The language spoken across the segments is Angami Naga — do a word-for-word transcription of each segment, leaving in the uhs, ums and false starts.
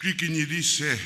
Kri kenie di se.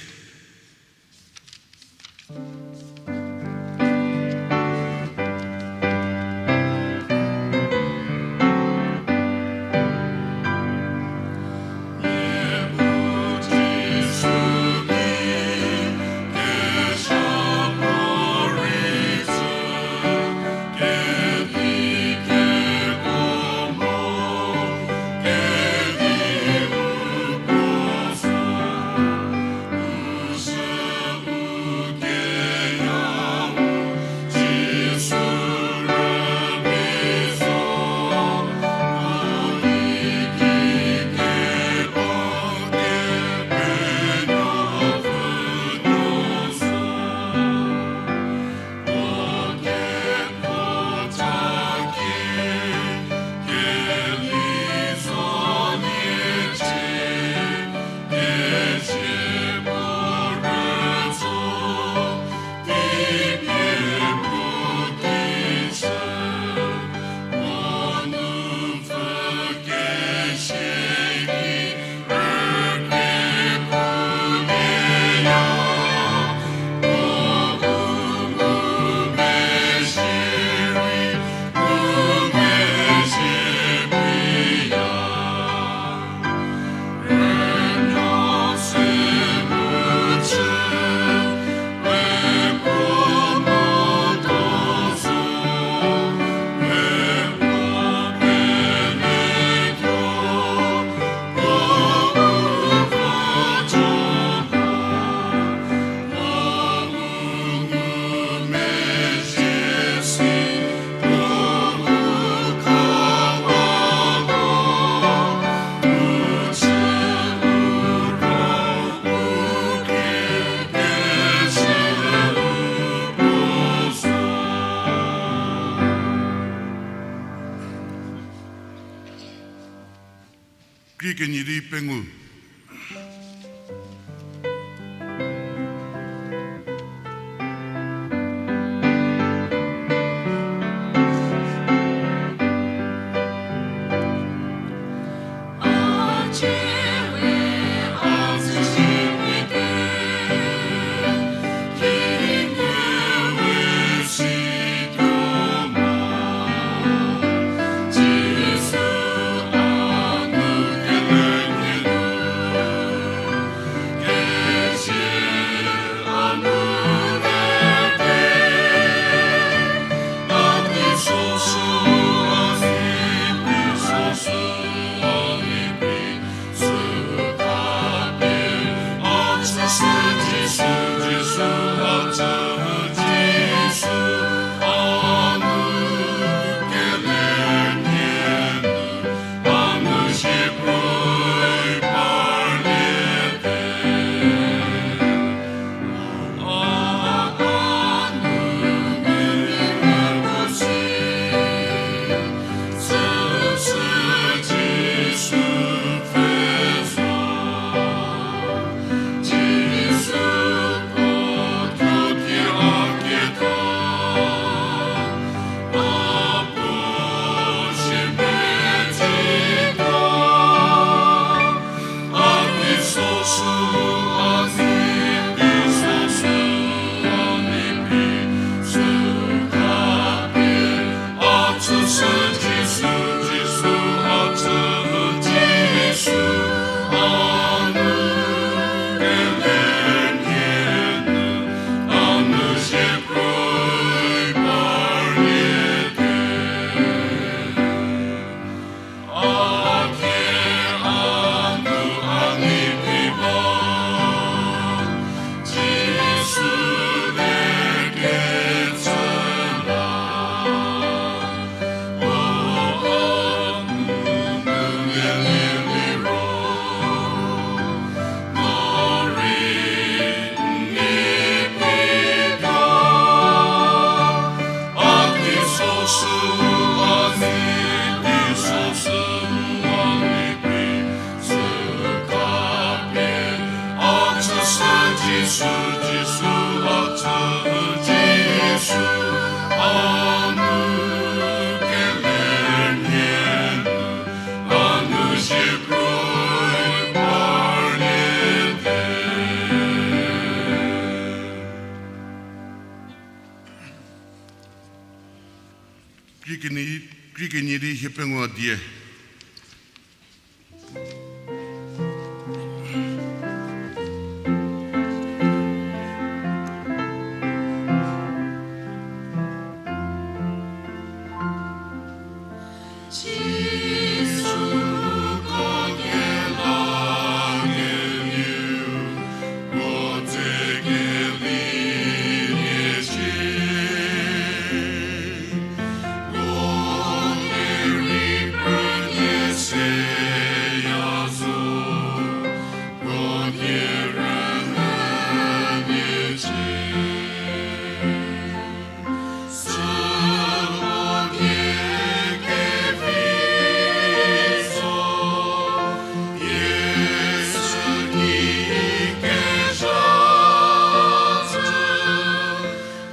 Kri kenie di pengou. Jisu, Jisu, a tsü Jisu, a nu keler nhie nu, a nu sie kroi parliete. Krie kenie, krie kenie di hie pengou die.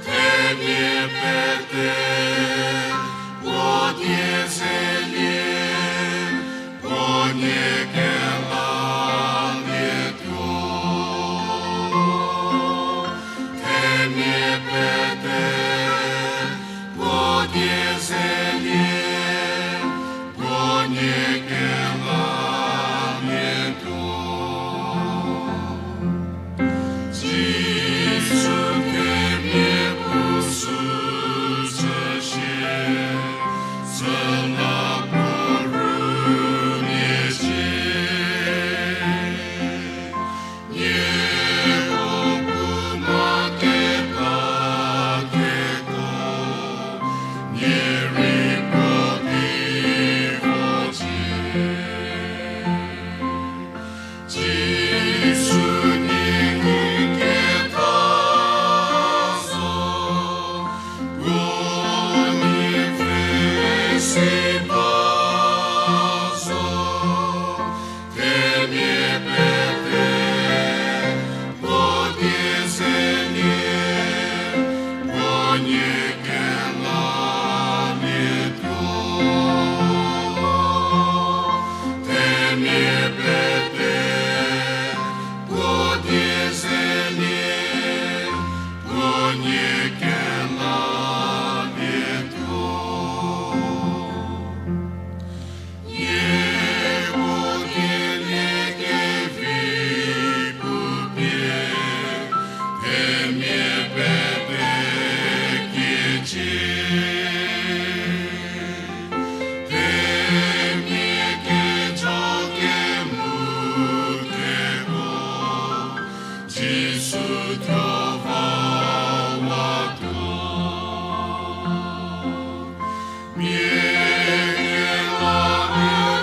Themia pete puo die zelie, puo nie kelalietuo. Themia pete puo die zelie, puo nie kelalietuo. Jisu themia puo sü chüshie, süla puo rüniecie. Nieko pu ma keta keko, nie rei puo ki vocie. Jisu nie nguketa zo, puo nie pfhe si ba zo, themia pete puo die zelie, puo nie kelalietuo. Themia pete puo die zelie, puo nie kelalietuo. Nieko kele kevi pupie, themia pete kiecie. Themia kejo kemu keko, Jisu thuo vawatuo. Mia kela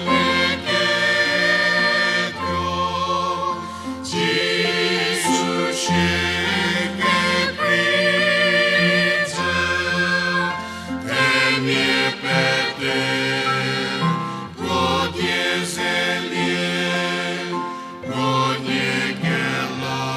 mia ketuo, Jisu shie kekrei tse, themia pete puo die zelie, puo nie kelalietuo.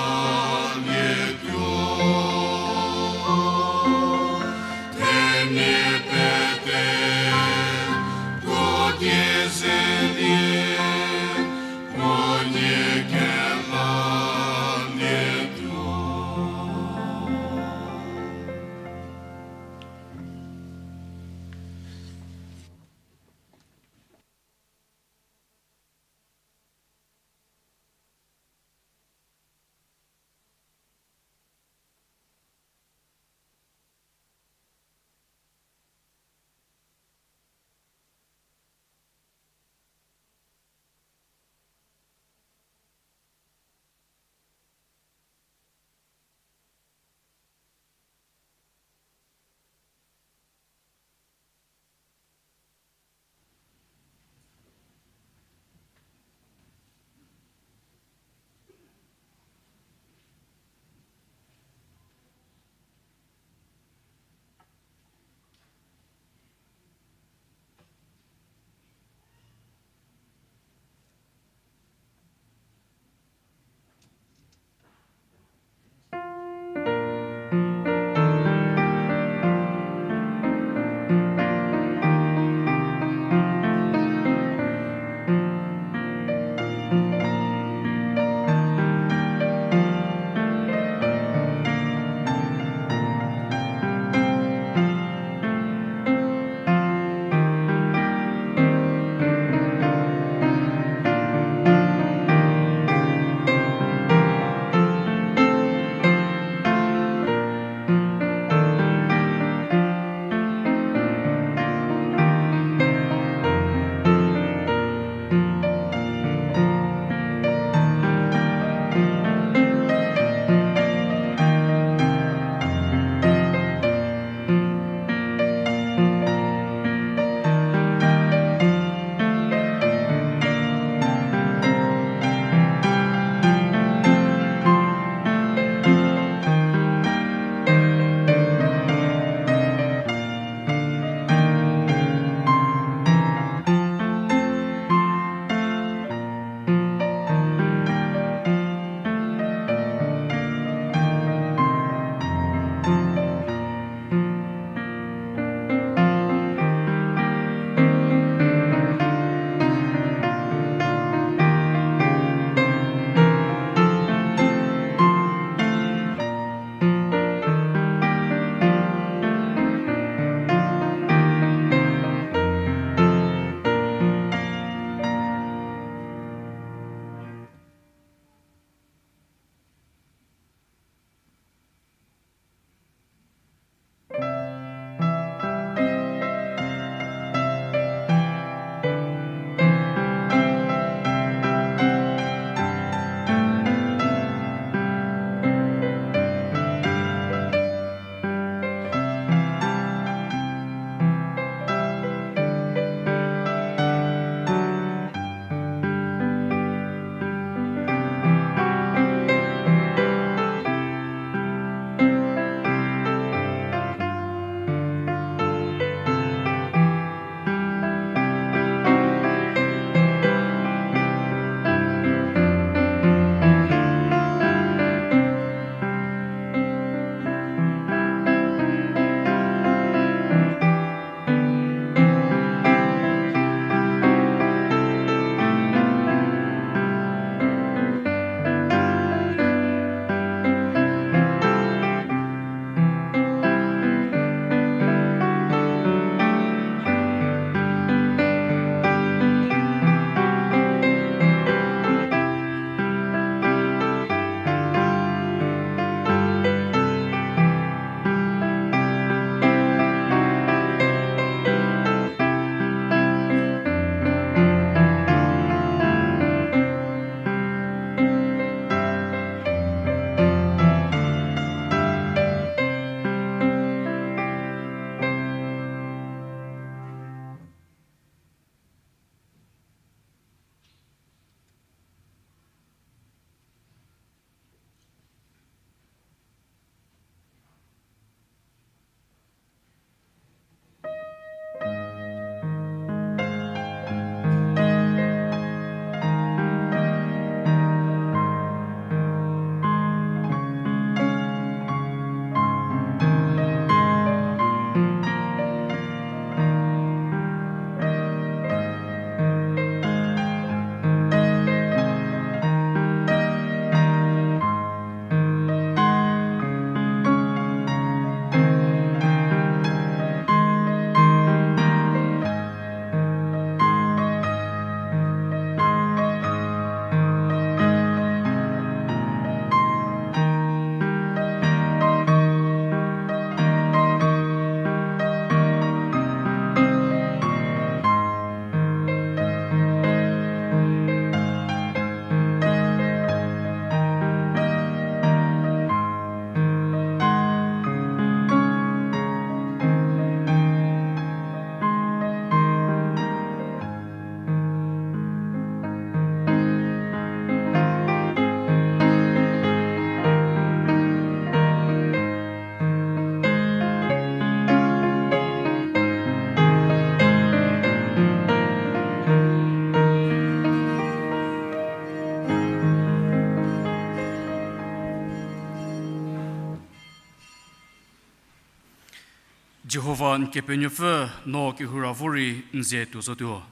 Jihova n Kepenuopfü, no kehou ra vo rei n ze tuo zotuo.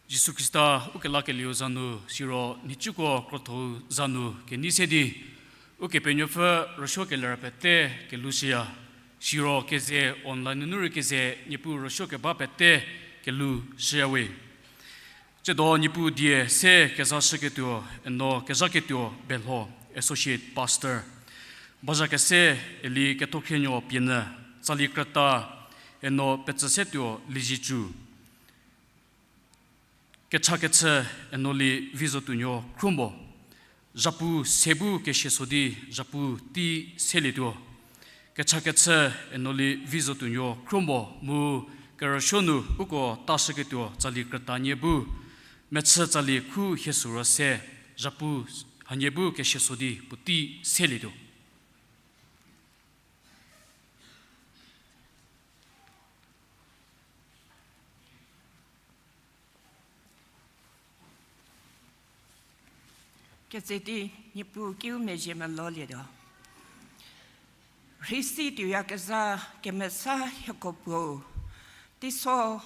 Jisu Khrista ukelakelieu za nu, siro nhicuko krotho-u za nu kenei se di, Ukepenuopfü rüsuo keler pete kelou shüya, siro keze online nunu rei keze Niepuu rüsuo keba pete kelou shüya we. Tsiedo Niepuu die se kezashüketuo, eno kezhaketuo Belho, Associate Pastor. Bazha kese eli Kethokhienuo Pienyü, tsali krüta, eno petsü setuo Liezietsu. Kechakechü, eno li Vizotuonuo Khrumo. Zhapu se bu keshie so di, zhapu tei selietuo. Kechakechü, eno li Vizotuonuo Khrumo mu kerüsuo nu uko tashüketuo tsali krütanie bu, mechü tsali khu hie sü ro se, zhapu hanie bu keshie so di puotei selietuo. Keze di Niepuu kiu mezhie melolietuo. Rhei si tuoyakezha kemesa hieko puo, teiso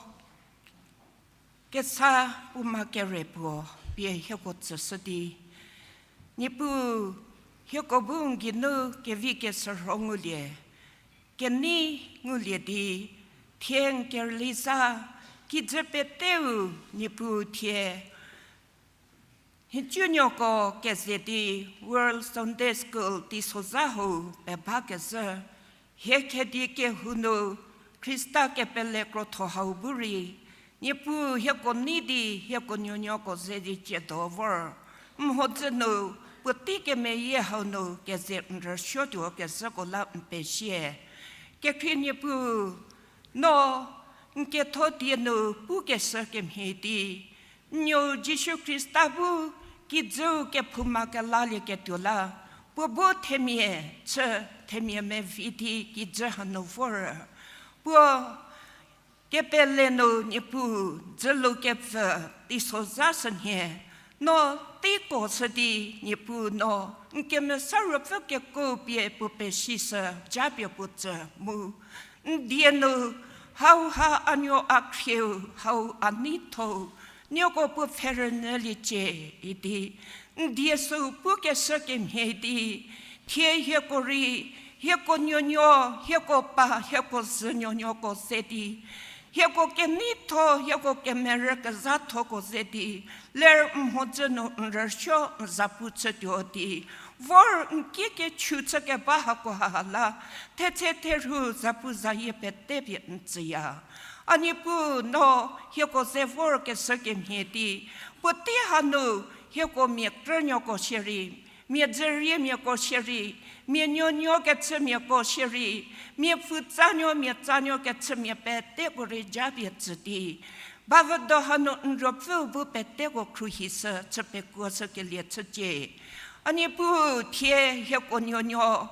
kesa puo ma kere puo pie hieko tsüshü di, Niepuu hieko bu n geinu kevi keshürho ngulie, kenei ngulie di, thie n kerüli za, kijü peteu Niepuu thie nhicunuoko keze di World Sunday School teisozha hau pebakezhü, hie khedi kehou nu Khrista kepele krotho hau bu rei, Niepuu hieko nei di hieko nuonuoko ze di tsiedo vor. Mhodzü nu puotei kemeyie hau nu keze n rüsuotuo kezhüko la n pezie. Kekhrie Niepuu, no n ketho die nu pukeshü kemhie di, n nuou Jisu Khrista bu kijüu kephouma kelalieketuo la, puo bu themia chü, themia mevi di kijü hanu vor. Puo kepele nu Niepuu dzülu kepfü teisozha shünhie, no teiko shü di Niepuu no n kemesa ruopfü kekuo pie puo pesishü japie puo tsü mu, n die nu hauha a nuo a khrieu, hau a neithou, nieko puo pfhe rünyüliecie idi, n die süu pukeshü kemhie di, thie hieko rei, hieko nuonuo, hieko pa, hieko zhü nuonuoko ze di, hieko keneitho, hieko kemerükezhathoko ze di, ler mhodzü nu n rüsuo n zapu chütuo di, vor n ki kechu chükeba hako haha la, thetse therhu zapu zayie pete pie n tsüya. A Niepuu no hieko ze vorkeshü kemhie di, puotei hanu hieko mia krünuoko shierei, mia dzüriemiako shierei, mia nuonuo kechümiako shierei, mia pfutsanuo mia tsanuo kechümia peteko rei japie tsü di, bavüdo hanu n ruopfüu bu peteko khruohishü chü pekuoshükelie chücie. A Niepuu thie hieko nuonuo,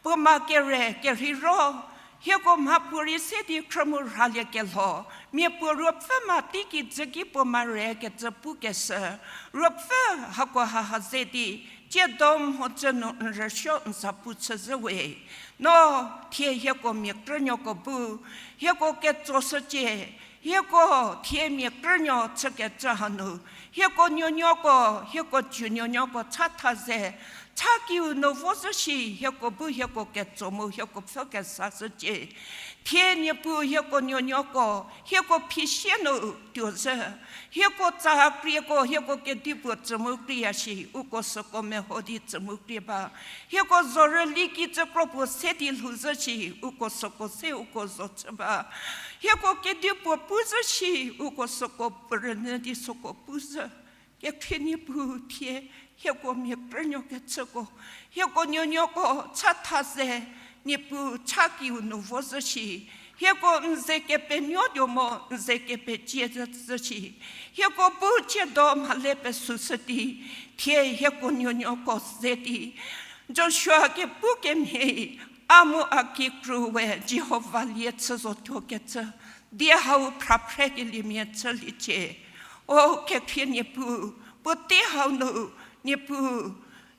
puo ma kere kerheiro, hieko mhapuorei se di khrümu rhaliekelho, mia puo ruopfü ma teiki dzüki puo ma re kecü pukeshü, ruopfü hako haha ze di, tsiedo mhodzü nu n rüsuo n zapu chüzhü we. No thie hieko mia krünuoko bu, hieko ketsoshücie, hieko thie mia krünuo chükecü hanu, hieko nuonuoko, hieko cü nuonuoko chatha ze, cha kiu nu vozhü shi, hieko bu hieko ketso mu hieko pfü kesashücie. Thie Niepuu hieko nuonuoko, hieko phisie nu tuozhü, hieko tsa krieko, hieko kedipuo tsü mu krie ya shi, uko süko meho di tsü mu krie ba. Hieko zorüli kijü kro puo se di lhouzhü shi, uko süko se uko zo chü ba. Hieko kedipuo puzhü shi, uko süko puo rünyü di süko puzhü. Kekhrie Niepuu thie, hieko mia krünuo kechüko, hieko nuonuoko chatha ze, Niepuu cha kiu nu vozhü shi, hieko n ze kepenuotuo mo, n ze kepecie zhü shi, hieko bu tsiedo mhale pesüshü di, thie hieko nuonuoko ze di, Joshua kepu kemhie, a mu a kikru we Jihova lie chü zotuo kecü, die hau phraphrekeliemia chüliecie. O kekhrie Niepuu, puotei hau nu Niepuu,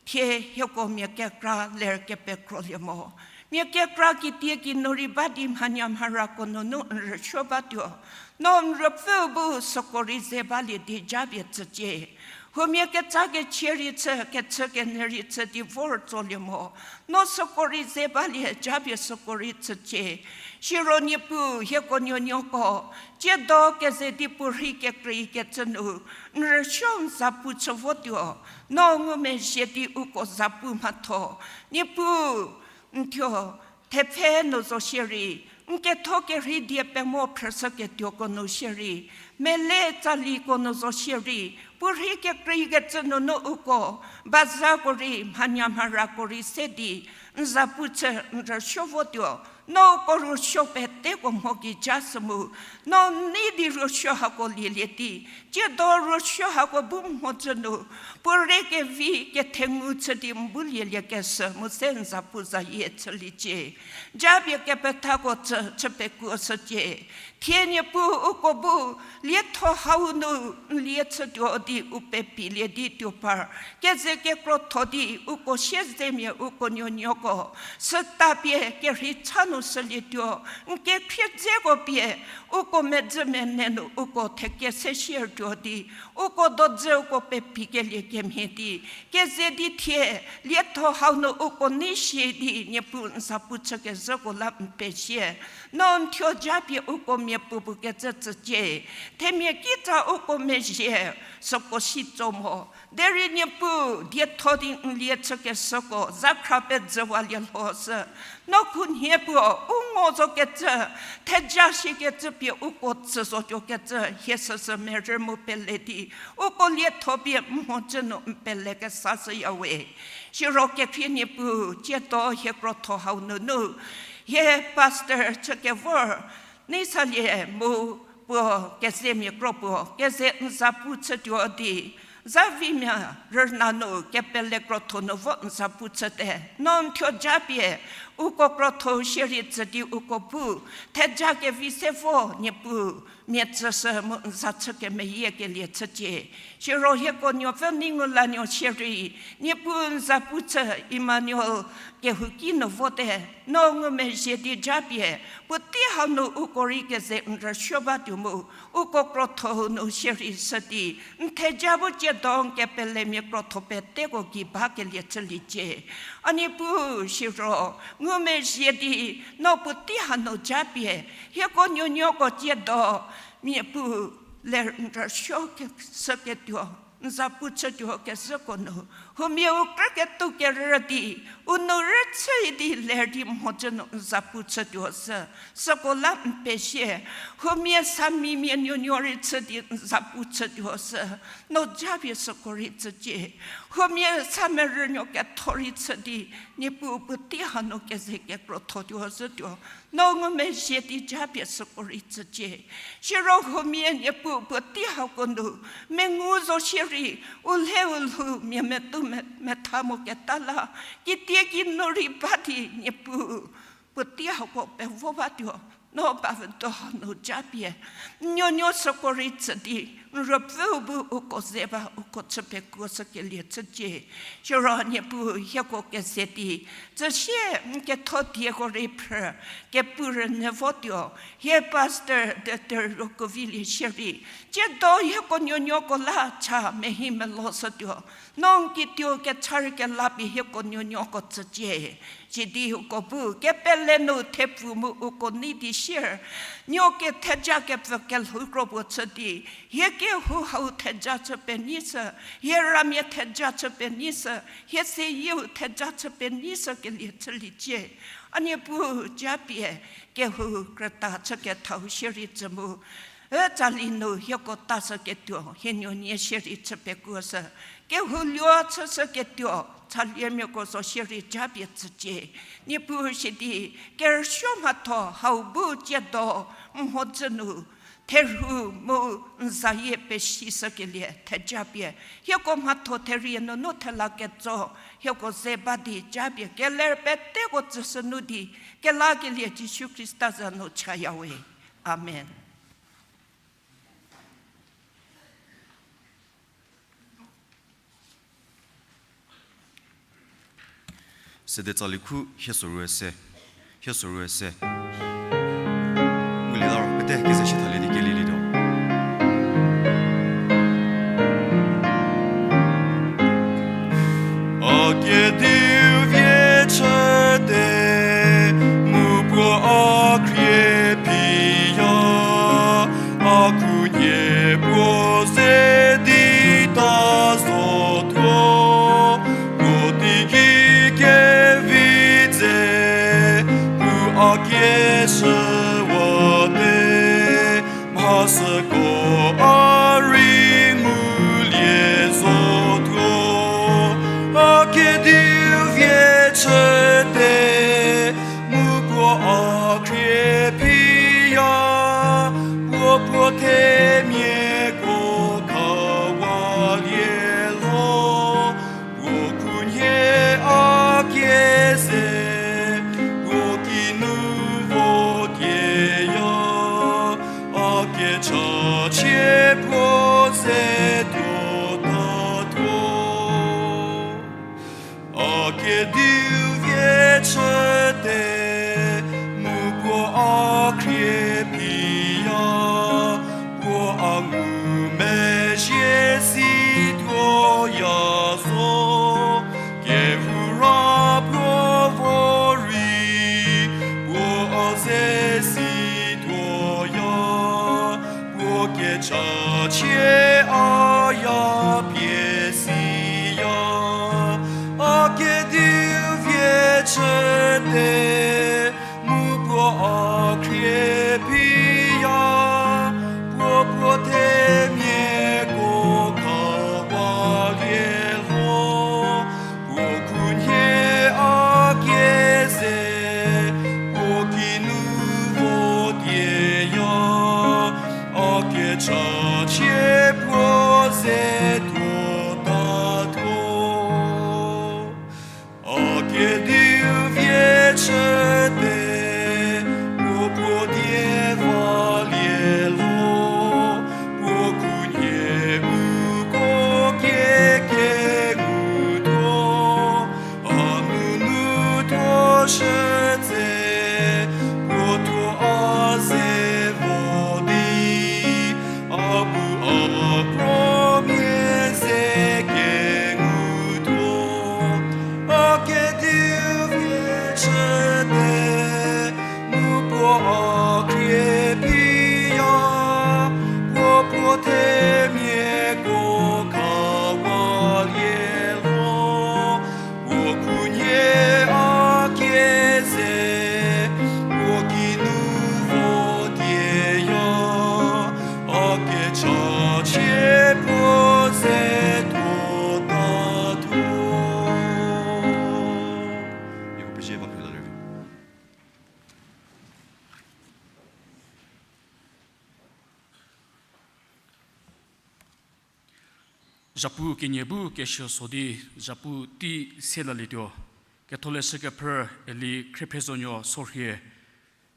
thie hieko mia kekra ler kepekrolie mo. Mia kekra kitie kinu rei ba di mhanya mharako nunu n rüsuo batuo. No n ruopfüu bu süko rei ze balie di japie tsücie. Huomia ketsa kechie rei chü, kechü kenyü rei chü di vor tsolie mo. No süko rei ze balie japie süko rei tsücie. Siro Niepuu hieko nuonuoko, tsiedo keze di puorhi kekreikecü nu, n rüsuo n zapu chü votuo. No ngumezhie di uko zapu mhatho. Niepuu, n thuo thepfhe nu zo shierei, n ketho kerhei die pemo phrüshüketuoko nu shierei, mele tsaliko nu zo shierei, puorhi kekreikecü nunu uko bazako rei, mhanya mharako rei se di, n zapu chü n rüsuo votuo. No uko rüsuo peteko mho gei ja sü mu, no nei di rüsuo hako lielie di, tsiedo rüsuo hako bu mhodzü nu, puo re kevi kethengu chü di n bu lieliekeshü mu se n zapu zayie chüliecie. Japie kepethako chü, chü pekuoshücie. Thie Niepuu uko bu lietho hau nu n lie chütuo di u pepilie di tuo par, keze kekrotho di uko siezemia uko nuonuoko, süta pie kerhei cha nu shülietuo, n kekhrie dzeko pie, uko medzü mene nu uko theke se shiertuo di, uko dodzüko pepikelie kemhie di, keze di thie, lietho hau nu uko nei shie di Niepuu n zapu chükezhüko la n pezie. No n thuo japie uko mia puopuo kecü tsücie. Themia kitsa uko mezhie, süko si tso mo. Derei Niepuu dietho di n lie chükeshüko zakhra pezhüwalie lho sü, no khunhie puo u ngo zokecü, theja shikecü pie uko tsü zotuokecü hie süsü merü mu pele di, uko lietho pie mhodzü nu n pele kesa shüya we. Siro kekhrie Niepuu, tsiedo hie krotho hau nunu, hie pastor chükevor, nei salie mu puo kezemia kro puo keze n zapu chütuo di, zavimia rüna nu kepele krotho nu vo n zapu chüte. No n thuo japie, uko krotho shierei tsü di uko bu, theja kevi se vo Niepuu, mia tsüshü mu n za chü kemeyiekelie chücie. Siro hieko nuopfü nei ngu lanuo shierei, Niepuu n zapu chü Emmanuel kehouki nu vote, no ngumezhie di japie, puotei hau nu uko rei keze n rüsuo batuo mu, uko krotho nu shierei shü di, n theja bu tsiedo n kepelemia krotho peteko gei bakelie chüliecie. A Niepuu siro, ngumezhie di, no puotei hanu japie, hieko nuonuoko tsiedo, mia pu ler n rüsuo ke- shüketuo, n zapu chütuo kezhüko nu, huomia u krüketuo kerü di, u nou rüchü di ler di mhodzü nu n zapu chütuo sü, süko la n pezie, huomia samimia nuonuo rei chü di n zapu chütuo sü, no japie süko rei tsücie, huomia samerünuo ketho rei chü di, Niepuu puotei hanu keze kekrothotuo zhütuo, no ngumezhie di japie süko rei tsücie. Siro huomia Niepuu puotei hako nu, mengu zo shierei, u lhe u lhou mia metu me- metha moketa la, kitie kinu rei ba di Niepuu, puotei hako pevo batuo, no ba vüdo hanu japie, n nuonuo süko rei tsü di, n ruopfüu bu uko ze ba, uko chü pekuo shükelie chücie. Siro Niepuu hieko keze di, tsüsie n ketho dieko rei phrü, kepu rünyü votuo, hie pastor Doctor Rokovilie shierei, tsiedo hieko nuonuoko la cha mehi melo shütuo, no n kituo kecha rei kela pie hieko nuonuoko tsücie. Sidi uko bu kepele nu thepfu mu uko nei di sier, nuo ketheja kepfü kelhou kro puo chü di, hie kehou hau theja chü penyi shü, hie ramia theja chü penyi shü, hie seyieu theja chü penyi shükelie chüliecie. A Niepuu japie, kehou krüta chü kethau shierei tsü mu, e tsali nu hieko ta shüketuo hie nuonie shierei chü pekuo shü, kehou luo chüshüketuo, tsaliemiako zo shierei japie tsücie. Niepuu sidi, kerüsuo mhatho hau bu tsiedo, mhodzü nu, therhu mu n zayie pesishükelie theja pie, hieko mhatho therie nunu thela ketso, hieko ze ba di japie keler peteko tsüshü nu di, kelakelie Jisu Khrista za nu chaya we. Amen. Sede tsali khu hie sorou se. Thie sorou se. Ngulie la ro, pete keze shi thalie di kelilietuo. A kediu vie chüte, mu puo a khrie phiya, a khunhie puo ze di ta zotuo, puo teigei kevi dze, puo a kieshüwate, mhasüko a rei ngulie zotuo, a kediu vie chüte, mu puo a khrie phiya, puo puo themiako khawalie lho, puo khunhie a kieze, puo kinu vo tieya, a kechachie puo ze tuotatuo. A kediu vie chüte, mu puo a khrie phiya, puo a ngumezhie si tuoya zo, kehou ra puo vo rei, puo a ze si tuoya, puo kechachie a ya pie siya, a kediu vie chüte, mu puo a khrie phiya, puo puo themiako khawalie lho, puo khunhie a kieze, puo kinu vo tieya, a kechachie puo ze tuotatuo. A kediu vie chüte, puo puo die valie lho, puo khunhie uko kie kengutuo, a nunu tuo shü tse, puo thuo a ze vo di, a bu a kro mia ze kengutuo, a kediu vie chüte, mu puo a khrie phiya, puo puo themiako khawalie lho, puo khunhie a kieze, puo kinu vo tieya, a kechachie puo ze tuotatuo. Nieko pezie ba phila lerei. Zhapu kenie bu kesuo so di, zhapu tei se lalietuo. Ketholeshü kephrü Eli Khriephrezhonuo Sorhie,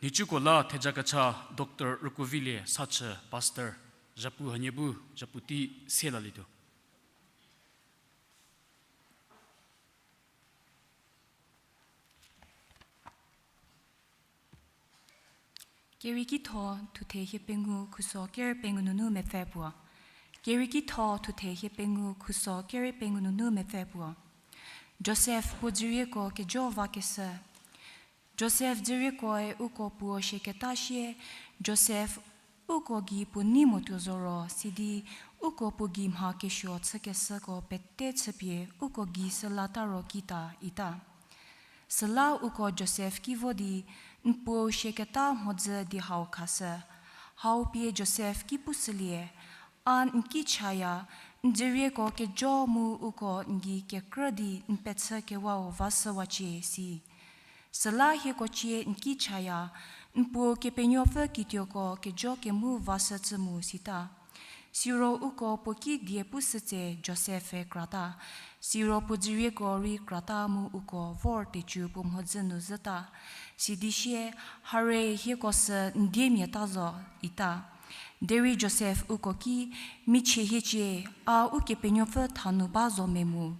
nhicuko la thejakecha Doctor Rükuovilie Sachü, Pastor, zhapu hanie bu, zhapu tei se lalietuo. Kerieki tho thuthe hie pengou khuso kere pengou nunu mepfü puo. Kerieki tho thuthe hie pengou khuso kere pengou nunu mepfü puo. Josef puo dzürieko kejo vakeshü. Josef dzüriekoe uko puo shieketa sie, Josef uko gei puo nei motuo zo ro, sidi uko puo gei mha kesuo chükeshüko pete chüpie uko gei süla ta ro kita, ita. Süla uko Josef ki vo di, n puou shieketa mhodzü di hau khashü. Hau pie Josef ki pushülie, a n ki chaya, n dzürieko kejo mu uko n gei kekrü di n pechü kewau vashüwacie si. Süla hieko cie n ki chaya, n puo Kepenuopfü kituoko kejo kemu vashü cü mu sita. Siro uko puo ki die pushü tse Josef-e krata. Siro puo dzürieko rei krata mu uko vor tecü puo mhodzü nu zhüta. Sidi sie, hare hieko sü n diemia ta zo, ita. Derei Josef uko ki, Michie hiecie, a Ukepenuopfü thanu ba zo me mu.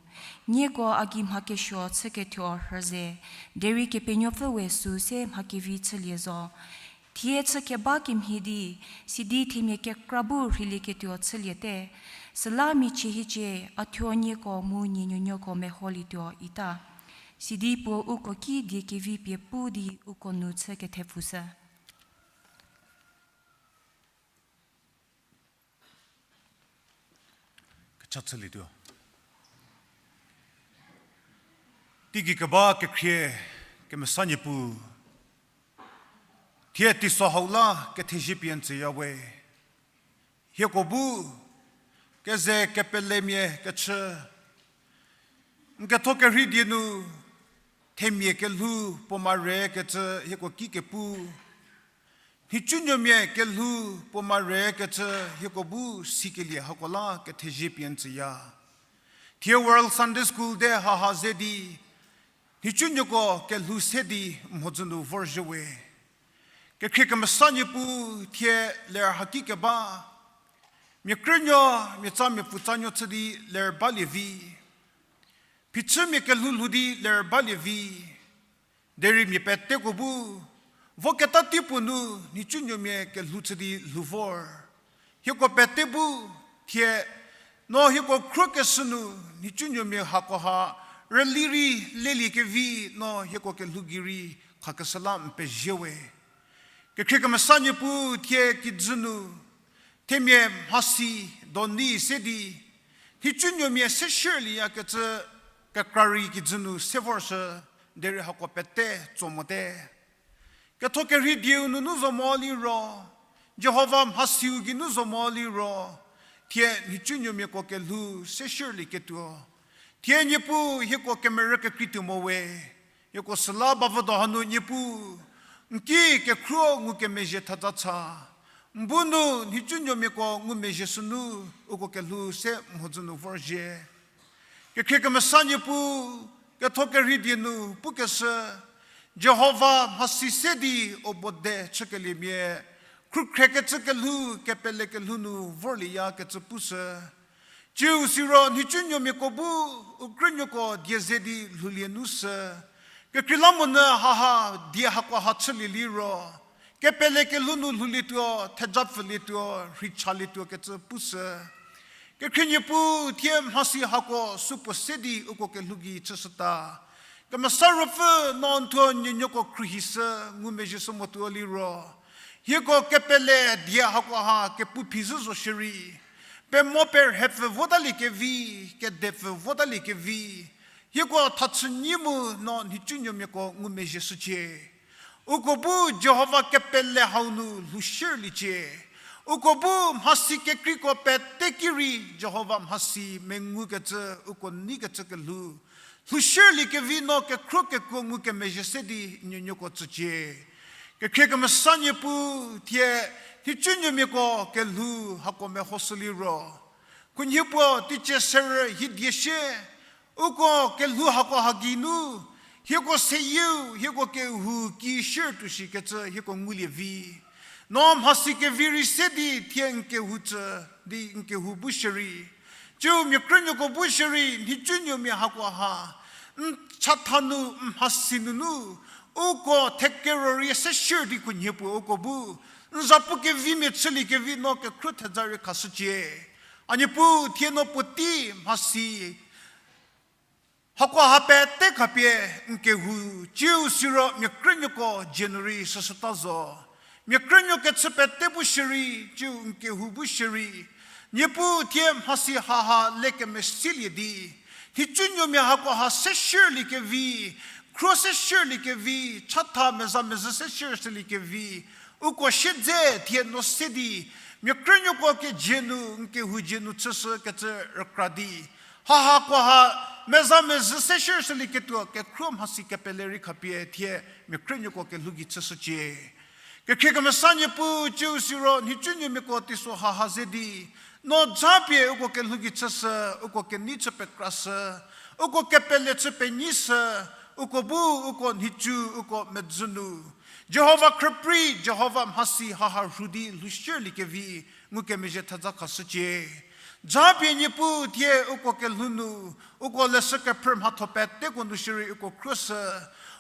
Nieko a gei mha kesuo chüketuo rhü ze, derei Kepenuopfü we süu se mha kevi chülie zo. Thie chü keba kemhie di, sidi themia kekra bu rheilieketuo chüliete. Süla michie hiecie, a thuo nieko mu nie nuonuoko meholietuo ita. Sidi puo uko ki die kevi pie pu di uko nu chü kethepfushü. Kecha chülietuo. Teigei keba kekhrie kemesa Niepuu, thie teiso hau la kethezie pie n tsüya we. Hieko bu keze kepelemia kechü, n ketho kerhei die nu themia kelhou puo mare kecü hieko ki kepu, nhicunuomia kelhou puo mare kecü hieko bu sikelie hako la kethezie pie n tsüya. Thie World Sunday School Day haha ze di, nhicunuoko kelhou se di mhodzü nu vorzhie we. Kekhrie kemesa Niepuu, thie ler haki keba, mia krünuo, mia tsa mia pfutsanuo chü di ler balie vi. Phichümia kelhou lhou di ler balie vi. Derei mia peteko bu voketa teipuo nu nhicunuomia kelhou chü di lhou vor. Hieko pete bu thie no hieko khrokeshü nu nhicunuomia hakoha rüli rei lelie kevi no hieko kelhou gei rei khakeshü la n pezie we. Kekhrie kemesa Niepuu, thie kijü nu themia mhasi doni se di, nhicunuomia se shierlieyakecü kekra rei kijü nu se vorshü, derei hako pete tso mote. Ketho kerhei dieu nunu zo mo liro, Jihova mhasiu geinu zo mo liro, thie nhicunuomiako kelhou se shierlieketuo. Thie Niepuu hieko kemerü kekreituo mo we. Hieko süla bavüdo hanu Niepuu, n ki kekhruo ngukemezhie thazacha. N bu nu nhicunuomiako ngumezhie sünu uko kelhou se mhodzü nu vorzhie. Kekhrie kemesa Niepuu, ketho kerhei die nu pukeshü, Jihova mhasi se di u bode chükeliemia, khrükhrekecü kelhou, kepele kelhou nu vorlieyakecü pushü. Tsiu siro nhicunuomiako bu u krünuoko die ze di lhoulie nu sü. Kekreilamonyü haha die hakoha chülie liro, kepele kelhou nu lhoulietuo, thejapfülietuo, rheichalietuo kecü pushü. Kekhrie Niepuu, thie mhasi hako supuo se di uko kelhou gei chüshüta. Kemesa Ruopfü, no n thuo nuonuoko khruohishü ngumezhie shü motuo liro, hieko kepele die hakoha kepu phi zhü zo shierei, pemo perhepfü votaliekevi, kedepfü votaliekevi, hieko thachünyi mu no nhicunuomiako ngumezhie shücie. Uko bu Jihova kepele hau nu lhou shierliecie. Uko bu mhasi kekreiko pete ki rei Jihova mhasi mengukecü uko neikecü kelhou lhou shierliekevi no kekhruo kekuo ngukemezhie se di nuonuoko tsücie. Kekhrie kemesa Niepuu, thie nhicunuomiako kelhou hako mehoshü liro, khunhie puo teicie serü hie die sie, uko kelhou hakoha geinu, hieko seyieu, hieko kehou ki shiertuo shikecü hieko ngulie vi. No mhasi kevi rei se di thie n kehou tsü di n kehou bu shierei, tsiu mia krünuoko bu shierei, nhicunuomia hakoha n chatha nu, n mhasi nunu, uko thekero rei se shier di khunhie puo uko bu n zapu kevimia chüliekevi no kekhruo theza rei khashücie. A Niepuu, thie no puotei mhasi hakoha pete khapie n kehou, tsiu siro mia krünuoko dzie nu rei shüshüta zo. Mia krünuo kechü pete bu shierei, tsiu n kehou bu shierei, Niepuu, thie mhasi haha le kemesilie di, nhicunuomia hakoha se shierliekevi, khruo se shierliekevi, chatha meza mezhü se shiershüliekevi, uko siedze thie no se di, mia krünuoko kedzie nu n kehou dzie nu chüshükecü rükra di, hahakoha meza mezhü se shiershülieketuo kekhruo mhasi kepele rei khapie thie mia krünuoko kelhou gei chüshücie. Kekhrie kemesa Niepuu, tsiu siro nhicunuomiako teiso haha ze di, no japie uko kelhou gei chüshü, uko kenei chü pekrashü, uko kepele chü penyishü, uko bu, uko nhicu, uko medzü nu, Jihova khrüprei, Jihova mhasi haha rhu di lhoushüliekevi ngukemezhie thedza khashücie. Japie Niepuu thie uko kelhou nu, uko leshü kephrü mhatho peteko nu shierei uko khruoshü.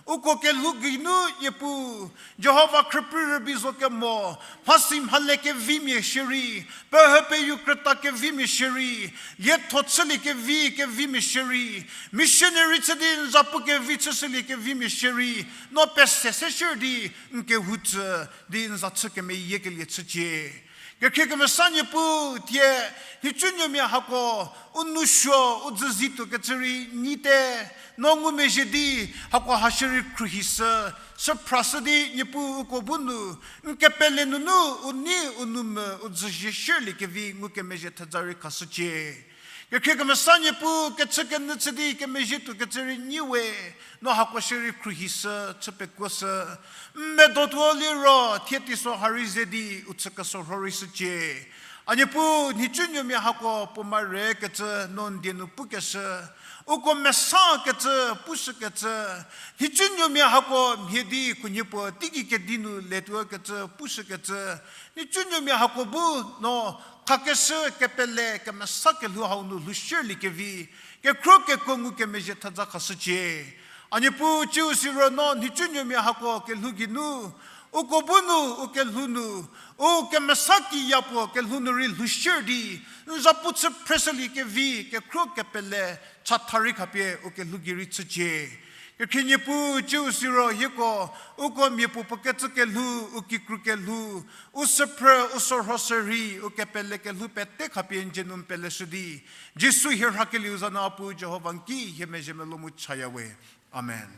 Uko kelhou geinu Niepuu, Jihova khrüprei rübei zo kemo, mhasi mhale kevimia shierei, pehü peyu krüta kevimia shierei, lietho chüliekevi kevimia shierei, missionary chü di n zapu kevi chüshülie kevimia shierei, no pese se shierei di n kehou tsü di n za chü kemeyiekelie chücie. Kekhrie kemesa Niepuu thie, nhicunuomia hako, u nou suo, u dzüzi tuokecü rei nyite, no ngumezhie di, hako ha shierei khruohishü, süphrashü di Niepuu uko bu nu, n kepele nunu, u nei, u nou mu, u dzüzie shüliekevi ngukemezhie thedza rei khashücie. Kekhrie kemesa Niepuu kechükenyü chü di kemezhie tuokecü rei nyi we, no hako shierei khruohishü, chü pekuoshü. N medo tuo liro, thie teiso ha rei ze di, u chü kesorho rei shücie. A Niepuu, nhicunuomia hako puo mare kecü, no n die nu pukeshü. Uko mesa kecü, pushükecü. Nhicunuomia hako mhie di khunhie puo teigei kedi nu letuo kecü, pushükecü. Nhicunuomia hako bu no khakeshü kepele kemesa kelhou hau nu lhoushüliekevi, kekhro kekuo ngukemezhie thedza khashücie. A Niepuu ciu siro no nhicunuomia hako kelhou geinu, uko bu nu, u kelhou nu, u kemesa kiya puo kelhou nu rei lhoushü di, n zapu chü phreshüliekevi, kekhro kepele, chatha rei khapie u kelhou gei rei chücie. Kekhrie Niepuu ciu siro hieko, uko miapuo puo kecü kelhou, u kikru kelhou, u süphrü, u sorho sürei, u kepele kelhou pete khapie n dzie nu n peleshü di, Jisu hie rhakelieu za nu a Puu Jihova n ki hie mezhie melou mu chaya we. Amen.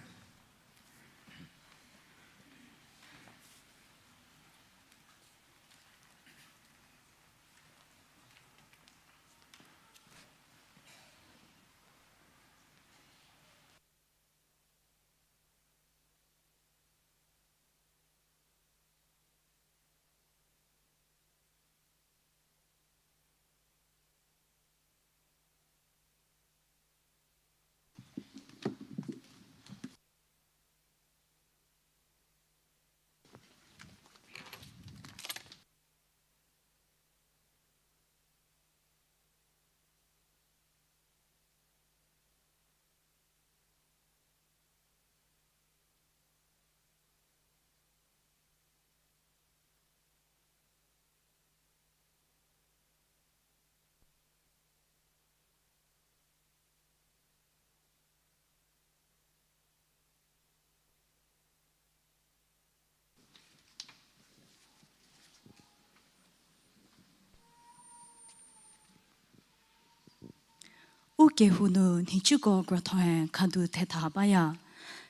U kehou nu nhicuko krothoe khadu thetha baya.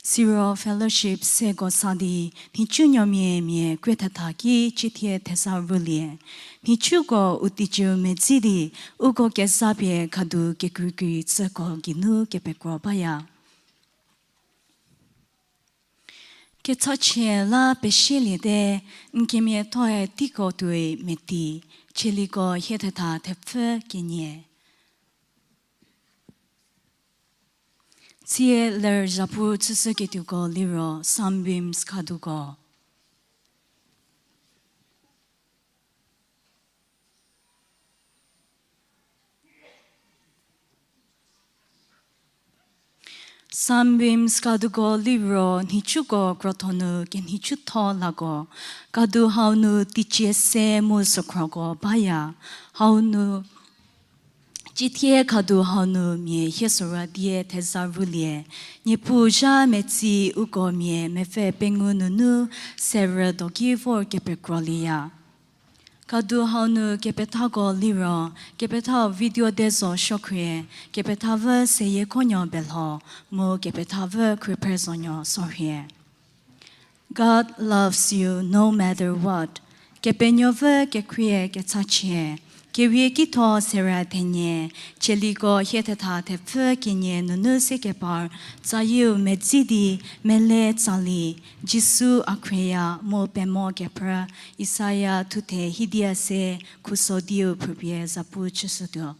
Siro fellowship seko sa di nhicunuomia mia krie thetha ki ciethie thesa rülie. Nhicuko u teiciu medzi di uko kezapie khadu kekreikrei tsüko geinu kepekro baya. Kechachie la pesieliete, n kemiathoe teiko tuoi meti, Tsaliko hie thetha thepfü kenie. Tsie ler zhapu chüshüketuoko liro Sunbeams khaduko. Sunbeams khaduko liro nhicuko krotho nu kenhicutho lako, khadu hau nu teicie se mu sükhroko baya, hau nu ciethie khadu hau nu mia hie sorou die theza rülie, Niepuu zha metsi uko mia mepfü pengou nunu serü doki vor kepekro lieya. Khadu hau nu kepethako liro, kepethau video de zo suokhrie, kepethavü Seyie Khonuo Belho, mu kepethavü Khriephrezhonuo Sorhie. God loves you no matter what. Kepenuopfü kekhrie kechachie, kerie kitho serü thenie, Tsaliko hie thetha thepfü kenie nunu sekepar, tsayieu medzi di, mele tsali, Jisu a khrieya mu pemo kephrü, Isaia thuthe hidia se, khuso diu phrüpie zapu chüshütuo.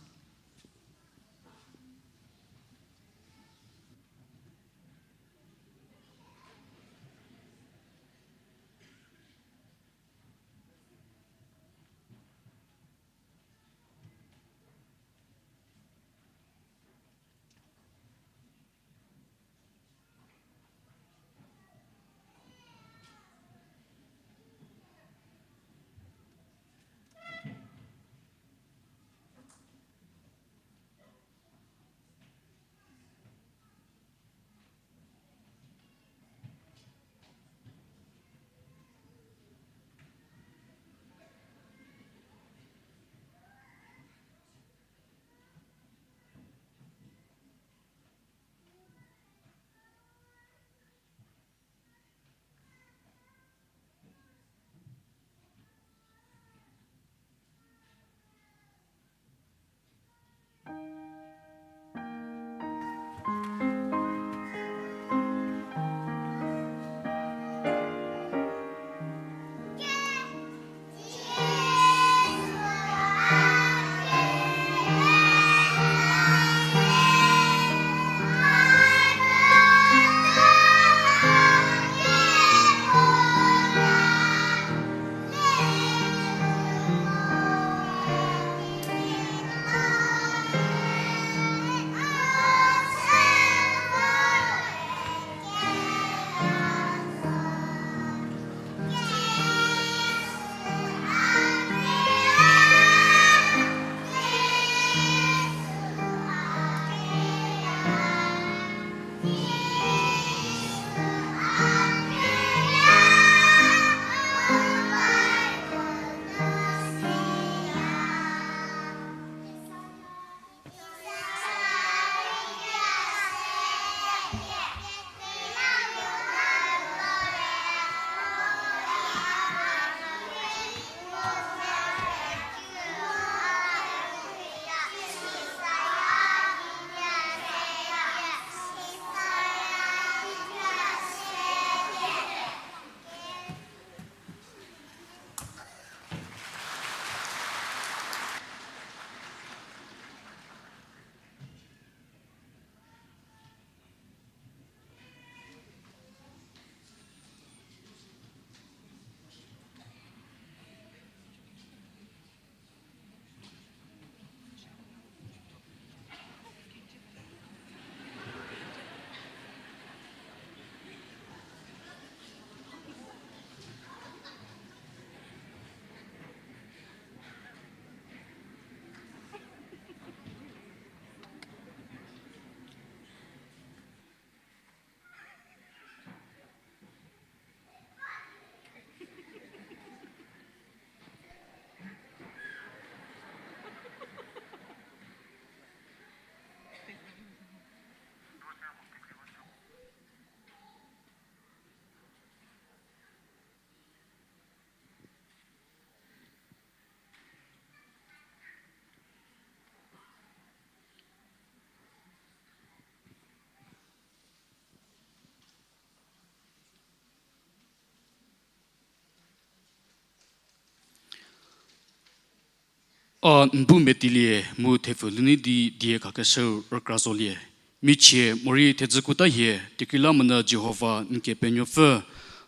A n bu metilie mu thepfu luni di die khakeshüu rükra zolie. Michie morei thedzü kuta hie, tekreilamonyü Jihova n Kepenuopfü,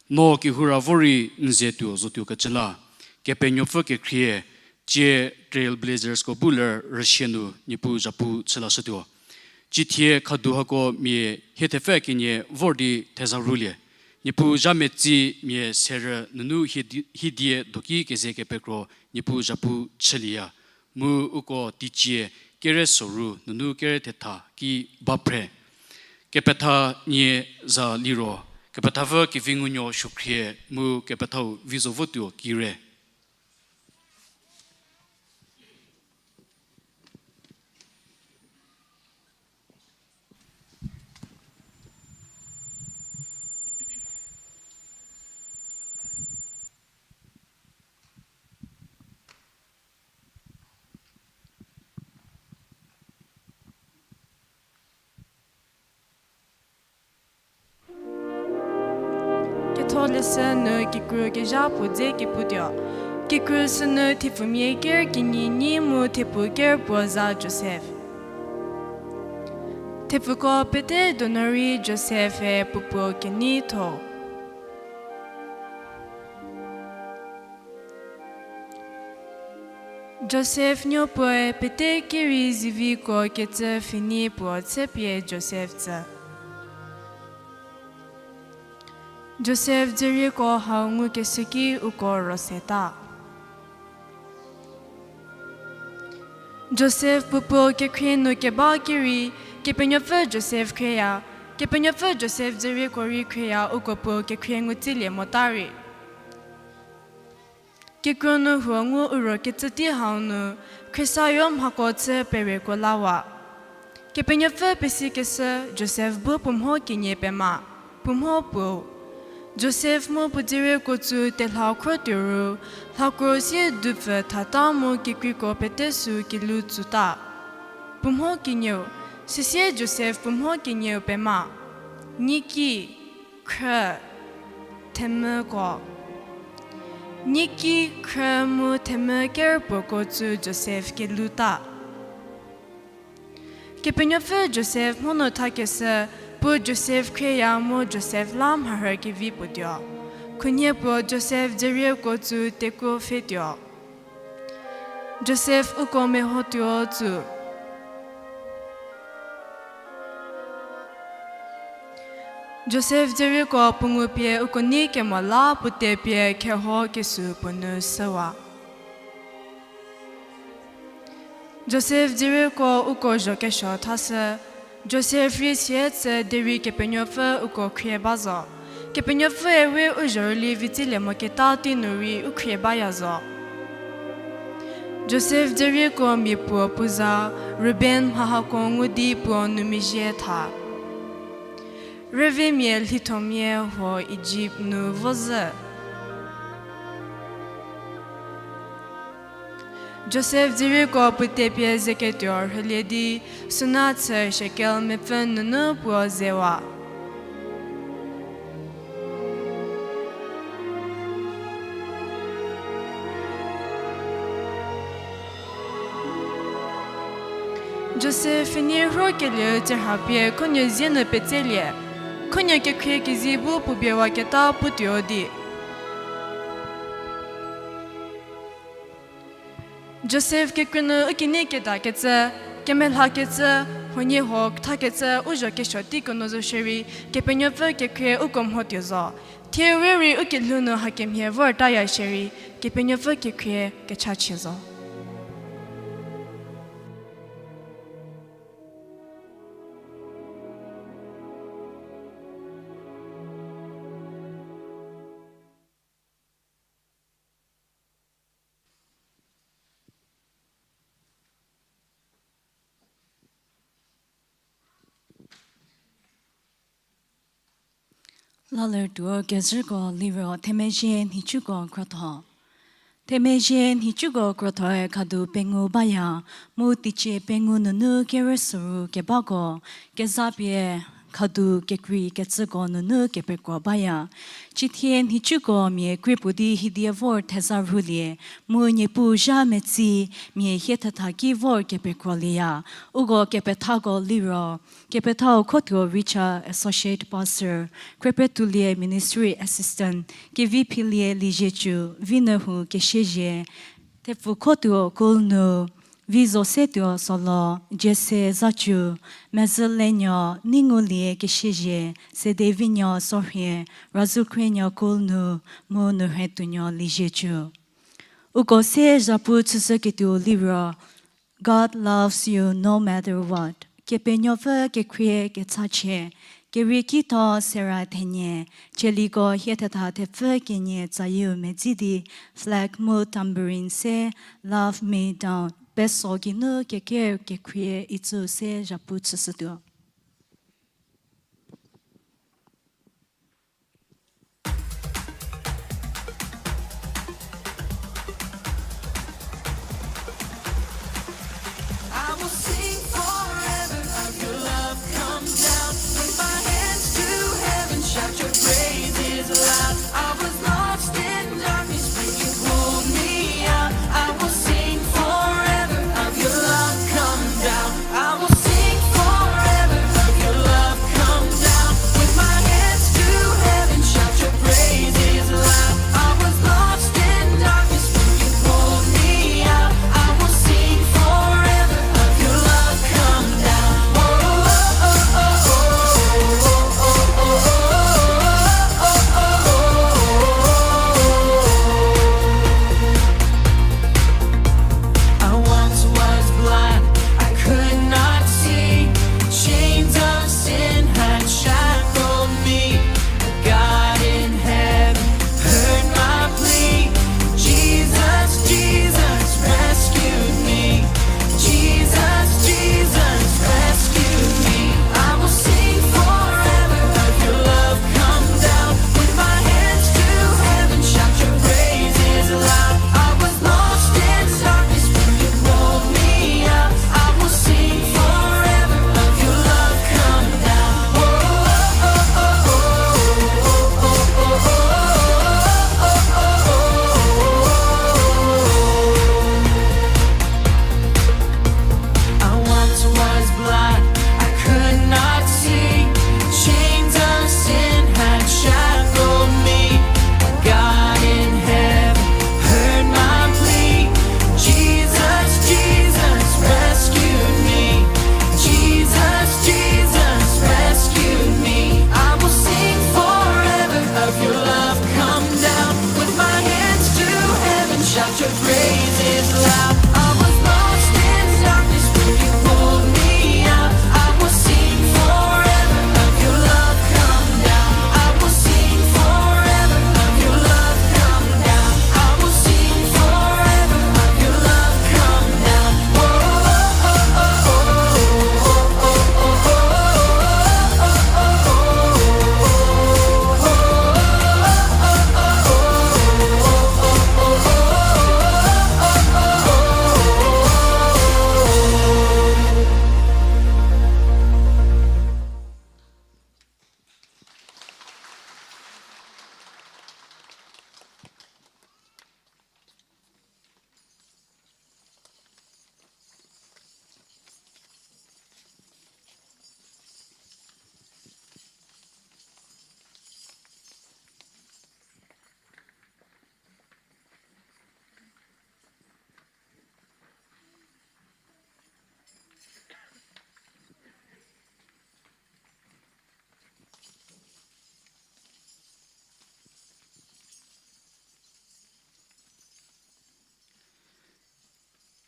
no kehou ra vo rei n ze tuo zotuo kecü la. Kepenuopfü kekhrie, tsie Trailblazersko bu ler rüsie nu Niepuu zhapu chü lashütuo. Cithie khadu hako mia hie thepfü kenie vor di theza rhulie. Niepuu zha metsi mia serü nunu hie di-, hie die doki keze kepekro Niepuu zhapu chülieya. Mu uko teicie kere soru nunu kere thetha ki ba phre. Kepetha nie za liro, kepethapfü kevi ngunuo suokhrie mu kepethau vi zo votuo ki re. Ketholeshü nu kikru kezha puo dze keputuo. Kikru sünu thepfumia ker kinyi nyi mu thepfu ker puo za Josef. Thepfuko pete donu rei Josef-e puopuo keneitho. Josef nuopuoe pete kerei ziviko kecü pfheni puo chüpie Josef tsü. Josef dzürieko hau ngukeshü ki uko ro seta. Josef puopuo kekhrie nu keba ki rei, Kepenuopfü Josef khrieya, Kepenuopfü Josef dzürieko rei khrieya uko puo kekhrie ngutsilie mota rei. Kikru nu huo ngu u ro kecü tei hau nu, Khrista-yo mhako chü pereko lawa. Kepenuopfü pesikeshü Josef bu puo mho kenie pema, puo mho puo. Josef mu puo dzürieko tsu telha khro tuo ru, lhakro sie dupfü thata mu kekreiko pete sü kelu tsuta. Puo mho kenieu, süsie Josef puo mho kenieu pema. Niki, khrü, themüko. Niki, khrü mu themü kerpuoko tsu Josef keluta. Kepenuopfü Josef mho nu thakeshü, puo Josef khrieya mu Josef la mharhü kevi puo tuo. Khunhie puo Josef dzürieko tsu tekuo pfhe tuo. Josef uko mehotuo tsu. Josef dzürieko puo ngupie uko nei kemo la puo tepie kheho kesu puo nu süwa. Josef dzürieko uko zho kesuo thashü, Josef rei sie tsü derei Kepenuopfü uko khrie ba zo. Kepenuopfüe we u zho rüli vitsilie moketa tei nu rei u khrie baya zo. Josef dzürieko mia puo puo za, Ruben mha hako ngu di puo nu mezhie tha. Rüvemia lhithomia huo Ijipt nu vo zhü. Josef dzürieko puo tepie zeketuo rhülie di, süna chü shekel mepfü nunu puo zewa. Josef pfhenie rhokelieu cherhapie khunuo zie nu petselie, khunuo kekhrie kezie bu puo biewaketa putuo di. Josef kekreinu u kinyi kedakecü, kemelhakecü, huoniehuo thakecü u zho kesuo teiko nu zo shierei, Kepenuopfü kekhrie uko mhotuo zo. Thie we rei u kelhou nu hakemhie vortaya shierei, Kepenuopfü kekhrie kechachie zo. Lalertuo kezhüko liro themezhie nhicuko krotho. Themezhie nhicuko krothoe khadu pengou baya, mu teicie pengou nunu kerü soru kebako, kezapie khadu kekrei kecüko nunu kepekro baya. Cithie nhicuko mia krie puo di hidie vor theza rhulie, mu Niepuu zha metsi mia hie thetha ki vor kepekrolieya. Uko kepethako liro, kepethau Khotuo Richa, Associate Pastor, Khriepetuolie Ministry Assistant, Keviphilie Liezietsu, Vinyhü Kesiezie, Thepfu Khotuo Kulnu, Vizosetuo Solo, Jese Zacu, Mezhülenuo Ningulie Kesiezie, Sedevinuo Sorhie, Razhükhrenuo Kulnu, mu Nurhetuonuo Liezietsu. Uko se zhapu chüshüketuo liro, God loves you no matter what. Kepenuopfü kekhrie kechachie, keriekitho sera thenie, tsaliko hie thetha thepfü kenie tsayieu medzi di, flag mu tambourine se, Love Me Down, peso geinu keker kekhrie icü se zhapu chüshütuo. I will sing forever of your love come down. With my hands to heaven, shout your praises loud. I was lost in darkness when you pulled me out. I will sing forever of your love come down. I will sing forever of your love come down. With my hands to heaven, shout your praises loud. I was lost in darkness when you pulled me out. I will sing forever of your love come down. Oh, oh, oh, oh. I once was blind, I could not see. Chains of sin had shackled me. God in heaven heard my plea. Jesus, Jesus, rescued me. Jesus, Jesus, rescued me. I will sing forever of your love come down. With my hands to heaven, shout your praises loud. I was lost in darkness when you pulled me out. I will sing forever of your love come down. Oh, oh, oh, oh. I once was blind, I could not see. Chains of sin had shackled me. God in heaven heard my plea. Jesus, Jesus, rescued me. Jesus, Jesus, rescued me. I will sing forever of your love come down. With my hands to heaven, shout your praises loud. I was lost in darkness when you pulled me out. I will sing forever of your love come down. I will sing forever of your love come down. I will sing forever of your love come down. Oh, oh, oh, oh.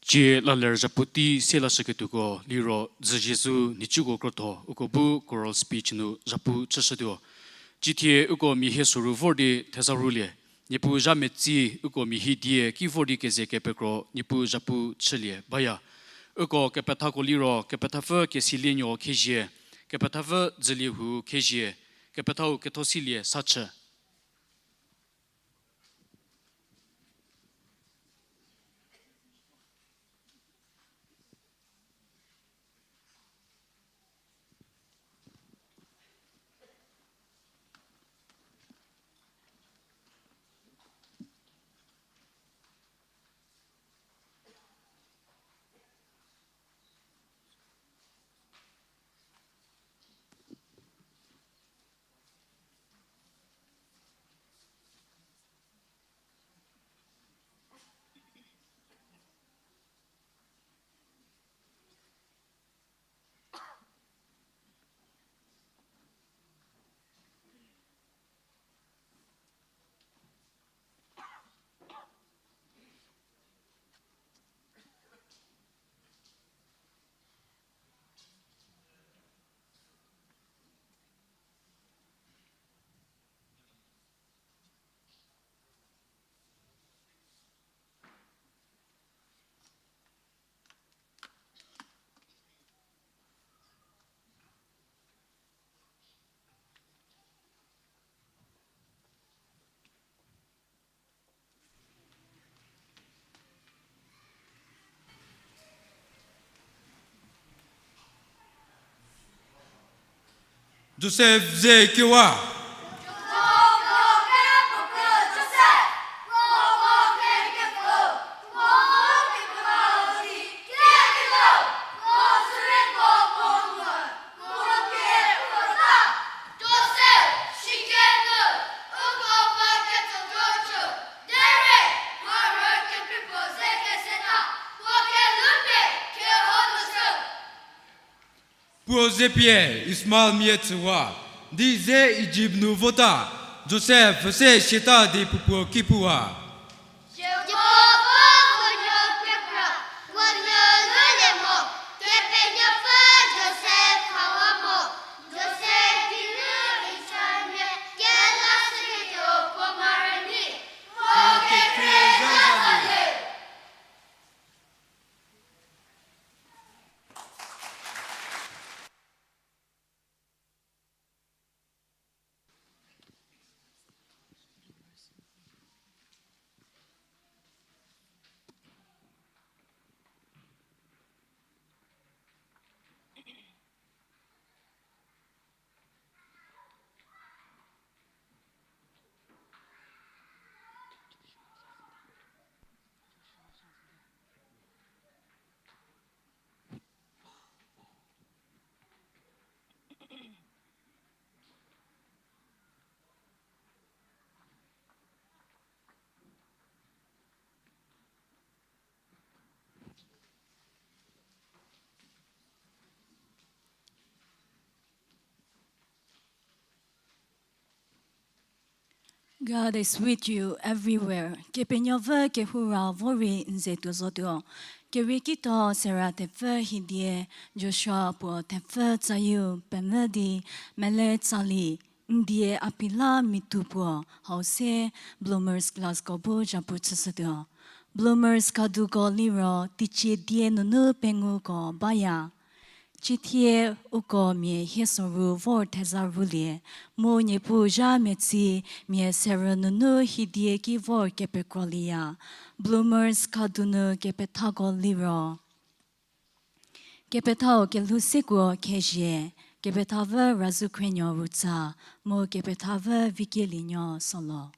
Cie la ler zhapu tei se lashüketuoko liro dzüzie zü nhicuko krotho uko bu choral speech nu zhapu chüshütuo. Cithie uko mia hie soru vor di theza rhulie, Niepuu zha metsi uko mia hie die ki vor di keze kepekro Niepuu zhapu chülie baya. Uko kepethako liro kepethapfü Kesilienuo Khezhie, kepethapfü Dzüliehu Khezhie, kepethau Kethosilie Sachü. Josef ze kewa. Puo zepie Ismael mia tsüwa, di ze Ijipt nu vota, Josef se siata di puo puo ki puwa. Jihova puo nuo kekra, puo nuo lule mo, Kepenuopfü Josef hawa mo, Josef geinu Israelmia kelashüketuo puo ma rüni, puo kekhrie zha zha le. God is with you everywhere. Kepenuopfü kehoura vo rei n ze tuo zotuo. Keriekitho sera thepfü hidie, Joshua puo thepfü tsayieu pemvü di, mele tsali, n die a phi la mitu puo, hau se Bloomers Glasgow bu zhapu chüshütuo. Bloomers khaduko liro teicie die nunu penguko baya. Ciethie uko mia hie soru vor theza rulie, mu Niepuu zha metsi mia serü nunu hidie ki vor kepekrolieya. Bloomers khadunu kepethako liro, kepethau kelhou sekuo khezhie, kepethavü Razhoukhrenuo Rutsa, mu kepethavü Vikelienuo Solo.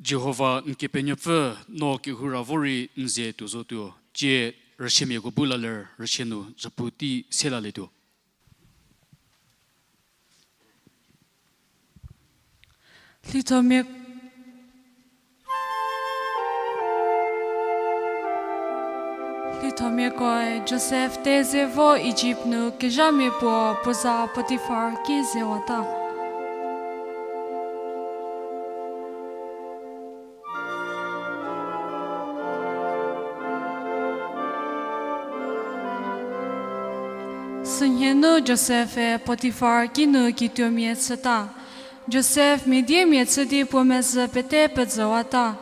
Jihova n Kepenuopfü, no kehoura vo rei n ze tuo zotuo, cie rüshemiako bu la ler, rüshie nu zhapu tei se lalietuo. Lhithomia, lhithomiakoe Josef te ze vo Ijipt nu kezhamia puo puo za Potifar ki zewata. Sünhie nu Josef-e Potifar kinu kituomia chüta. Josef mia diemia chü di puo mezhü pete pezüwata.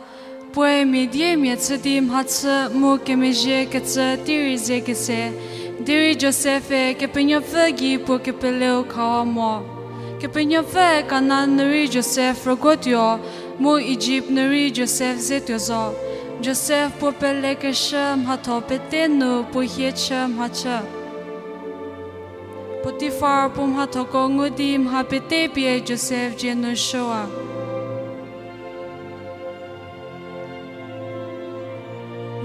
Puoe mia diemia chü di mhachü mu kemezhie kecü tei rei ze kese, derei Josef-e Kepenuopfü gei puo kepeleu khawa mo. Kepenuopfüe Kanan nu rei Josef rüguotuo, mu Ijipt nu rei Josef ze tuo zo. Josef puo pelekeshü mhatho pete nu puo hie chü mhachü. Potifar puo mhathoko ngu di mha pete pie Josef dzie nu shüwa.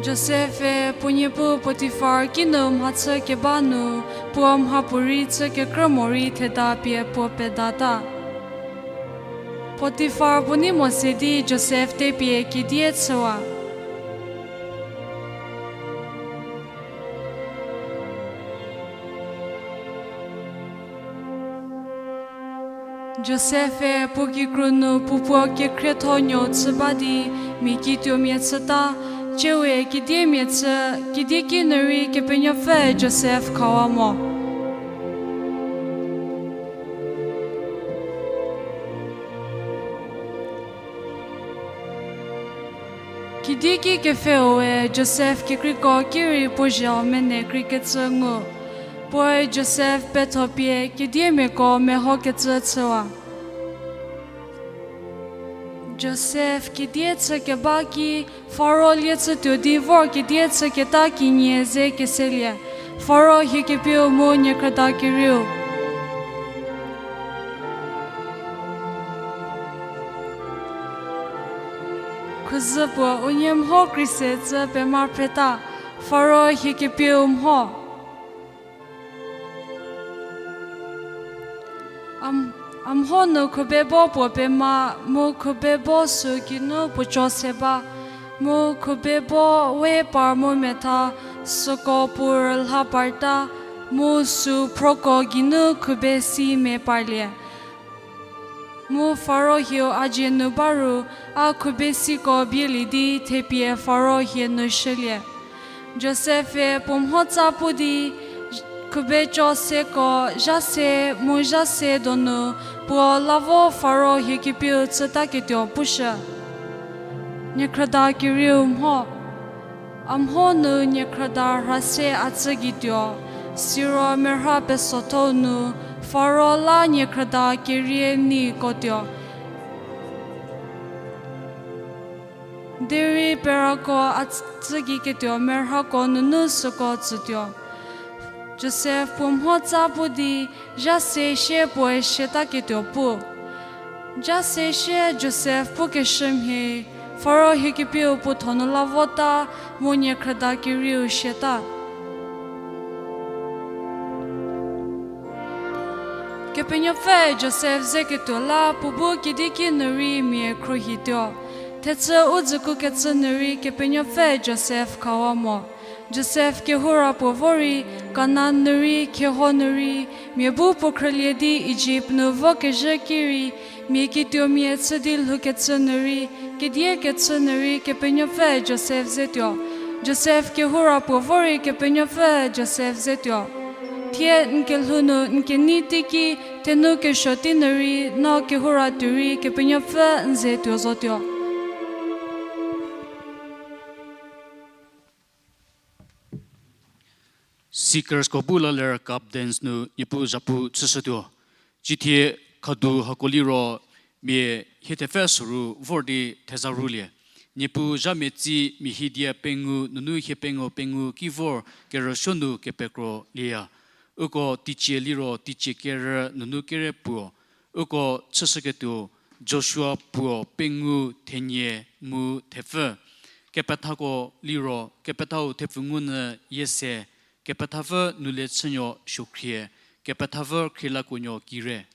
Josef-e puo niepu Potifar kinu mhachü keba nu puo mhapuorei chü kekrü morei theda pie puo pedata. Potifar puo nei mo se di Josef tepie kedie chüwa. Josef-e puo kikru nu puo puo kekhrietho nuou chü ba di mia kituomia chüta, ciewe kediemia chü, kedieki nu rei Kepenuopfüe Josef khawa mo. Kedieki kepfheue Josef kekreiko ki rei puo zhau mene kreikecü ngu. Puoe Josef pethopie kediemiako mehokecü chüwa. Josef kedie chü keba ki Faro lie chütuo di vor kedie chüketa kinie ze keselie, Faro hie kepieu mu niekhrüda kerieu. Khuzü puo unie mho krise cü pema phreta, Faro hie kepieu mho. A m-, a mho nu khubebo puo pema, mu khubebo sü kinu puoco se ba, mu khubebo we par mu metha, süko puo rülha parta, mu sü phroko geinu khube si me parlie. Mu Faro hieu a dzie nu ba ru, a khube siko bielie di thepie Faro hie nu shülie. Josef-e puo mhotsa pu di, khubeco seko zha se mu zha se donu puo la vo Faro hie kepieu chütaketuo pushü. Niekhrüda kerieu mho. A mho nu niekhrüda rha se a tsü gei tuo, siro merha pesotho nu Faro la niekhrüda kerie ni ko tuo. Derei perako a tsü gei ketuo merhako nunu süko tsütuo. Josef puo mhotsa pu di, zha se sie puoe siataketuo pu. Zha se sie Josef pukeshü mhie, Faro hie kepieu puo thonu la vota, mu niekhrüda kerieu siata. Kepenuopfü Josef zeketuo la puo bu kedieki nu rei mia khruohituo. Thechü u dzükukecü nu rei Kepenuopfü Josef khawa mo. Josef kehoura puo vo rei, Kanan nu rei, kheho nu rei, mia bu puo khrülie di Ijipt nu vokezhü ki rei, mia kituomia chü di lhoukecü nu rei, kediekecü nu rei Kepenuopfü Josef zetuo. Josef kehoura puo vo rei Kepenuopfü Josef zetuo. Thie n kelhou nu n kenei teiki, thenu kesuo tei nu rei, no kehoura tuo rei Kepenuopfü n ze tuo zotuo. Seekersko bu la ler cup dance nu Niepuu zhapu chüshütuo. Cithie khadu hako liro mia hie thepfü soru vor di theza rulie. Niepuu zha mia tsi mia hie dia pengou nunu hie pengou pengou ki vor kerüsuo nu kepekro lieya. Uko teicie liro teicie kerü nunu kere puo. Uko chüshüketuo Joshua puo pengou thenie mu thepfü. Kepethako liro, kepethau thepfü ngu nyü yie se, kepethapfü nu le chünuo suokhrie, kepethapfü khrielakuonuo kire.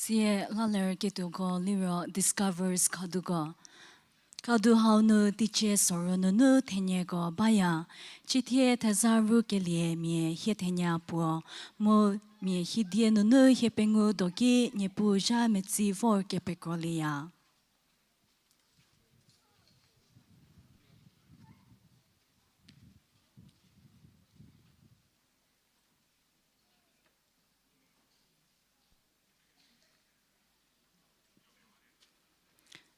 Tie laler ketuoko liro Discovers Khaduko. Khadu hau nu teicie sorou nunu thenieko baya. Chiethie theza ru kelie mia hie thenie puo, mu mia hie die nunu hie pengou doki Niepuu zha metsi vor kepekrolieya.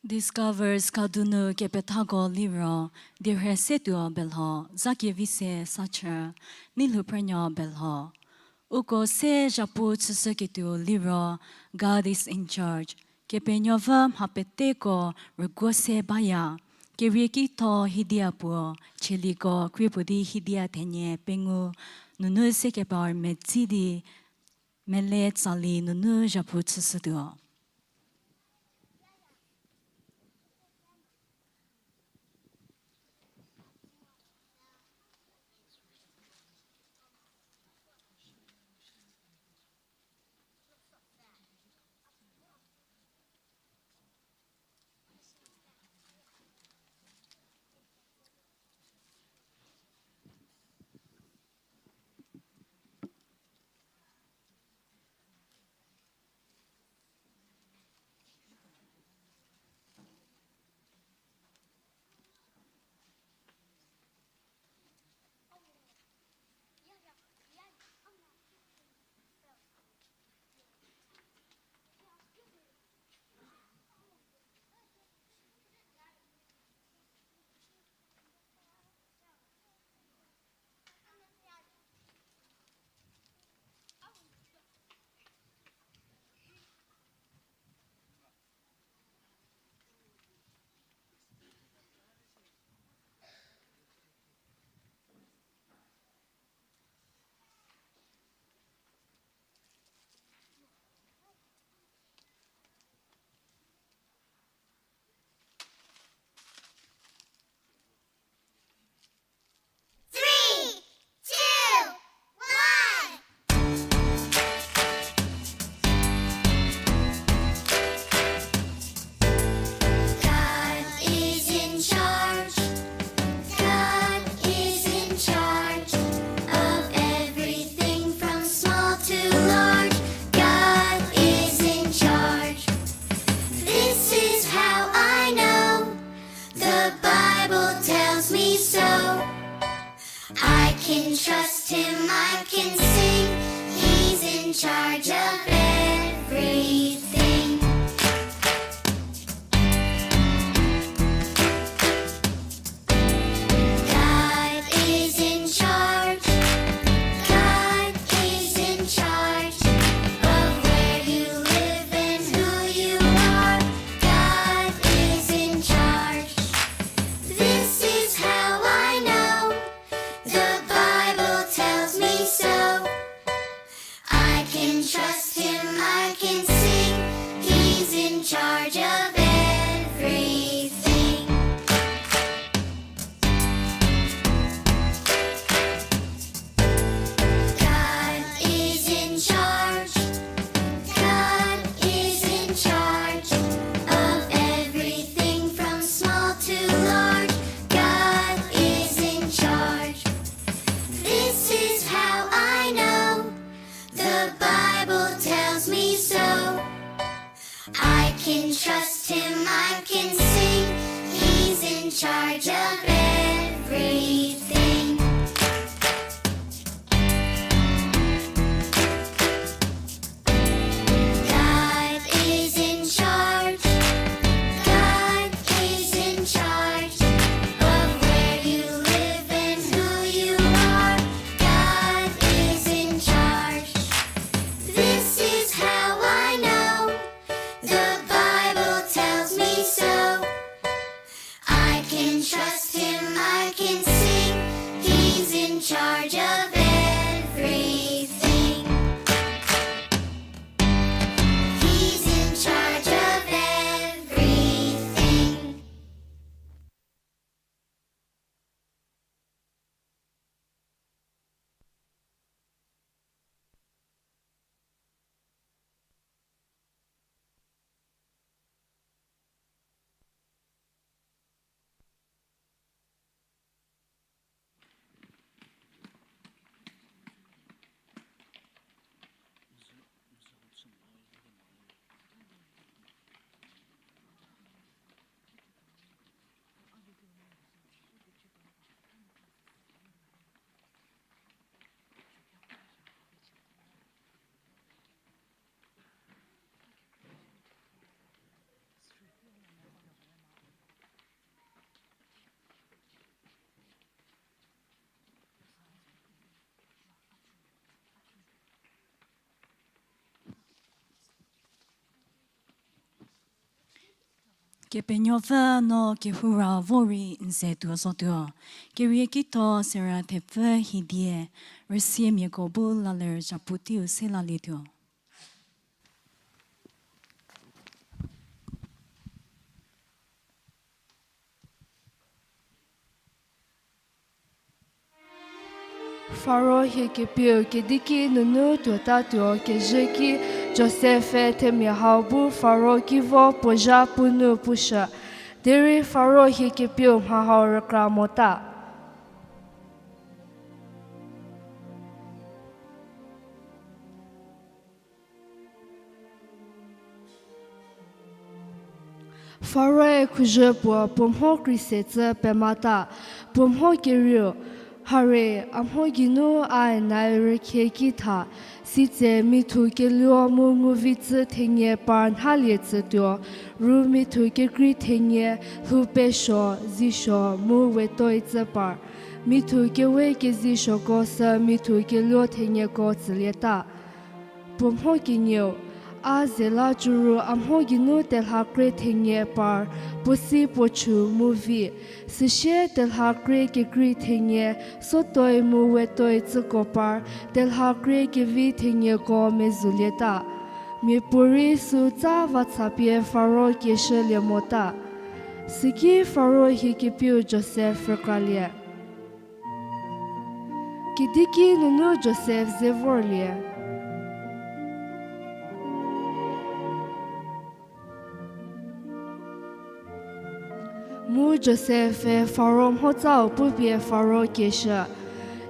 Discovers Khadu nu kepethako liro, Dierhe Setuo Belho, Zakevi se Sachü, Neilhouprenuo Belho. Uko se zhapu chüshüketuo liro, God is in charge. Kepenuopfü mha peteko rüguo se baya. Keriekitho hidia puo, chieliko krie puo di hidia thenie pengou nunu sekepar metsi di mele tsali nunu zhapu chüshütuo. Three, two, one. God is in charge. God is in charge of everything from small to large. God is in charge. This is how I know. The Bible tells me so. I can trust him, I can sing. He's in charge of everything. God is in charge. God is in charge of where you live and who you are. God is in charge. This is how I know. The Bible tells me so. I can trust him, I can sing. He's in charge of everything. God is in charge. God is in charge of everything from small to large. God is in charge. This is how I know. The Bible tells me so. I can trust him, I can sing. He's in charge of everything. God is in charge. God is in charge of where you live and who you are. God is in charge. This is how I know. The Bible tells me so. I can trust him, I can sing. Kepenuopfü no kehou ra vo rei n ze tuo zotuo. Keriekitho sera thepfü hidie, rüsiemiako bu laler zhapu teiu se lalietuo. Faro hie kepieu kediki nunu tuotatuo kezhü ki Josef-e themia hau bu Faro ki vo puo zha pu nu pushü. Derei Faro hie kepieu mha hau rükra mota. Faro-e khuzhü puo puo mho krise cü pemata, puo mho kerieu, hare, a mho geinu a Nile rükhie ki tha, sitse mithu keluo mu nguvitsü thenie par nhalie tsütuo, ru mithu kekrei thenie, lhou pesuo, zisuo, mu wetoi tsü par. Mithu kewe kezisuoko sü mithu keluo thenieko tsülieta. Puo mho kenieu, a ze la cüru a mho geinu telha kre thenie par, puo si puo chu mu vi, süsie telha kre kekrei thenie, sotoi mu wetoi tsüko par, telha kre kevi thenieko mezhülieta. Miapuorei süu tsa va tsa pie Faro kieshülie mota. Süki Faro hie kepieu Josef rükralie. Kediki nunu Josef ze vorlie. Mu Josef-e Faro mhotsau pupie Faro kieshü.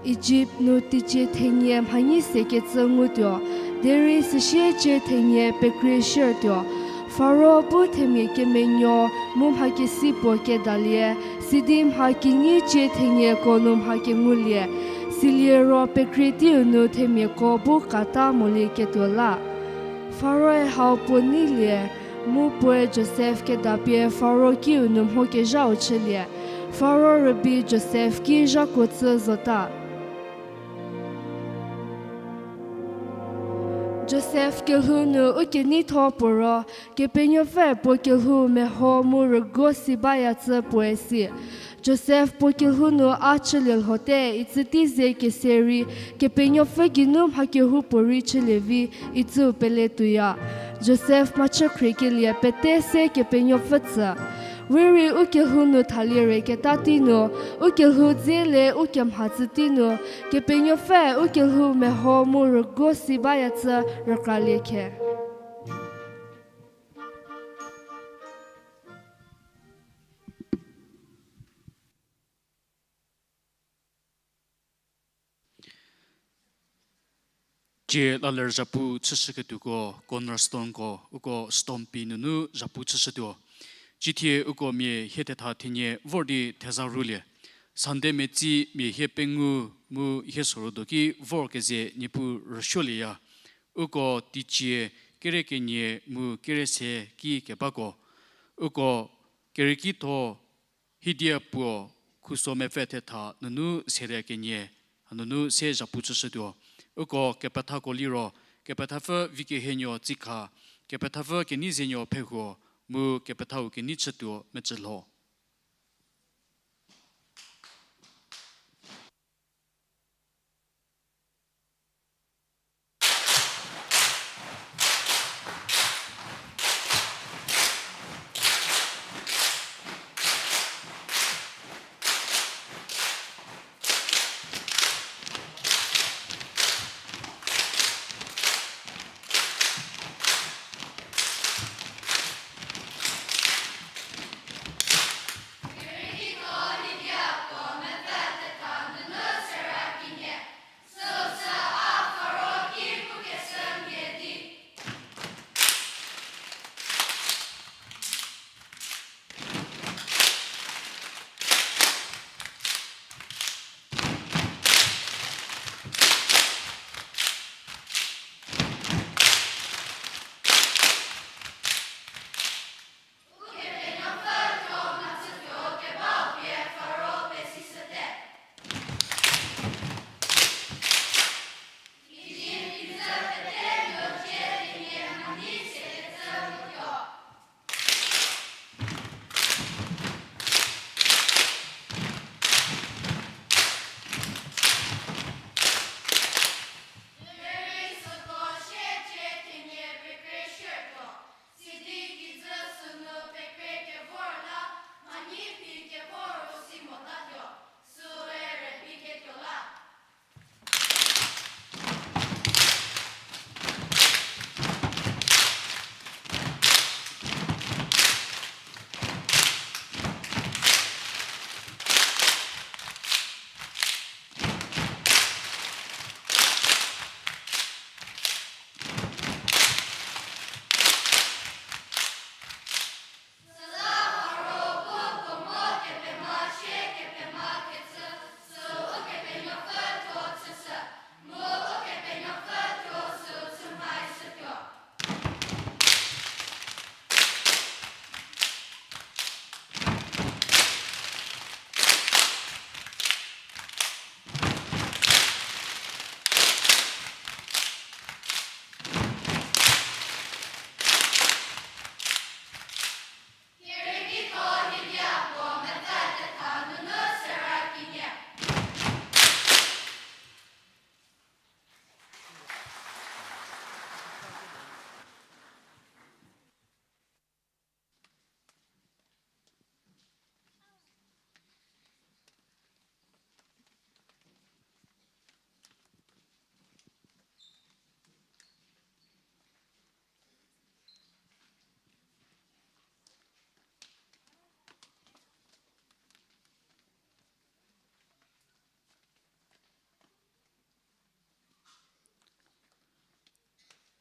Ijipt nu teicie thenie mhanyi sekecü ngutuo, derei süsie cie thenie pekrie shiertuo. Faro bu themia kemenuo mu mha kesipuo kedalie, sidi mha kinyi cie thenieko nu mha kengulie, silie ro pekrie teiu nu themiako bu kata molieketuo la. Faro-e hau puo neilie, mu puoe Josef kedapie Faro kiu nu mhokezhau chülie. Faro rübei Josef ki zhakuo chü zota. Josef kelhou nu u keneitho puo ro, Kepenuopfü puo kelhou meho mu rüguo si bayacü puoe si. Josef puo kelhou nu a chülie lhote itsü tei ze kese rei, Kepenuopfü geinu mha kehoupuorei chülie vi, itsüu pele tuoya. Josef mhachü khriekelie pete se Kepenuopfü tsü. We rei u kelhou nu thalie reketa tei nu, u kelhou dze le u kemhatsü tei nu, Kepenuopfü u kelhou meho mu rüguo si bayacü rükralie khe. Cie laler zhapu chüshüketuoko, cornerstone ko, uko stone pi nunu zhapu chüshütuo. Cithie uko mia hie thetha thenie vor di theza rhulie. Sunday metsi mia hie pengou mu hie soro do ki vor keze Niepuu rüsuolieya. Uko teicie kere kenie mu kere se ki kebako. Uko keriekitho hidie puo khuso mepfü thetha nunu serie kenie, nunu se zhapu chüshütuo. Uko kepethako liro, kepethapfü Vikehenuo Tsikha, kepethapfü Keneizenuo Phehuo, mu kepethau Keneichütuo Mecülho.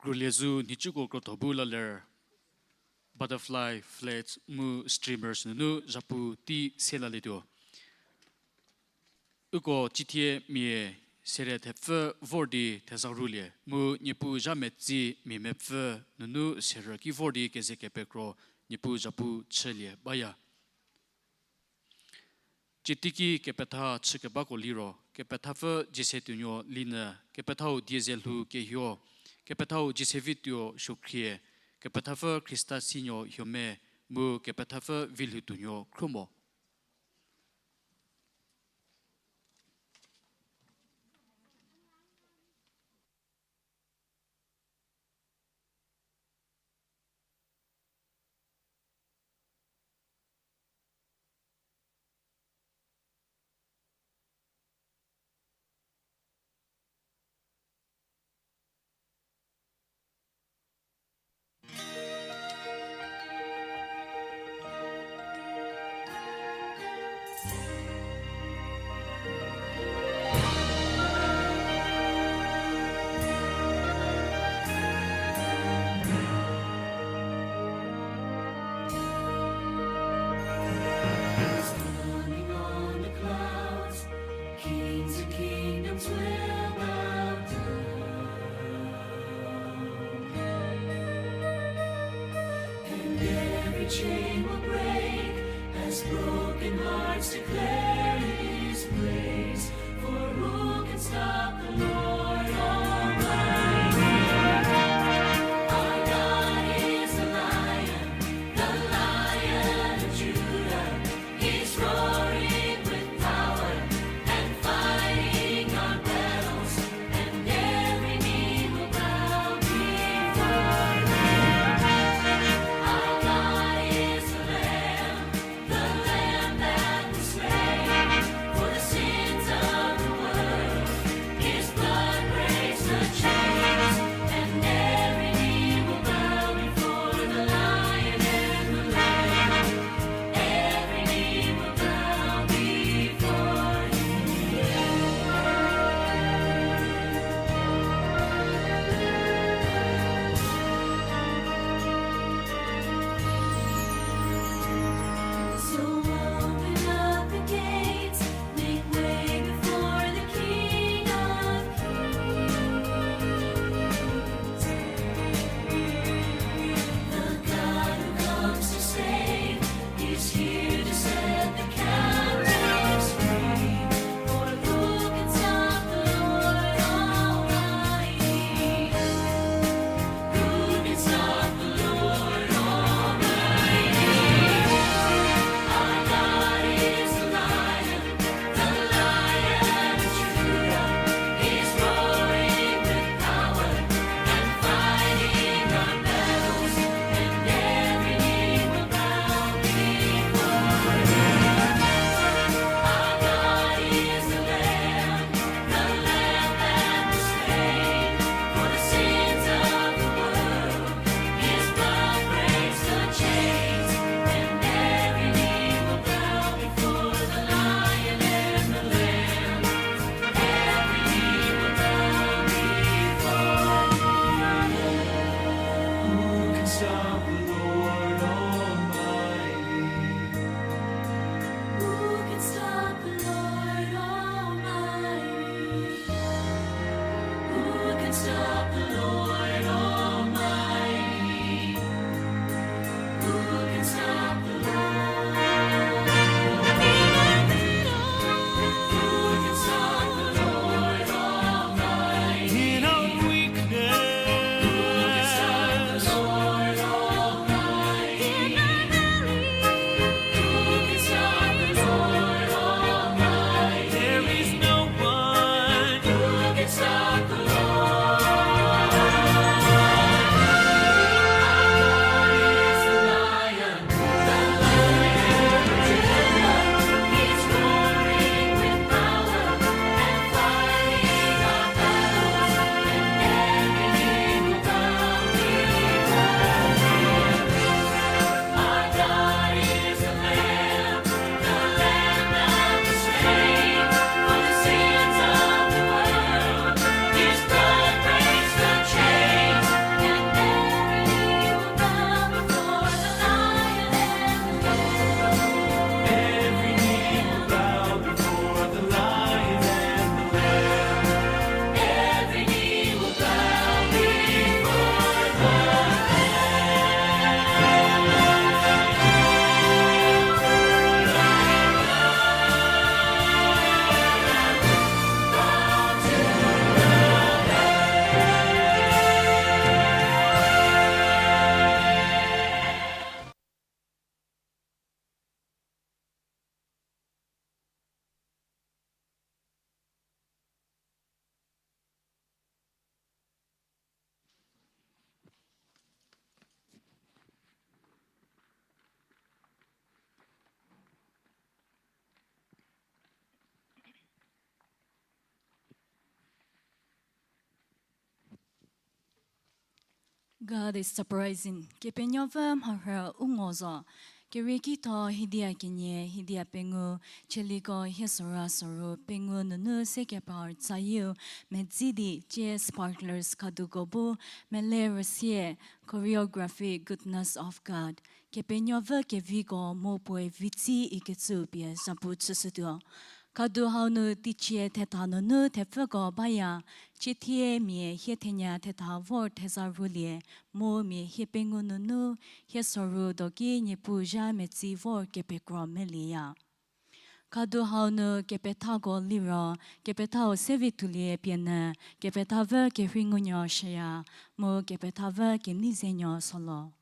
Krülie zu nhicuko krotho bu la ler, butterfly, flags mu streamers nunu zhapu tei se lalietuo. Uko cithie mia serie thepfü vor di theza rhulie, mu Niepuu zha metsi mia mepfü nunu serie ki vor di keze kepekro Niepuu zhapu chülie baya. Citiki kepetha chükebako liro, kepethapfü Jese tuonuo Linyü, kepethau Diezelhou Kehuo, kepethau Jesevituo Suokhrie, kepethapfü Khrista Sinuo Huomia, mu kepethapfü Vilhou tuonuo Khruomo. Coming on the clouds, kings and kingdoms will bow down. And every chain will break as broken hearts declare his praise. For who can stop the Lord Almighty? Our God is the Lion, the Lion of Judah. He's roaring with power and fighting our battles, and every knee will bow before him. Our God is the Lamb, the Lamb that was slain. God is surprising. Kepenuopfü mharhü u ngo zo. Keriekitho hidia kenie, hidia pengou, Chieliko hie sorou sorou pengou nunu se kepar tsayieu, medzi di cie sparklers khaduko bu, mele rüsie, choreography, goodness of God. Kepenuopfü keviko mu puoe vitsi ikecü pie zapu chüshütuo. Khadu hau nu teicie thetha nunu thepfüko baya, ciethie mia hie thenya thetha vor theza rhulie, mu mia hie pengou nunu hie sorou doki Niepuu zha metsi vor kepekro melieya. Khadu hau nu kepethako liro, kepethau se vi tuolie pie nyü, kepethapfü kerhei ngunuo shüya, mu kepethapfü kenei zenuo solo.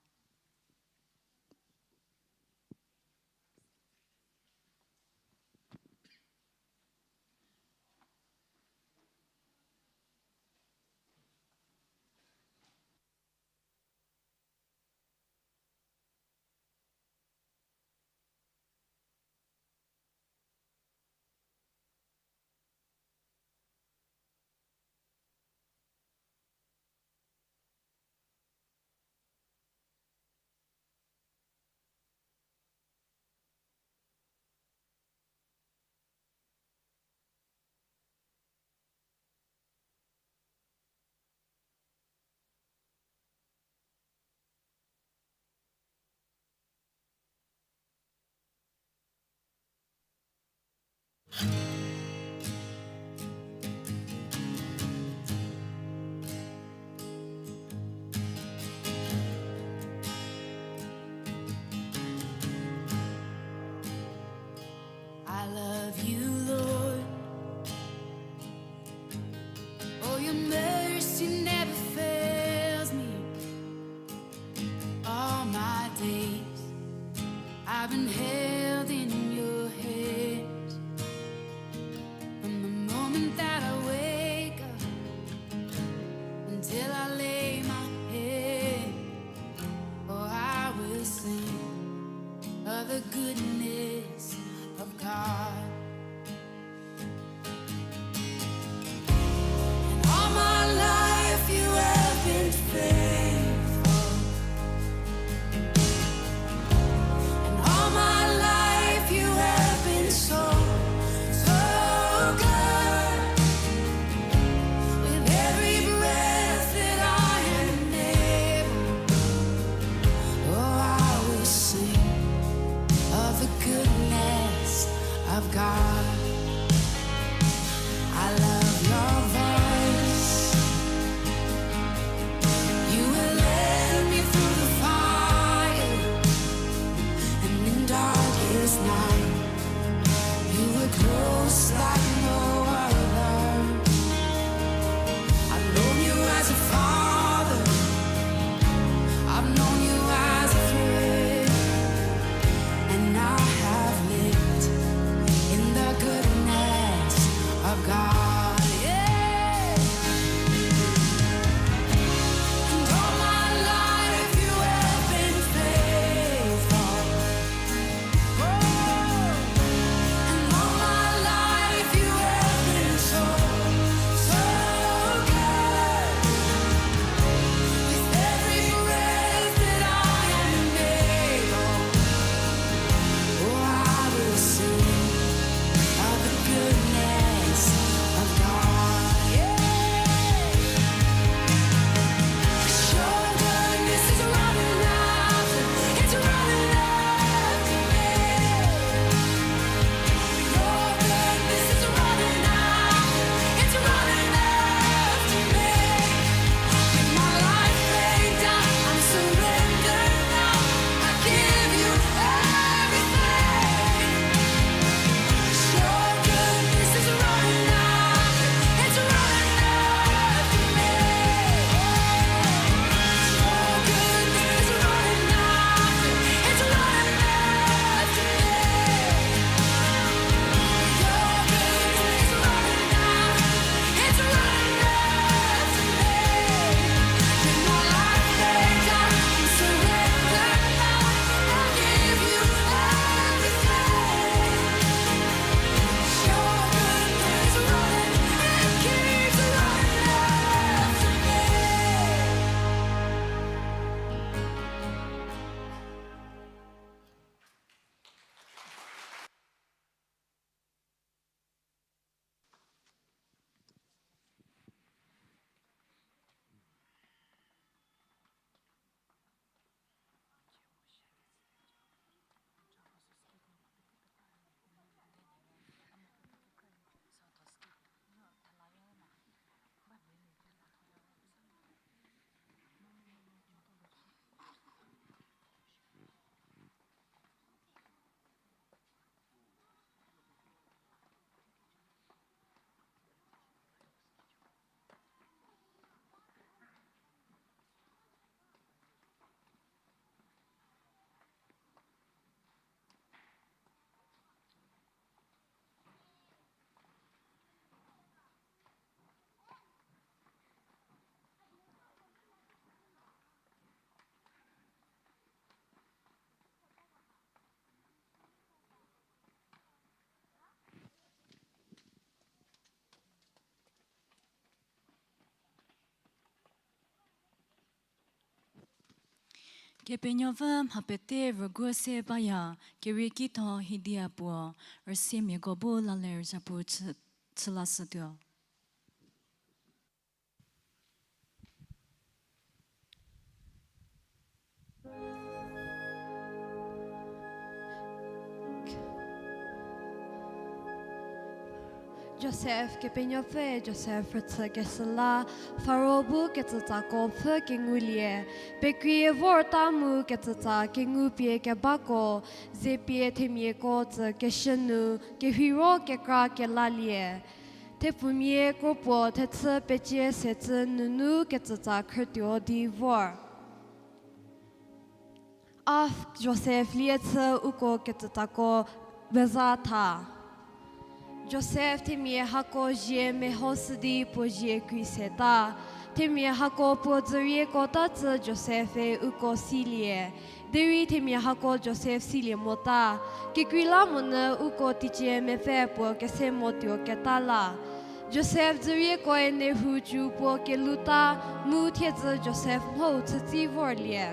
I love you, Lord. Oh, your mercy never fails me. All my days, I've been held in your hands. From the moment that I wake up until I lay my head, oh, I will sing of the goodness of God. Kepenuopfü mha pete rüguo se baya, kerieki tho hidia puo, rüsiemiako bu la ler zhapu chü-, chülashütuo. Josef, Kepenuopfü Josef rüchükeshü la, Faro bu ketsütsako pfhü kengulie, pekrie vorta mu ketsütsa kengu pie kebako, ze pie themiako tsükeshü nu, kerheiro kekra kelalie. Thepfumia kropuo thechü pecie secü nunu ketsütsa khrütuo di vor. A Josef lie chü uko ketsütsako meza tha. Josef themia hako zie mehoshü di puo zie kri seta. Themia hako puo dzürieko ta chü Josef-e uko silie. Derei themia hako Josef silie mota. Kekreilamonyü uko teicie mepfü puo kese motuo keta la. Josef dzüriekoe nehou cü puo keluta, mu thiedzü Josef mhou chütsi vorlie.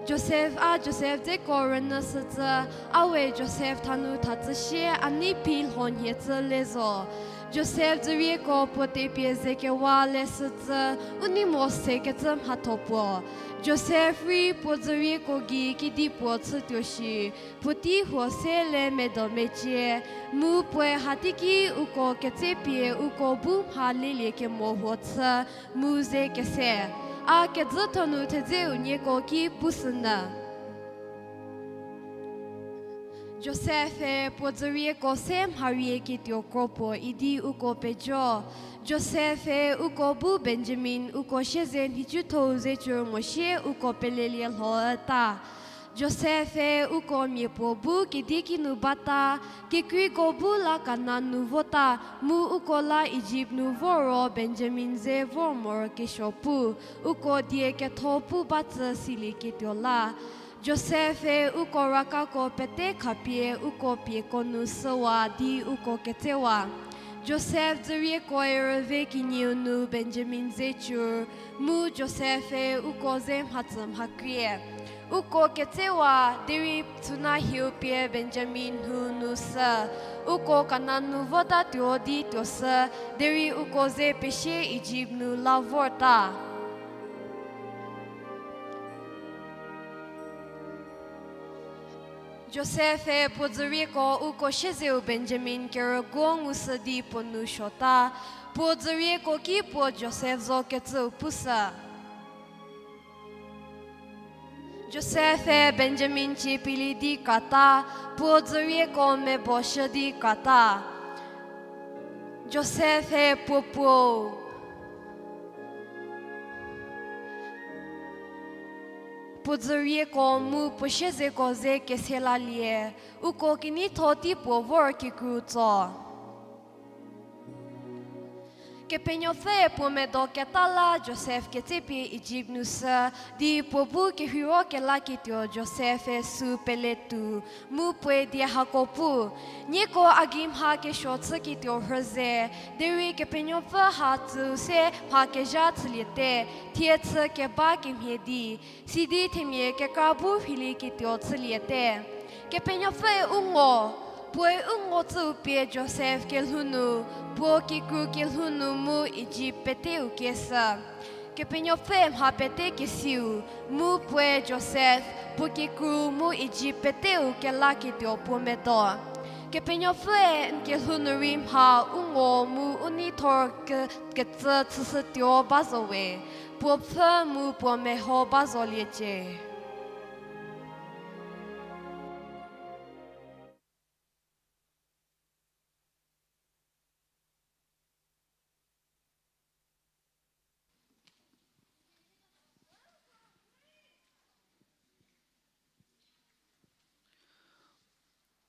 Josef a Josef dzeko rünyüshücü, a we Josef thanu thacü sie a nei phi lhonhie cü le zo. Josef dzürieko puo tepie ze kewa leshücü, u nei mo sekecü mhatho puo. Josef rei puo dzürieko gei kedipuo chütuo shi, puotei huo se le medo mecie, mu puoe hateiki uko ketsepie uko bu mha lelie kemo huo chü, mu ze kese. A kezhütho nu thedzeu nieko ki pushünyü. Josef-e puo dzürieko se mharie ketuo kropuo idi uko pejo. Josef-e uko bu Benjamin uko sieze nhicutho-u ze cü mo sie uko pelelie lhoüta. Josef-e uko miapuo bu kedieki nu bata, kekreiko bu la Kanan nu vota, mu uko la Ijipt nu vor ro Benjamin ze vor morokesuo pu, uko die ketho pu ba tsü silieketuo la. Josef-e uko rakako pete khapie uko pieko nu süwa di uko ketsewa. Josef dzüriekoe rüve kenieu nu Benjamin ze cü, mu Josef-e uko ze mhatsü mhakrie. Uko ketsewa, derei tsuna hieu pie Benjamin lhou nu sü. Uko Kanan nu votatuo di tuoshü, derei uko ze pesie Ijipt nu la vorta. Josef-e puo dzürieko uko siezeu Benjamin kerüguo ngushü di puo nou suota, puo dzürieko ki puo Josef zo kecüu pushü. Josef-e Benjamin cie pili di krata, puo dzürieko meboshü di krata. Josef-e puo puo puo dzürieko mu puo siezeko ze kese lalie, uko keneitho tei puo vor kikru tso. Kepenuopfüe puo medo keta la Josef ketsepie Ijipt nu sü, di puo bu kerheiro kelaketuo Josef-e sü peletuo, mu puoe die hako pu, nieko a gei mha kesuo chüketuo rhü ze, derei Kepenuopfü ha tsüu se mha kezha chüliete, thie chü keba kemhie di, sidi themia kekra bu rheilieketuo chüliete. Kepenuopfüe u ngo, puoe u ngo tsüu pie Josef kelhou nu, puo kikru kelhou nu mu Ijipt peteu kieshü. Kepenuopfüe mha pete kesiu, mu puoe Josef, puo kikru mu Ijipt peteu kelaketuo puo medo. Kepenuopfüe n kelhou nu rei mha u ngo mu u neithor ke-, kecü chüshütuo ba zo we, puo pfhü mu puo meho ba zoliecie.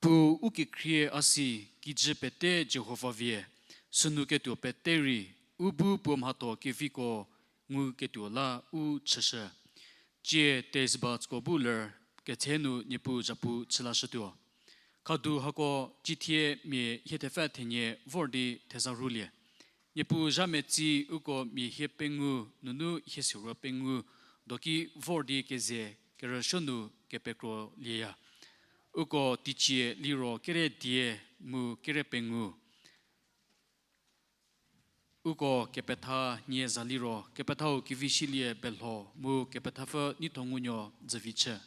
Puo u kekhrie a si, kijü pete Jihova vie, sünu ketuo pete rei, u bu puo mhatho keviko nguketuo la u chüshü. Cie teisba tsüko bu ler ketse nu Niepuu zhapu chülashütuo. Khadu hako cithie mia hie thepfü thenie vor di theza rhulie. Niepuu zha metsi uko mia hie pengou nunu hie siro pengou doki vor di keze kerüsuo nu kepekrolieya. Uko teicie liro kere die mu kere pengou. Uko kepetha nie za liro, kepethau Kevisilie Belho mu kepethapfü Neitho Ngunuo Dzüvichü.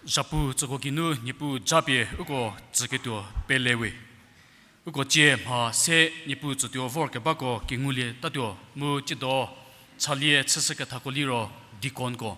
Zhapu tsüko geinu Niepuu japie uko tsüketuo pelewe. Uko tsie mha se Niepuu tsütuo vorkebako kengulie tatuo mu tsiedo chalie chüshükethako liro deaconko.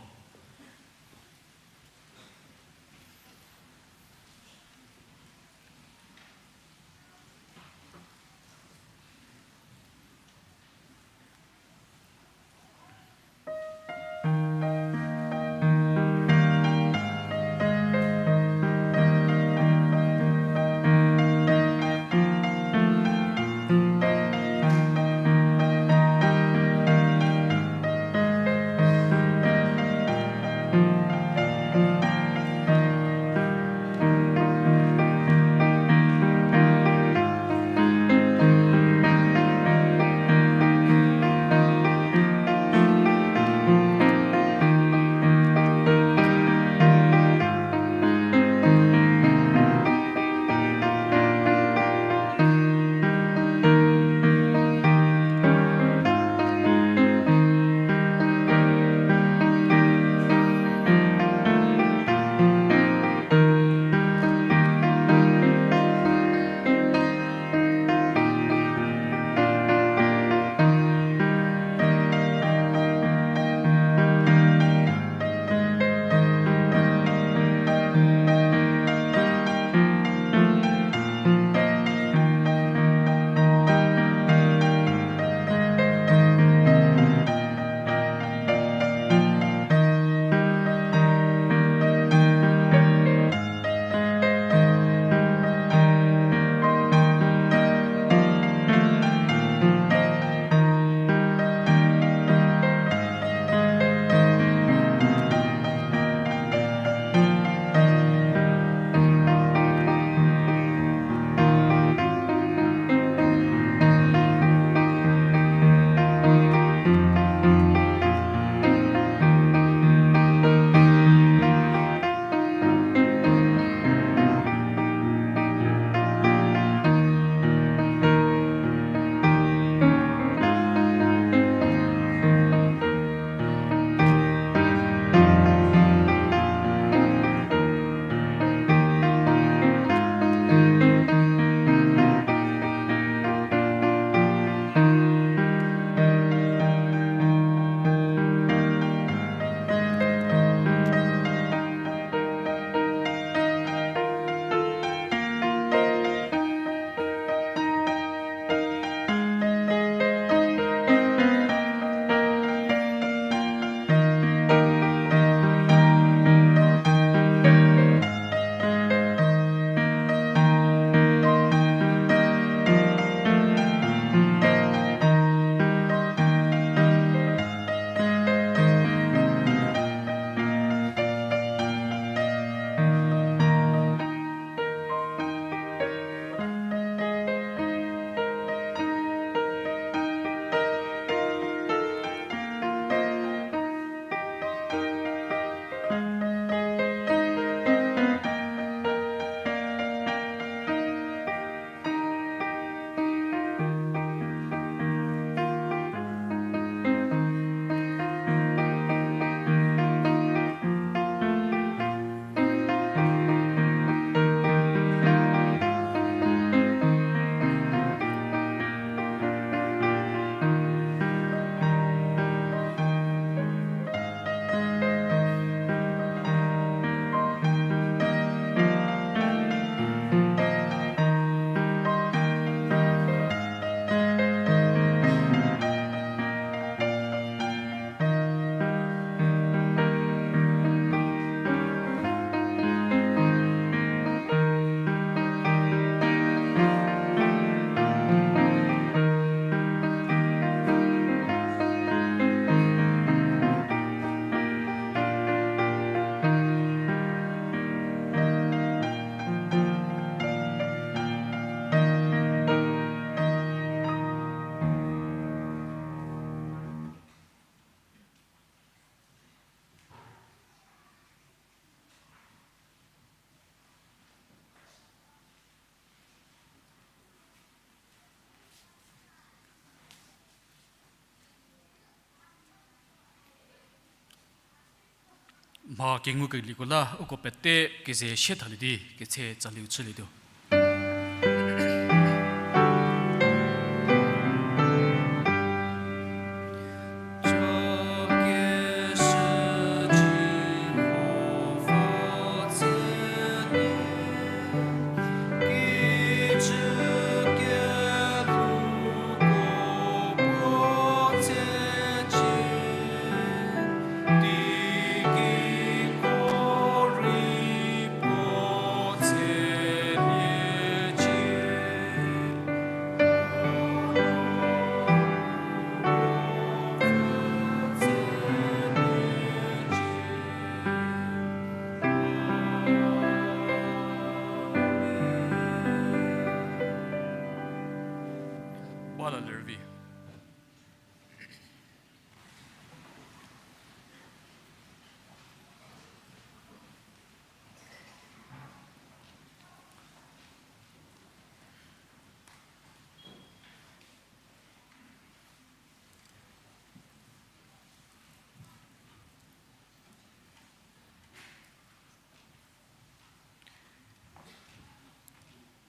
Mha kengu kelieko la uko pete keze shie thalie di ketse tsaliu chülietuo.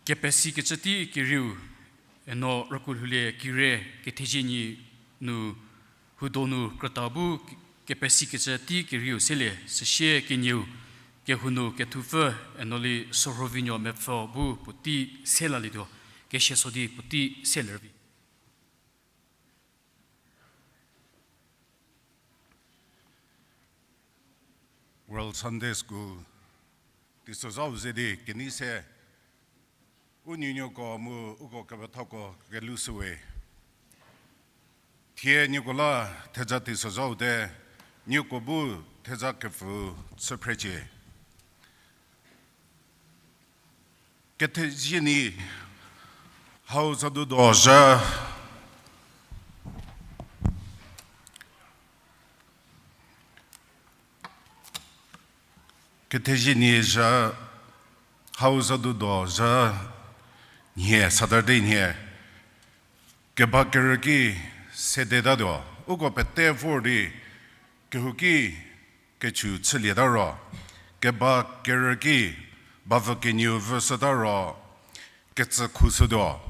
Kepesikecü tei kerieu, eno rüku lhoulie kire kethezie nyi nu huo donu krüta bu kepesikecü tei kerieu selie, süsie kenieu kehou nu kethupfü eno li Sohrovinuo Mepfü bu puotei se lalietuo, kesia so di puotei se lervi. World Sunday School teisozhau ze di kenei se u nuonuoko mu uko kepethako kelushüwe. Thie nieko la theja teisozhau te, nieko bu theja kepfü chü phrecie. Kethezie nyi hau zadu do zha, kethezie nyi zha, hau zadu do zha, nhie Saturday nhie, keba kerü ki sedetatuo, uko pete vor di kehouki kechü chülieta ro, keba kerü ki bavü kenieu vüshüta ro, ketsü khushütuo.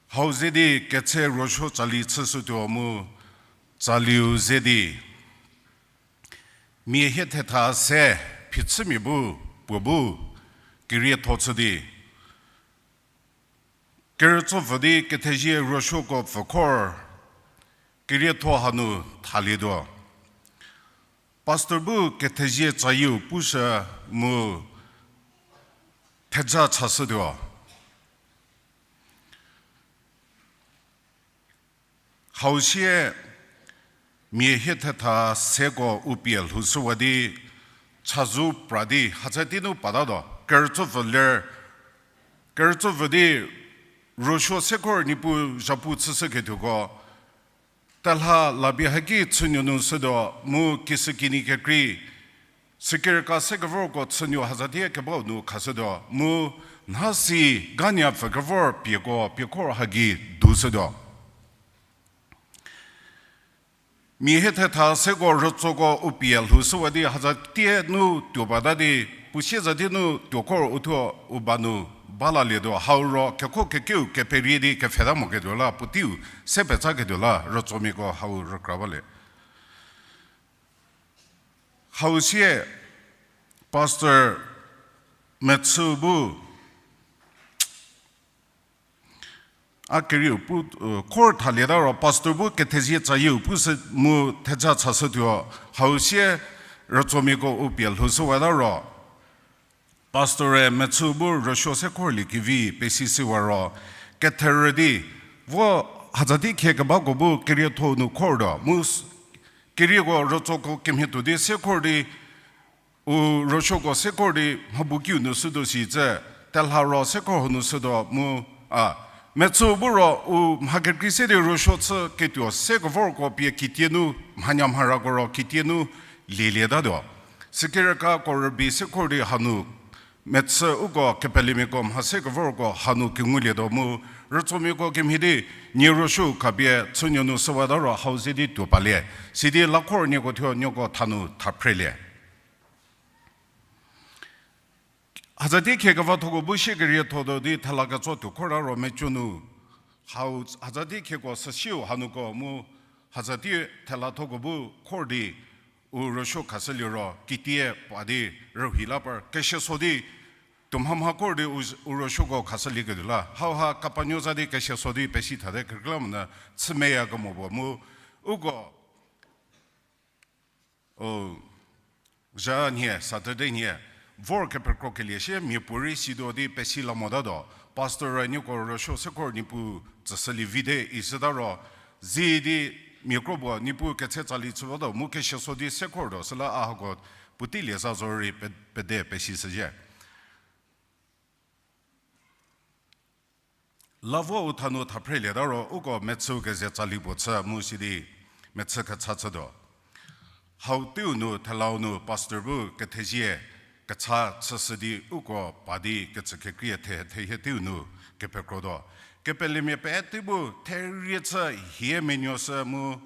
Hau ze di ketse ruosuo tsali chüshütuo mu tsaliu ze di mia hie thetha se phichümia bu puo bu kerietho chü di kerütsopfü di kethezie ruosuoko pfükhor kerietho hanu thalietuo. Pastor bu kethezie tsayieu pushü mu theja chashütuo. Hau sie mia hie thetha seko u pie lhoushüwa di chazou pra di hatsa tei nu patatuo, kerütsopfü ler, kerütsopfü di ruosuo sekhor Niepuu zhapu chüshüketuoko telha lapie haki chünuo nu shütuo mu kishükinyi kekrei, sükerka sekevorko chünuo hatsa thie kebau nu khashütuo mu nhasi ganyapfü kevor pieko piekhor hagi dushütuo. Mia hie thetha seko rütsoko u pie lhoushüwa di hatsa tie nu tuo bata di puo sie za die nu tuokhor uthuo u ba nu balalietuo, hau ro kekho kekiu keperie di kepfheta moketuo la puoteiu se petsaketuo la rütsomiako hau rükra balie. Hau sie Pastor Metsü bu a kerieu pu, khor thalieta ro pastor bu kethezie tsayieu pushü mu theja chashütuo, hau sie rütsomiako u pie lhoushüwata ro, pastor-e Metsü bu rüsuo se khorlie kevi pesishüwa ro, ketherü di vo hatsa di khie kebako bu kerietho nu khortuo mu kerieko rütsoko kemhie tuo di se khor di u rüsuoko se khor di mhabu kiu nu shütuo sitse, telha ro se khor hanu shütuo mu, a, Metsü bu ro u mha kekrei se di rüsuo chü ketuo se kevorko pie kitie nu, mhanya mharako ro kitie nu lielietatuo. Sükerkako rübei se khor di hanu Metsü uko kepelemiako mha se kevorko hanu kengulietuo mu rütsomiako kemhie di nie rüsuo khapie chünuo nu shüwata ro hau ze di tuo palie. Sidi lakhor nieko thuo nieko thanu thaphrelie. Hazatie khie kevathoko bu shie kerietho tuo di thela ketso tuo khor ta ro meco nu. Hau hazatie khieko süsiu hanuko mu hazatie thela thoko bu khor di u ruosuo khashülie ro kitie pa di rühi la par keshie so di tuo mha mha khor di u, u ruosuoko khashülieketuo la. Hauha kapanuo za di keshie so di pesi thate kekreilamonyü chü meya kemo puo mu uko, o, zha nhie, Saturday nhie, vor kepekro kelie shie mia puorei situo di pesi la motatuo. Pastor-e nieko ruosuo se khor Niepuu tsüshülie vite ishüta ro, zie di mia kro puo Niepuu ketse tsali chü batuo mu keshie so di se khor tuo, süla a hako puotei lie za zorei pe-, pede pesishüzhie. La vo u thanu thaphrelie ta ro uko mechüu keze tsali puo chü mu sidi mechü kecha chütuo. Hau teiu nu thelau nu pastor bu kethezie kecha chüshü di uko pa di kecü kekrie the, thehie teiu nu kepekrotuo. Kepelemia pete bu therie chü hie menuoshü mu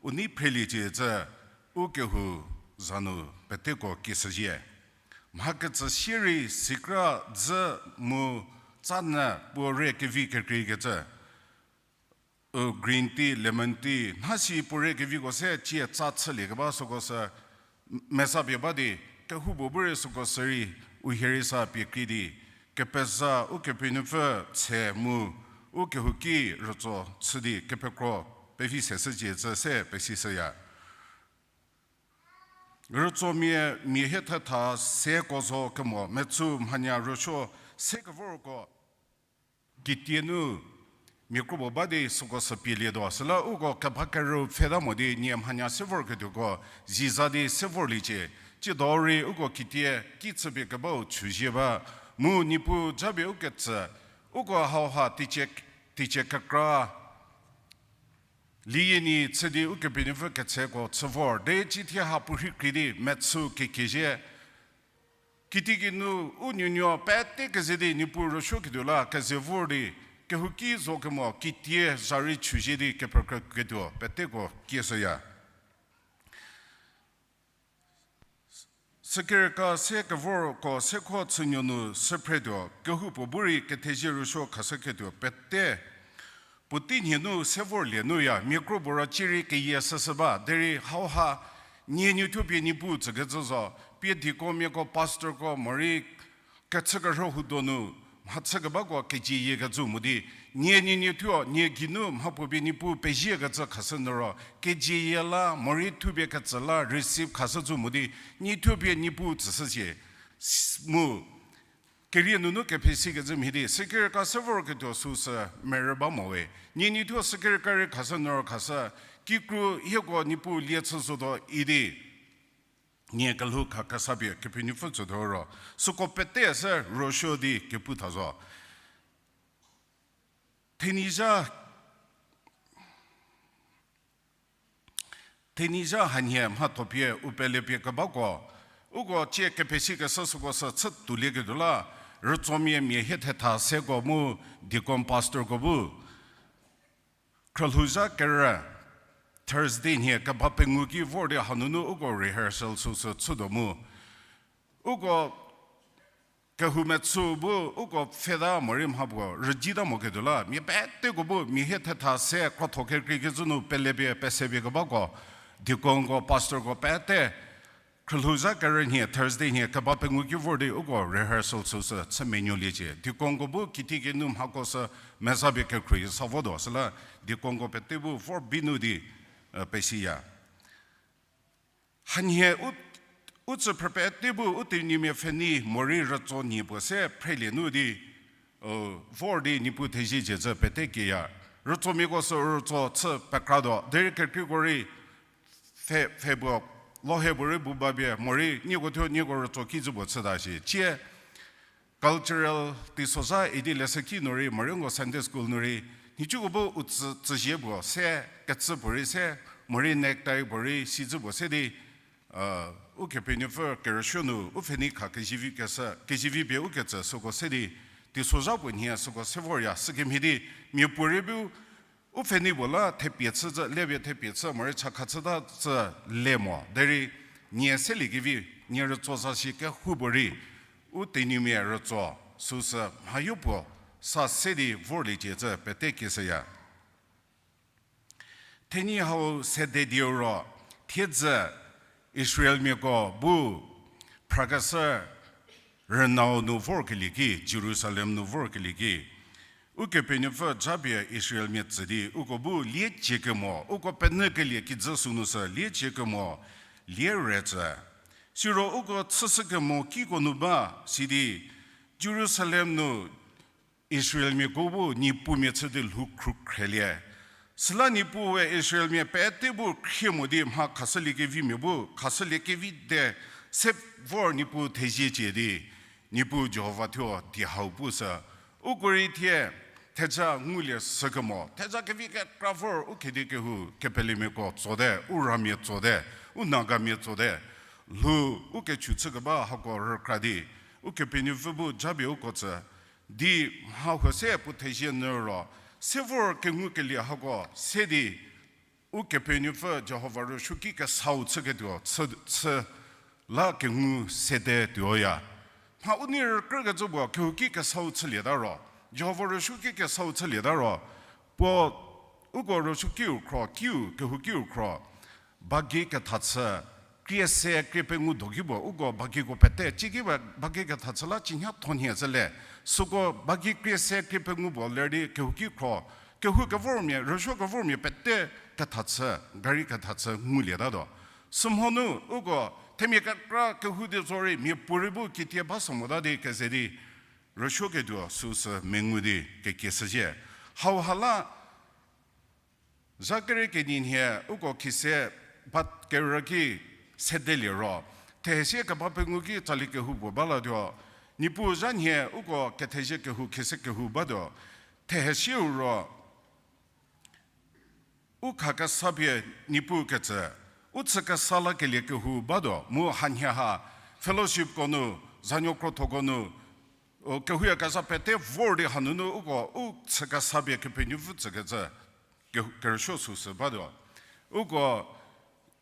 u nei phreliecie cü u kehou za nu peteko kieshüzhie. Mhakecü sierei sikra dzü mu tsanyü puo re kevi kekreikecü, u green tea, lemon tea, nhasi puo re keviko se cie tsa chülie keba süko sü, meza pie ba di, kehoupuo bu rei süko sü rei, u hie rei sa pie krei di, kepeza Ukepenuopfü tshe mu, u kehouki rütso chü di kepekro pevi seshücie cü se pesishüya. Rütsomia mia hie thetha seko zo kemo mechü mhanya ruosuo se kevorko kitie nu mia kropuo ba di süko sü pielietuo. Süla uko keba kerüu pfheta mo di nie mhanya se vorketuoko ziza di se vorliecie. Tsiedo rei uko kitie ki chüpie kebau chüzhie ba. Mu Niepuu japie ukecü, uko hauha teicie, teicie kekra liyie nyi chü di Ukepenuopfü ketseko chü vor. Derei cithie ha puorhi krei di mechü kekiezhie. Kitie kinu u nuonuo pete keze di Niepuu rüsuoketuo la keze vor di, kehouki zo kemo kitie za rei chüzhie di kepekroketuo peteko kieshüya. Sükerüka se kevorko sekho chünuo nu süphretuo, kehoupuo bu rei kethezie rüsuo khashüketuo pete puotei nhie nu se vorlie nuya, mia kropuo ro cierei keyie süshü ba, derei hauha nie nuothuo pie Niepuu tsükecü zo, pie deaconmiako, pastorko morei kechükerhü hou donu mhachü kebako kezieyie kecü mo di, nie nie nuothuo nie geinu mhapuo pie Niepuu peziekecü khashü nu ro, kezieyie la morei thupie ketsü la receive khashü cü mo di, nuothuo pie Niepuu tsüshücie. S-, mu kerie nunu kephe sikecü mhie di, sükerüka se vorketuo süsü merü ba mo we. Nie nuothuo sükerüka rei khashü nu ro khashü, kikru hieko Niepuu lie chü zotuo idi nie kelhou kha kesa pie Kepenuopfü tsütuo ro, süko pete se rüsuo di kepu tha zo. Thenizha, thenizha hanhie mhathopie u pelepie kebako, uko tsie kephe sikeshü süko sü chü tuolieketuo la, rütsomia mia hie thetha seko mu deacon pastorko bu khrülhouzha kerü, Thursday nhie keba pengou ki vor di hanunu uko rehearsal süsü chütuo mu. Uko kehou mechü bu uko pfheta morei mhapuo rüjita moketuo la, mia peteko bu mia hie thetha se krotho kekreikecü nu pelepie pesepie kebako, deaconko, pastorko pete, khrülhouzha kerü nhie, Thursday nhie keba pengou ki vor di uko rehearsal süsü chü menuoliecie. Deaconko bu kitie kinu mhako sü meza pie kekhruohi sa votuo, süla deaconko pete bu vor bi nu di, e, pesiya. Hanhie u, u tsüphrü pete bu u tenyimia pfhenei morei rütso nyi puo se phrelie nu di, e, vor di Niepuu thezie cie cü pete kieya. Rütsomiako sü rütso chü pekratuo, derei kekreiko rei pfhe, pfhe puo, lo he puorei bu ba pie, morei nieko thuo nieko rütso ki zü puo chüta shi. Tsie, cultural teisozha idi leshüki nu rei, morei nko Sunday school nu rei, nhicuko bu u tsü, tsüzie puo se, kecü puorei se, morei necktie puorei si zü puo se di, Ukepenuopfü kerüsuo nu u pfhenei kha kezivi keshü, kezivi pie ukecü süko se di, teisozha puo nhie süko se vorya, sükemhie di, mia puorei bu u pfhenei puo la thepie chü zü, lepie thepie chü, morei chakha chüta zü le mo. Derei nie seliekevi, nie rütso za shi kehoupuorei, u tenyimia rütso, süsü mhayo puo sa se di vorliecie cü pete kieshüya. Thenyi hau sede dieu ro, thiedzü Israelmiako bu phrakeshü rünau nu vorkelie ki, Jerusalem nu vorkelie ki, Ukepenuopfü japie Israelmia tsü di uko bu liecie kemo, uko penyükelie kijü sünu sü liecie kemo, lie re tsü. Siro uko chüshü kemo kiko nu ba, sidi Jerusalem nu Israelmiako bu niepumia chü di lhou khrukhrielie. Süla Niepuue Israelmia pete bu khrie mo di mha khashüliekevimia bu khashüliekevi te se vor Niepuu thezie cie di, Niepuu Jihova thuo die hau pushü. Uko rei thie theja ngulie shükemo, theja kevi kekra vor u khedi kehou kepelemiako tsote, u ramia tsote, u Nagamia tsote, lhou u kechu chükeba hako rükra di, Ukepenuopfü bu japie uko tsü di mha huo se puo thezie nyü ro, se vor kengukelie hako se di, Ukepenuopfü Jihova rüsuoki kesau chüketuo chü, chü la kengu sede tuoya. Mha u nei rükrükecü puo kehouki kesau chülieta ro, Jihova rüsuoki kesau chülieta ro, puo uko rüsuokiu khro, kiu, kehoukiu khro, bagi kethachü, krie se krie pengou do ki puo, uko bagiko pete, ciki ba, bagi kethachü la cinha thonhie zhüle, süko bagi krie se krie pengou puo ler di kehouki khro, kehou kevormia, rüsuo kevormia pete kethachü, gari kethachü ngulietatuo. Sümhonu uko themia kekra kehou di zorei mia puorei bu kitie ba sa mota di keze di, rüsuoketuo süsü mengu di kekieshüzhie. Hauha la, zha kere kenie nhie uko khise ba kerü ki sedelie ro, thehesie keba pengou ki tsali kehou puo balatuo, Niepuu zha nhie uko kethezie kehou khise kehou batuo, thehesieu ro, u khakesa pie Niepuu ketsü, u chü kesa lakelie kehou batuo, mu hanhie ha fellowshipko nu, zanuo krothoko nu, o, kehouyakezha pete vor di hanunu uko u chü kesa pie Kepenuopfü tsükecü ke-, kerüsuo süsü batuo. Uko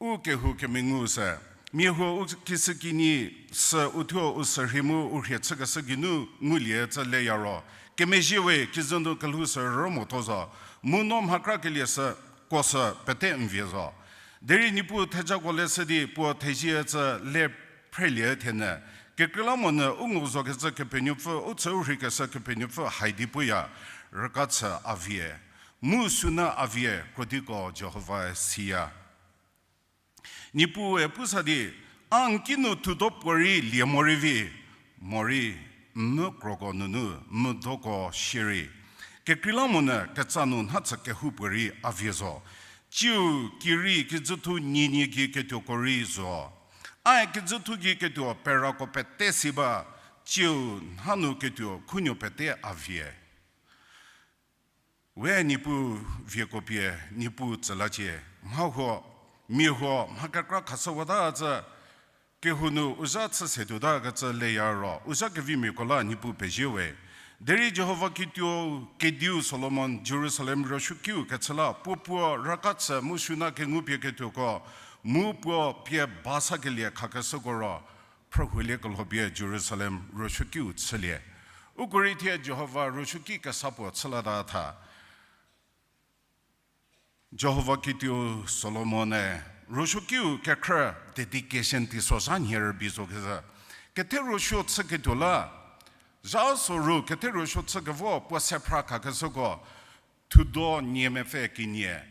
u kehou kemengu se, mia huo u kishükinyi sü uthuo u sürhei mu u rhie chükeshü geinu ngulie cü leya ro, kemezhie we kijü nu kelhou sü rü motuo zo, mu no mhakrakelie sü kuo sü pete n vie zo. Derei Niepuu thejako leshü di puo thezie cü le phrelie thenyü, kekreilamonyü u ngu zokecü Kepenuopfü, u chü u rheikeshü Kepenuopfü hai di puya, rüka chü a vie, mu sünu a vie, krodiko Jihovae siya. Niepuue pusa di, a n kinu thudo puorei lie morei vi, morei n kroko nunu n doko shierei, kekreilamonyü ketsa nu nha chü kehoupuorei a vie zo. Tsiu kirei kijüthu nyienie gei ketuoko rei zo. Ae kijüthu gei ketuo perako pete si ba, tsiu nha nu ketuo khunuo pete a vie. We Niepuu vieko pie Niepuu tsülacie, mha huo, mia huo mha kekra khashüwata cü, kehou nu u zha chü se tuota kecü leya ro u zha kevimiako la Niepuu pezie we. Derei Jihova kituo kediu Solomon Jerusalem rüsuokiu kechü la puo puo raka chü mu sünu kengupie ketuoko, mu puo pie ba sakelie khakeshüko ro, phrühuoliekelho pie Jerusalem rüsuokiu chülie. Uko rei thie Jihova rüsuoki kesa puo chülatata. Jihova kituo Solomon-e rüsuokiu kekhrü dedication teisozha nhie rübei zo kezhü. Kethe rüsuo chüketuo la, zha soru kethe rüsuo chükevo puo se phra khakeshüko, thudo nie mepfü kenie,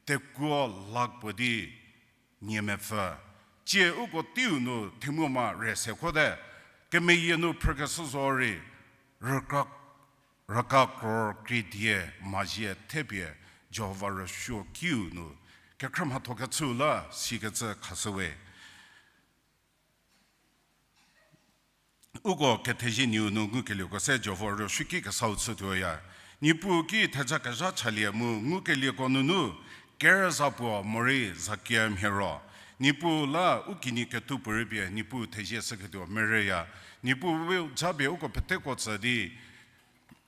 tekuo lakh puo di nie mepfü. Tsie uko teiu nu themuma re se khote, kemeyie nu phrükeshü zorei, rüka, rüka crore krie die mazie thepie Jihova rüsuokiu nu kekhrü mhatho kechüu la sikecü khashüwe. Uko kethezie niu nu ngukelieko se Jihova rüsuoki kesau chütuoya. Niepuu ki theja kezha chalie mu ngukelieko nunu kerüza puo morei zakie mhie ro, Niepuu la u kinyi ketupuorei pie Niepuu thezie shüketuo mereya. Niepuu we japie uko peteko tsü di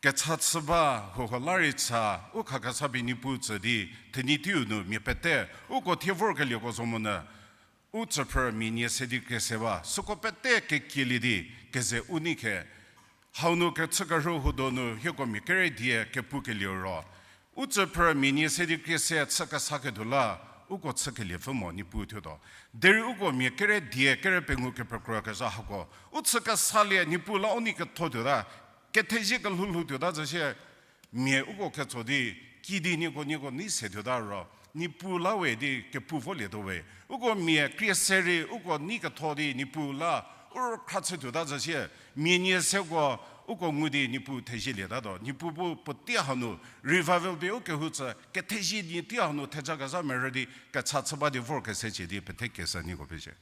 kecha chü ba huohuo la rei cha, u khakesa pie Niepuu tsü di, thenyi teiu nu mia pete uko thie vorkelieko zo monyü, u tsüphrü mia nie se di krie se ba, süko pete kekielie di, keze u nei khe, hau nu kechü kerhü hu donu hieko mia kere die kepu kelieu ro, u tsü phrü mia nie se di krie se chü kesa ketuo la, uko chü keliepfü mo Niepuu thuo tuo. Derei uko mia kere die kere pengou kepekro kezha hako u chü kesalie Niepuu la u nei ketho tuota, kethezie kelhou lhou tuota zo sie, mia uko ketso di, kidi nieko nieko nei se tuota ro, Niepuu la we di kepu volietuo we. Uko mia krie se rei uko nei ketho di Niepuu la u rükhra chü tuota zo sie, mia nie seko uko ngu di Niepuu thezielietatuo. Niepuu bu puotei hanu revival pie u kehou tsü kethezie nie tei hanu theja kezha merü di kecha chü ba di vor kese cie di pete kesa nieko pezie.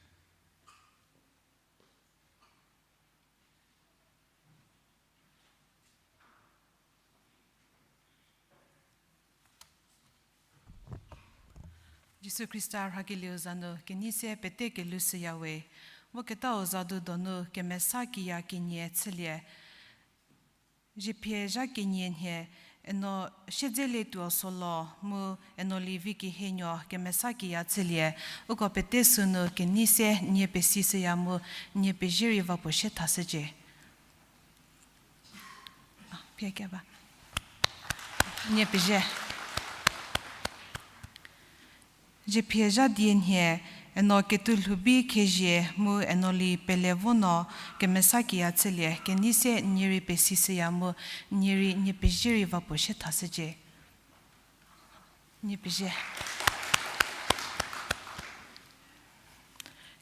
Jisu Khrista rhakelieu za nu kenei se pete kelhou shüya we. Voketau zadu donu kemesa kiya kenie chülie. Ziepie zha kenie nhie, eno siedzelie tuo solo mu eno li vi kehienuo kemesa kiya chülie. Uko pete sünu kenei se nie pesishüya mu nie pezie rei va puo sie thashücie. Pie keba. Nie pezie. Ziepie zha die nhie, eno ketuo lhou bi khezie mu eno li pele vo no kemesa kiya chülie, kenei se nie rei pesishüya mu nie rei nie pezie rei va puo sie thashücie. Nie pezie.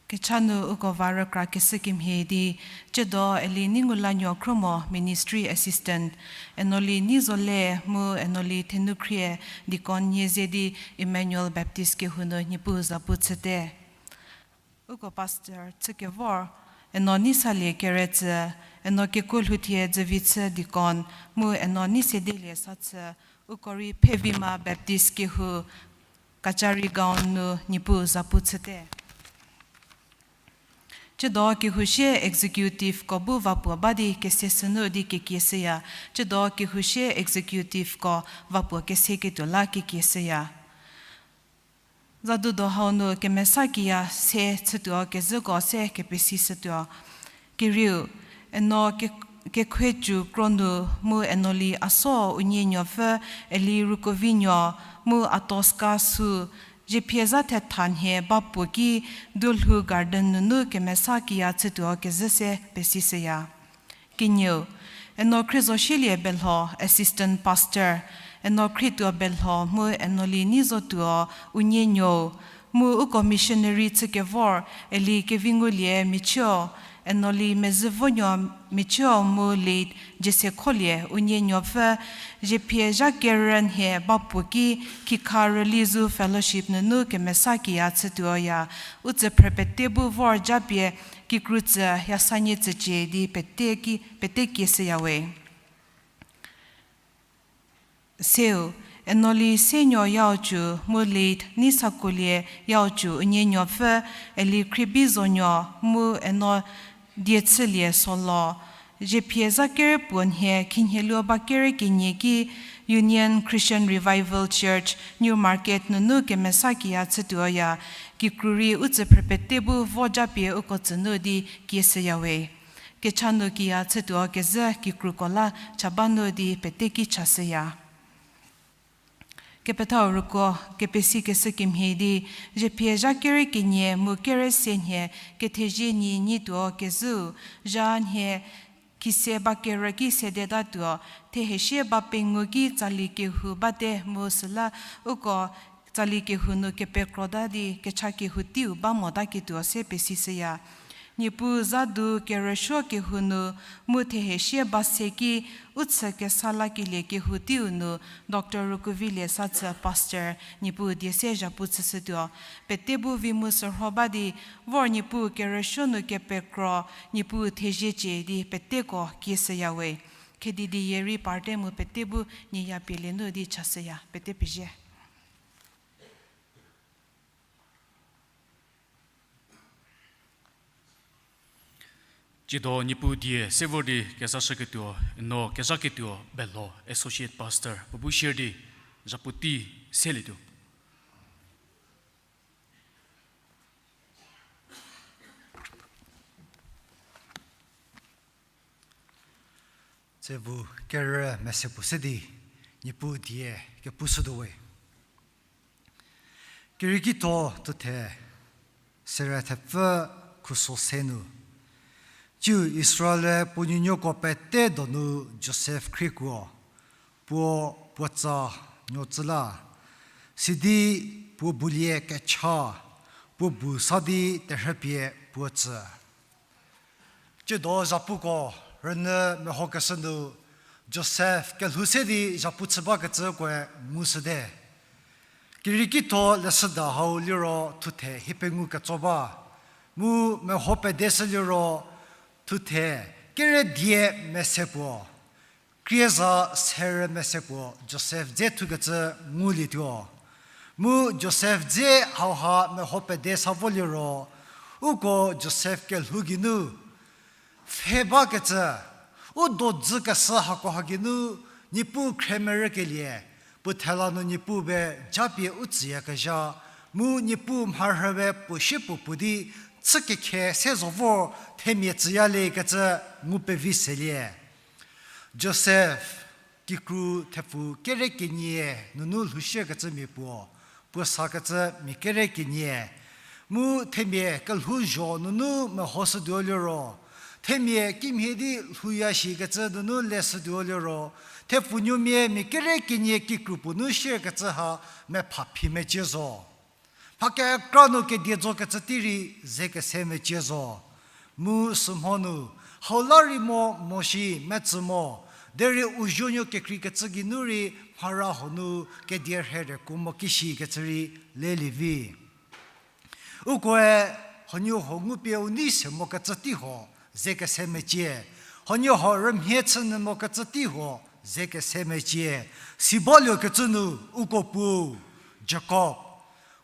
Kecha nu uko va rükra keshü kemhie di, tsiedo Eli Neingulanuo Khromo Ministry Assistant, eno li Neizole mu eno li Thenukhrie Deacon nie ze di Emmanuel Baptist kehou nu Niepuu zapu chüte. Uko pastor chükevor, eno Neisalie Keretsü, eno kekuo lhouthie Dzüvichü Deacon, mu eno Neisedelie Sathü, uko rei Phevima Baptist kehou, Kachari Gaon nu Niepuu zapu chüte. Tsiedo kehousie executiveko bu va puo ba di kese sünu di kekieshüya. Tsiedo kehousie executiveko va puo kese ketuo la kekieshüya. Zadudo hau nu kemesa kiya se chütuo kezhüko se kepesishütuo. Kerieu, eno ke-, Kekhuecu Kronu mu eno li Aso Unienuopfü, Eli Rukovinuo mu Atoska Su, Ziepie zha thetha nhie ba puo ki Dolhou Garden nunu kemesa kiya chütuo kezhü se pesishüya. Kenieu, eno Khriezosielie Belho, Assistant Pastor, eno Khrietuo Belho mu eno li Neizotuo Unienuou, mu uko missionary chükevor, Eli Kevingulie Michüo, eno li Mezhüvonuo Michüo mu late Jesekholie Unienuopfü, Ziepie zha kerü nhie ba puo ki Khikha Rülizu Fellowship nunu kemesa kiya chütuoya, u tsüphrü pete bu vor japie kikru tsü yasanie tsücie di pete ki, pete kieshüya we. Seu, eno li Senuo Yaocu mu late Neisakolie Yaocu Unienuopfü, Eli Khriebizonuo mu eno Diechülie Solo, Ziepie zha kerü puo nhie khinhieluo ba kerü kenie ki Union Christian Revival Church, New Market nunu kemesa kiya chütuoya, kikru rei u tsüphrü pete bu vo japie uko tsünu di kieshüya we. Kecha nu kiya chütuo kezhü kikruko la cha ba nu di pete ki chashüya. Kepethau rüko, kepesikeshü kemhie di, Ziepie zha kerü kenie mu kerü se nhie kethezie nyi nyituo kezhüu, zha nhie khise ba kerü ki sedetatuo, thehesie ba pengou ki tsali kehou bate mu süla uko tsali kehou nu kepekrota di kecha kehou teiu ba motaketuo se pesishüya. Niepuu zadu kerüsuo kehou nu mu thehesie ba se ki u chü kesa lakelie kehou teiu nu Doctor Rukuvilie Sathü Pastor Niepuu die se zhapu chüshütuo. Pete bu vi mu sürho ba di vor Niepuu kerüsuo nu kepekro Niepuu theziecie di peteko kieshüya we. Khedi di yie rei parte mu pete bu nie ya pielie nu di chashüya, pete pezie. Tsiedo Niepuu die se vor di kezashüketuo, no kezhaketuo Belho Associate Pastor puo bu share di zhapu tei selietuo. Sevu kerü mese puo se di, Niepuu die kepushütuo we. Kerieki tho thuthe, sere thepfü khuso se nu. Ciu Israel puo nuonuoko pete donu Josef khriekuo, puo puotsa nuo tsü la, sidi puo bulie kecha, puo bu sa di terhüpie puo tsü. Tsiedo zhapuko rünyü mehokeshü nu Josef kelhou se di zhapu chü bakecükoe ngushüte. Kerieki tho leshüda hau liro thuthe hie pengou ketso ba. Mu meho pedeshü liro thuthe kere die mese puo, krieza serü mese puo Josef dze thukecü ngulietuo. Mu Josef dze hauha meho pede sa vo liro, uko Josef kelhou geinu pfhe bakecü, u dodzü keshü hako ha geinu Niepuu khremerükelie, puo thela nu Niepuu be japie u tsüyakezha, mu Niepuu mharhüwe puo sie puo puo di chü kekhe se zo vor themia tsüyaliekecü ngu pevi selie. Josef kikru thepfu kere kenie nunu lhoushükecü mia puo, puo sakecü mia kere kenie. Mu themia kelhouzho nunu mehoshütuo liro, themia kimhie di lhouya shikecü nunu leshütuo liro, thepfunuomia mia kere kenie kikru puo nu shierkecü ha mepha phi mecie zo. Mha kekra nu kedie zokecü tei rei ze kese mecie zo. Mu sümho nu, hau la rei mo moshi metsü mo, derei u zuonuo kekreikecü geinu rei mhara huo nu kedie rhe rekuo mo kishikecü rei lelie vi. Ukoe huonuo huo ngupie u nei se mokecü tei huo ze kese mecie. Huonuo huo rümhie chünyü mokecü tei huo ze kese mecie. Sibaliokecü nu uko pu Jakob,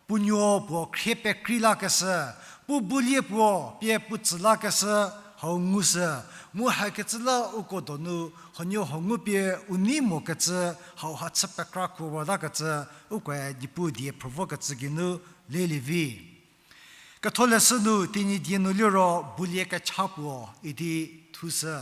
puo nuo puo khrie pekrei lakeshü, puo bulie puo pie puo tsü lakeshü hau ngushü, mu hakecü la uko donu huonuo huo ngupie u nei mokecü hauha chü pekra kuowatakecü ukoe Niepuu die phrü vokecü geinu lelie vi. Ketholeshü nu Tenyidie nu liro bulie kecha puo idi thushü.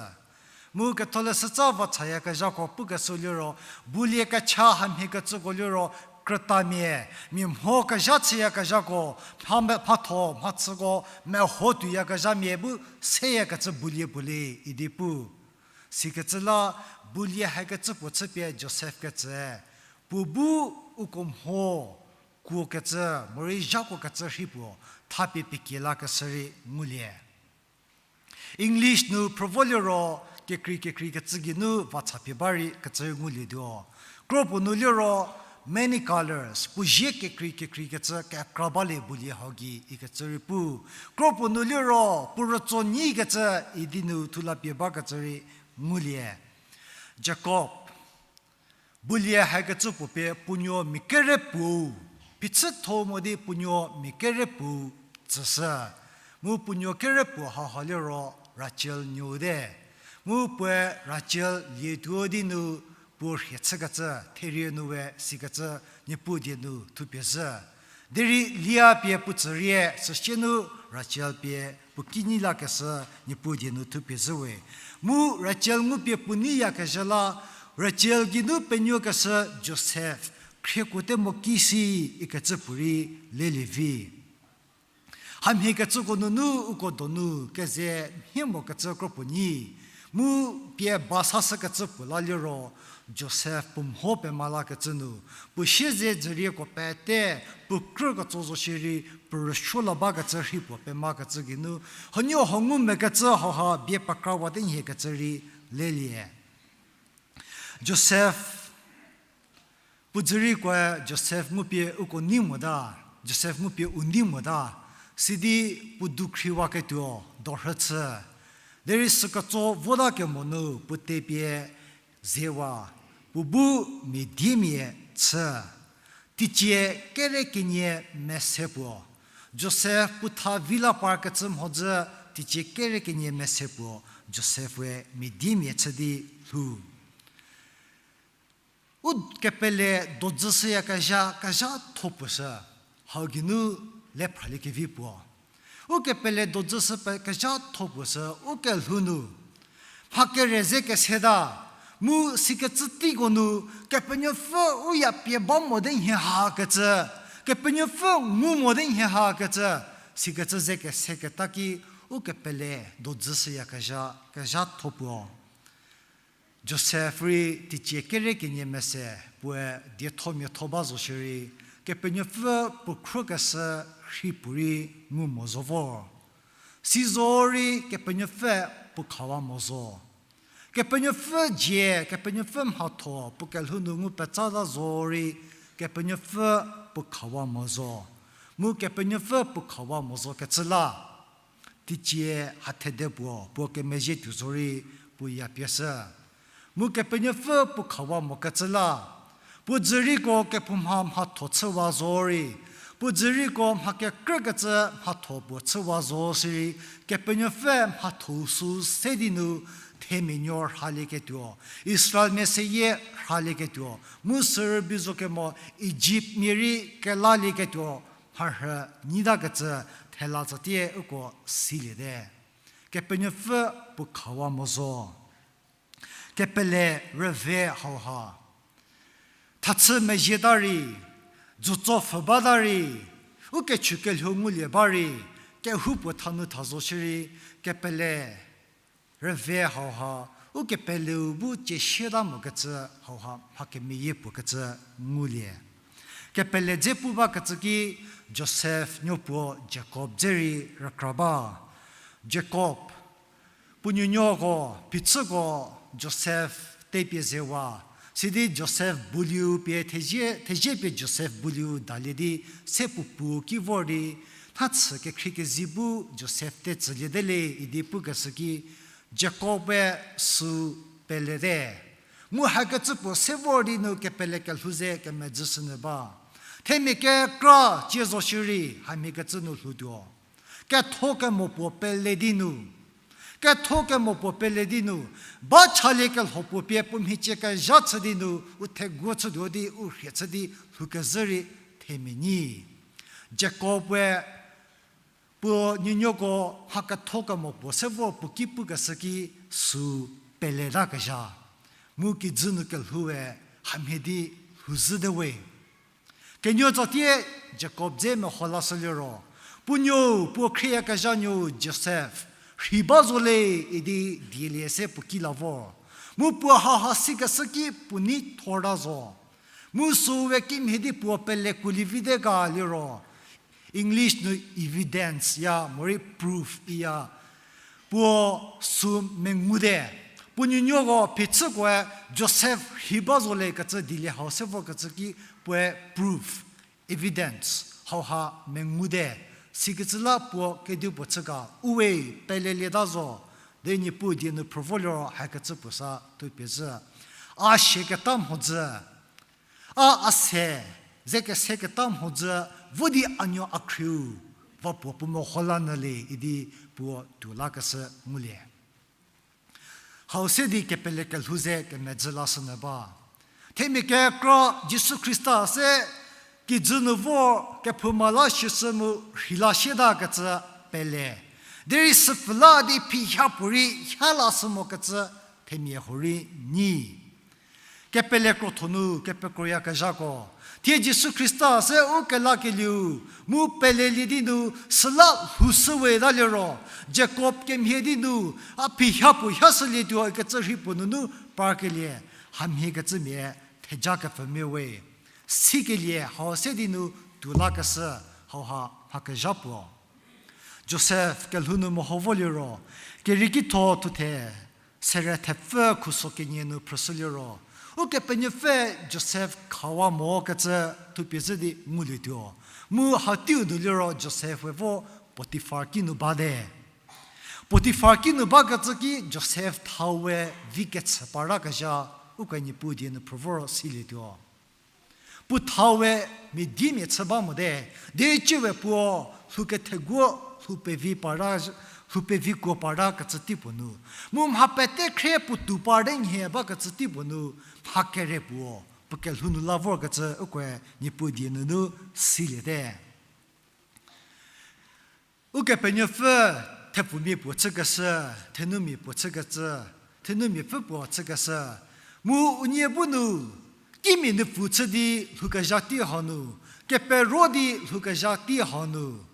Mu Ketholeshü tsa vachayakezhako pukeshü liro, bulie kecha hamhiekecüko liro, krütamia, mia mho kezha chüyakezhako, mha me-, mhatho mhachüko meho tuoyakezhamia bu seyakecü bulie puo le idi pu. Sikecü la bulie hakecü puo chüpie Josef kecü, puo bu uko mho kuokecü, morei zhakuokecü rhei puo thapie piekie lakeshü rei ngulie. English nu phrü vo liro kekrei kekreikecü geinu vachapie ba rei kecü rei ngulietuo. Kro puo nu liro many colors, puo zie kekrei kekreikecü kekra balie bulie hau gei ikecü rei pu. Kro puo nu liro puo rütso nyikecü idi nu thulapie bakecü rei ngulie. Jakob, bulie hakecü puo pie puo nuo mia kere puou, phichütho mo di puo nuo mia kere puou tsüshü. Mu puo nuo kere puo hauha liro Rachel nuou te. Mu puoe Rachel lietuo di nu puo rhie chükecü, therie nu we sikecü Niepuu die nu thupie zhü. Derei Lia pie puo tsü rie, süsie nu Rachel pie puo kinyi lakeshü Niepuu die nu thupie zhü we. Mu Rachel ngupie puo neiyakezhü la, Rachel geinu penuokeshü Josef khriekuo te mo kisi ikecü puorei lelie vi. Hamhiekecüko nunu uko donu keze mhie mokecü kro puo nyi. Mu pie ba sashükecü puo la liro, Josef puo mho pema lakecü nu, puo siezedzürieko pete, puo krü ketso zo shierei, puo rüsuo la bakecü rhei puo pemakecü geinu, huonuo huo ngumekecü hauha bie pekrawa te nhiekecü rei lelie. Josef, puo dzürieko Josef ngupie uko nei mota, Josef ngupie u nei mota, sidi puo dukhriwaketuo dorhü chü. Derei süketso vota kemo nu puo tepie zewa, puo bu mia diemia chü. Teicie kere kenie mese puo, Josef puo tha vi la parkecü mhodzü, teicie kere kenie mese puo, Josef we mia diemia chü di lhou. U kepele dodzüshüyakezha, kezhatho puo sü, hau geinu le phraliekevi puo. U kepele dodzüshü pe kezhatho puo sü, u kelhou nu mha kere ze keseta, Mu sikecü teiko nu, Kepenuopfü u ya pie ba mo di nhie hakecü, Kepenuopfü ngu mo di nhie hakecü, sikecü ze keseketa ki, u kepele dodzü shüyakezha, kezhatho puo. Josef rei teicie kere kenie mese, puoe dietho miatho ba zo shierei, Kepenuopfü puo khrükeshü rhei puorei ngu mo zo vor. Sizorei Kepenuopfü puo khawa mo zo. Kepenuopfü dzie, Kepenuopfü mhatho puo kelhou nu ngu petsata zorei, Kepenuopfü puo khawa mo zo. Mu Kepenuopfü puo khawa mo zokecü la, teicie hathede puo, puo kemezhie tuo zorei puo ya pieshü. Mu Kepenuopfü puo khawa mokecü la, puo dzüriko kephouma mhatho chüwa zorei, puo dzüriko mha kekrükecü mhatho puo chüwa zo sirei, Kepenuopfü mhatho sü se di nu themia nuo rhalieketuo, Israelmia seyie rhalieketuo, mu sürübei zo kemo Ijipt mia rei kelalieketuo, mharhü nyitakecü thela tsatie uko siliete. Kepenuopfü puo khawa mo zo. Kepele rüve hauha, thachü mezhieta rei, dzütso pfhü bata rei, u kechükelhou ngulie ba rei, kehoupuo thanu tha zo shierei, kepele rüve hauha, u kepeleu bu ciesieta mokecü hauha mha kemeyie puokecü ngulie. Kepele dze pu bakecü ki Josef nuopuo Jakob dze rei rükra ba. Jakob, puo nuonuoko, phichüko Josef tepie zewa, sidi Josef buliu pie thezie, thezie pie Josef buliu dalie di se puo puo ki vor di, nha chü kekhrie kezei bu Josef tetsüliete le idi pukeshü ki, Jakob-e sü pelete. Mu hakecü puo se vor di nu kepele kelhou ze kemedzü shünyü ba. Themia kekra cie zo shierei hamhiekecü nu lhoutuo. Ketho kemo puo pele di nu. Ketho kemo puo pele di nu. Ba chalie kelho puo pie puo mhicie kezha chü di nu, u theguo chütuo di, u rhie chü di, lhoukezhü rei themia nyi. Jakob-e puo nuonuoko mha ketho kemo puo se vor puo ki pukeshü ki sü peletakecü. Mu kijü nu kelhoue hamhie di lhouzhüte we. Kenuo tsatie Jakob dze meho lashü liro, puo nuou, puo khrieyakezha nuou Josef, rhei ba zo le idi dielie se puo ki la vor. Mu puo haha sikeshü ki puo nei thorta zo. Mu süu we kimhie di puo pele kuolievite ga liro, English nu evidence ya, morei proof iya. Puo sü mengute. Puo nuonuoko phichükoe Josef rhei ba zo le kecü dielie hau se vorkecü ki puoe proof, evidence, hauha mengute. Sikecü la puo kedipuo chü ga, uwe pelelieta zo, de Niepuu die nu phrü vo liro hakecü puo sa thupie zhü. A sieketa mhodzü, a a se, ze keseketa mhodzü, vo di a nuo a khrieu, va puo puo meho la nyü le idi puo tuo lakeshü ngulie. Hau se di kepele kelhou ze kemedzü lashünyü ba. Themia kekra Jisu Khrista se kijü nu vo kephouma la shishü mu rhei la shietakecü pele. Derei süpfü la di phiha puorei ha lashü mokecü themia huorei nyi. Kepele krotho nu kepekroyakezhako, thie Jisu Khrista se u kelakelieu mu pelelie di nu süla lhoushüweta liro, Jakob kemhie di nu, a phiha puo hashülietuo ikecü rhei puo nunu parkelie, hamhiekecümia theja kepfümia we. Sikelie hau se di nu tuo lakeshü hauha mhakezha puo. Josef kelhou nu meho vo liro, Kerieki tho thuthe, sere thepfü khuso kenie nu phrüshü liro, Ukepenuopfü Josef khawa mokecü thupie zhü di ngulietuo. Mu hateiu nu liro Josef we vo Potifar kinu bate. Potifar kinu bakecü ki Josef thawe vi kechü parakezha, uko Niepuu die nu phrü voro silietuo. Puo thawe mia di mia chü ba mote, dieca we puo lhou ketheguo, lhou pevi para, lhou pevikuo parakecü teipuo nu, mu mha pete khrie puo tou parte nhie bakecü teipuo nu, mha kere puo, puo kelhou nu la vorkecü ukoe Niepuu die nunu siliete. Ukepenuopfü thepfumia puo chükeshü, thenumia puo chükecü, thenumiapfü puo chükeshü, Mu unie bu nu, kimia nupfu chü di lhoukezha tei hanu, kepero di lhoukezha tei hanu,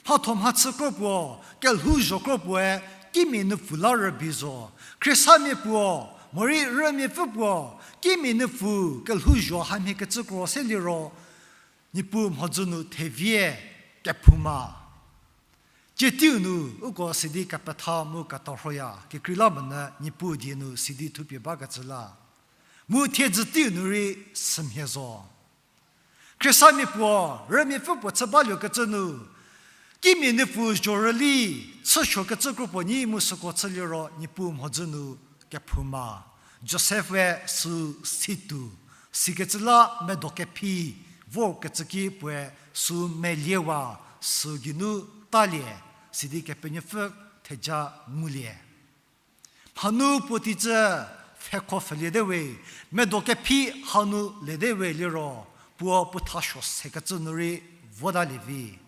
mhatho mhachü kro puo, kelhouzho kro puoe, kimia nupfu la rübei zo. Khristanmia puo, morei rümiapfü puo, kimia nupfu kelhouzho hamhie kecü kro se liro, Niepuu mhodzü nu thevie kephouma. Tsie teiu nu uko sidi kepetha mu ketarhoya, kekreilamonyü Niepuu die nu sidi thupie bakecü la. Mu thiedzü teiu nu rei sümhie zo. Khristanmia puo, rümiapfü puo chü baluokecü nu, kimia nupfu zhorüli, chüsuokecü kro puo nyi mu süko chü liro Niepuu mhodzü nu kephouma. Josef we sü situo, sikecü la medo kephi, vorkecü ki puoe sü meliewa, sü geinu talie, sidi Kepenuopfü theja ngulie. Mhanu puo teicü pfhekho pfhüliete we, medo kephi hanu liete we liro, puo puo thasuo sekecü nu rei votalie vi.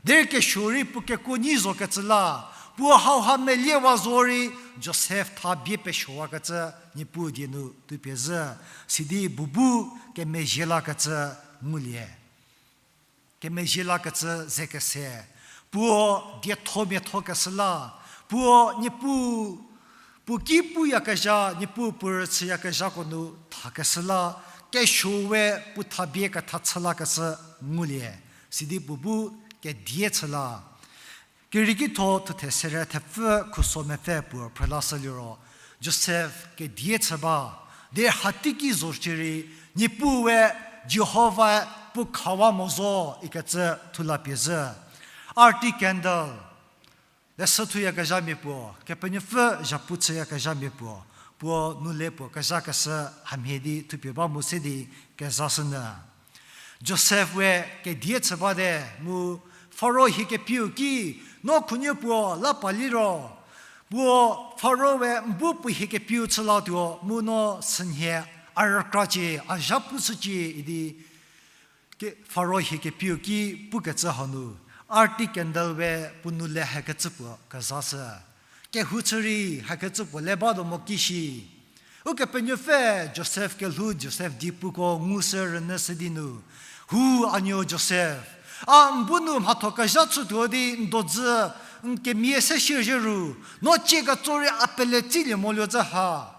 Derei kesuo rei puo kekuo nyi zokecü la, puo hauha meliewa zo rei Josef tha bie pesuowakecü Niepuu die nu thupie zhü, sidi bu bu kemezhie lakecü ngulie. Kemezhie lakecü ze kese, puo dietho miatho keshü la, puo Niepuu, puo ki puyakezha, Niepuu puo rüchüyakezhako nu thakeshü la, kesuo we puo tha bie ketha chü lakeshü ngulie, sidi puo bu kedie chü la. Kerieki tho thuthe sere thepfü khuso mepfü puo phrelashü liro, Josef kedie chü ba, derei hateiki zo shierei, Niepuu we Jihova puo khawa mo zo ikecü thulapie zhü. Arctic Candle, leshü thuyakezhamia puo, Kepenuopfü zhapu chüyakezhamia puo, puo nu le puo kezhakeshü hamhie di thupie ba mu se di kezashünyü. Josef we kedie chü bate mu Faro hie kepieu ki, no khunuo puo la pa liro, puo Faro we n bu puo hie kepieu chü latuo mu no sünhie a rükracie, a zha pushücie idi, Faro hie kepieu ki pukecü hanu, Arctic Candle we puo nu le hakecü puo kezashü. Kehou chü rei hakecü puo le batuo mo kishi. Ukepenuopfü Josef kelhou Josef diepuko ngushü rünyüshü di nu, hu a nuo Josef, a n bu nu mhatho kezha chütuo di n dodzü n kemia se shiezie ru, no cie ketso rei a pele tsilie moluo zhü ha.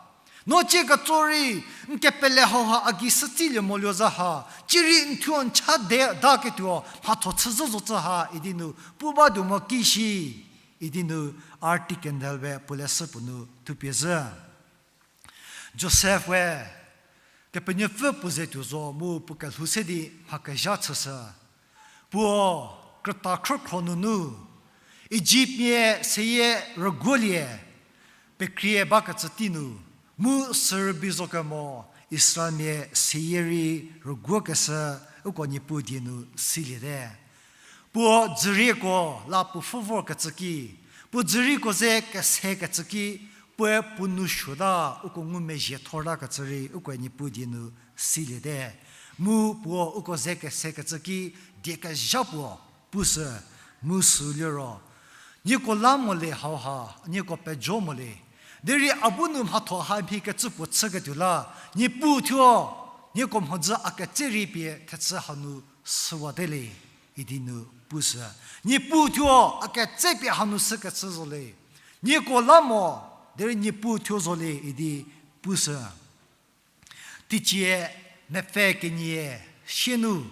No cie ketso rei n kepele hauha a gei sü tsilie moluo zhü ha. Cie rei n thuo n cha de daketuo mhatho chüzhü zo zhü ha idi nu pu batuo mo kishi idi nu Arctic Candle we puo leshü puo nu thupie zhü. Josef we Kepenuopfü puo ze tuo zo mu puo kelhou se di mha kezha chüshü. Puo krüta khrükhro nunu Ijiptmia seyie rüguolie pekrie bakecü tei nu, mu sürübei zo kemo Israelmia seyie rei rüguokeshü uko Niepuu die nu siliete. Puo dzürieko la puo pfhü vorkecü ki, puo dzürieko ze kesekecü ki, puoe puo nou suota uko ngumezhie thortakecü rei uko Niepuu die nu siliete. Mu puo uko ze kesekecü ki, die kezha puo pushü, mu sü liro, nieko la mo le hauha, nieko pejo mo le. Derei a bu nu mhatho hamhie kecü puo chüketuo la, Niepuu thuo, nieko mhodzü a ketse rei pie thechü hanu süwate le, idi nu pushü. Niepuu thuo a ketse pie hanu sükecü zo le. Nieko la mo, derei Niepuu thuo zo le idi pushü. Teicie mepfü kenie sie nu,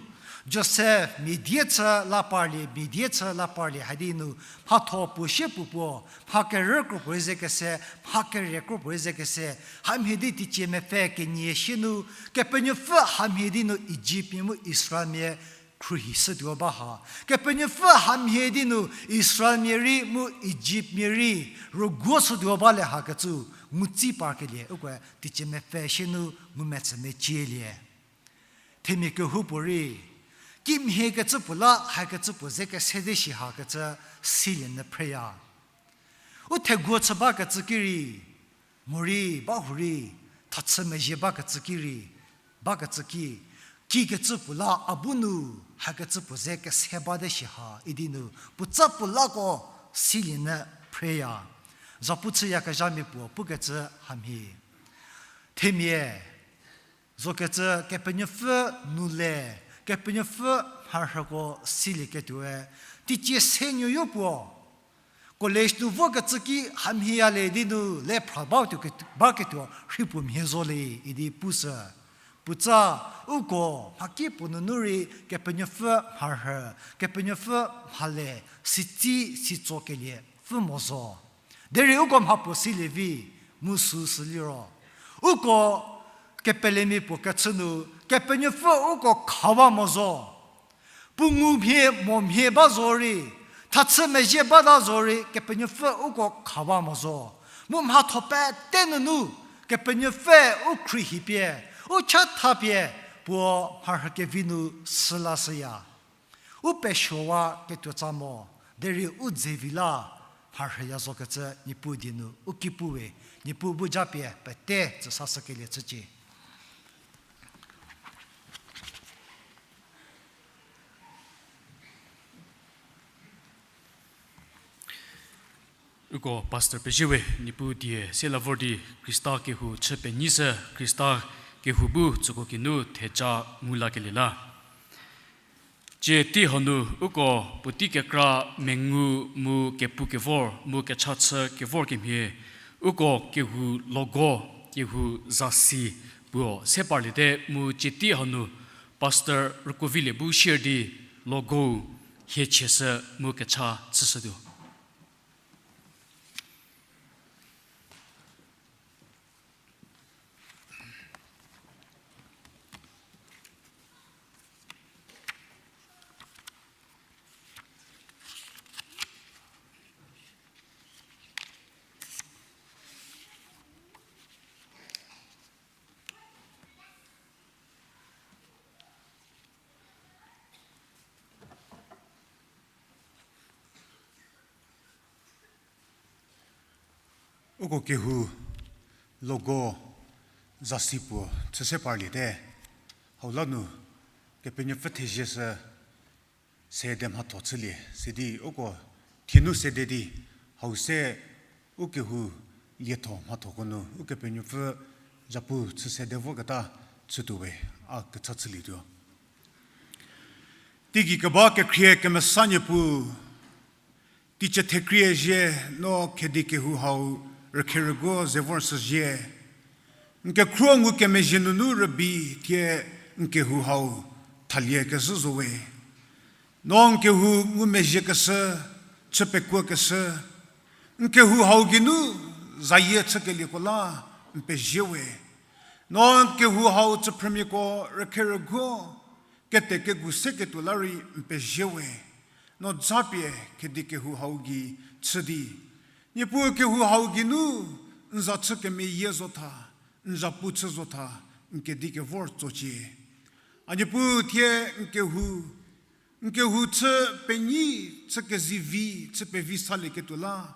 Josef mia die chü la parlie, mia die chü la parlie hadi nu, mhatho puo sie puo puo, mha kerü kro puorei ze kese, mha kere kro puorei ze kese, hamhie di teicie mepfü kenie sie nu, Kepenuopfü hamhie di nu Ijiptmia mu Israelmia khruohishütuo ba ha. Kepenuopfü hamhie di nu Israelmia rei mu Ijiptmia rei rüguoshütuo ba le hakecü, ngutsi parkelie uko teicie mepfü sie nu ngumetsü mecielie. Themia kehoupuorei, kimhie kecü puo la hakecü puo ze kese di shi hakecü silie nyü phreya. U theguo chü bakecü ki rei, morei bahurei, thachü mezhie bakecü ki rei, bakecü ki, kikecü puo la a bu nu hakecü puo ze kese ba di shi ha idi nu puotsa puo lako silie nyü phreya. Zhapu chüyakezhamia puo pukecü hamhie. themia zokecü Kepenuopfü nu le, Kepenuopfü mharhüko silieketuoe, teicie se nuoyo puo, college nu vokecü ki hamhie ya le di nu le phra batuo ke-, baketuo rhei puo mhie zo le idi pushü. Putsa, uko mhaki puo nunu rei Kepenuopfü mharhü, Kepenuopfü mhale, sitsi sitsokelie pfü mo zo. Derei uko mha puo silie vi, mu süsü liro, uko kepelemia puo kechü nu, Kepenuopfü uko khawa mo zo. Puo ngumhie momhie ba zo rei, thachü mezhie bata zo rei, Kepenuopfü uko khawa mo zo. Mu mhatho pete nunu, Kepenuopfü u khruohi pie, u chatha pie, puo mharhü kevi nu sülashüya. U pesuowa ketuotsa mo, derei u dzevi la mharhüya zokecü Niepuu die nu u ki puwe, Niepuu bu japie pete tsüsashükelie chücie. Uko pastor pezie we, Niepuu die se la vor di Khrista kehou chü penyishü, Khrista kehou bu tsüko kinu theja ngu lakelie la. Tsie tei hanu uko puotei kekra mengu mu kepu kevor mu kecha chü kevor kemhie, uko kehou logo, kehou zasi puo se parliete mu tsie tei hanu pastor Rükovilie bu share di logo hie chieshü mu kecha chüshütuo. Uko kehou logo zasi puo chü se parliete, hau la nu Kepenuopfü thezie sü sede mhatho chülie, sidi uko thienu sede di, hau se u kehou lietho mhathoko nu Ukepenuopfü zapu chü sede voketa chütuo we, a kecha chülietuo. Teigei keba kekhrie kemesa Niepuu, teicie thekrie zie, no khedi kehou hau rükherüguo ze vor shüzie. N kekhruo ngukemezhie nunu rübei thie n kehou hau thalie kezhü zo we. No n kehou ngumezhiekeshü, chü pekuokeshü, n kehou hau geinu zayie chükelieko la n pezie we. No n kehou hau chüphrümiako rükherüguo kete kegu seketuo la rei n pezie we. No japie khedi kehou hau gei chü di, Niepuu kehou hau geinu n za chü kemeyie zotha, n zapu chü zotha, n kedi kevor tsocie. A Niepuu thie n kehou, n kehou chü penyi, chü kezivi, chü pevi salieketuo la,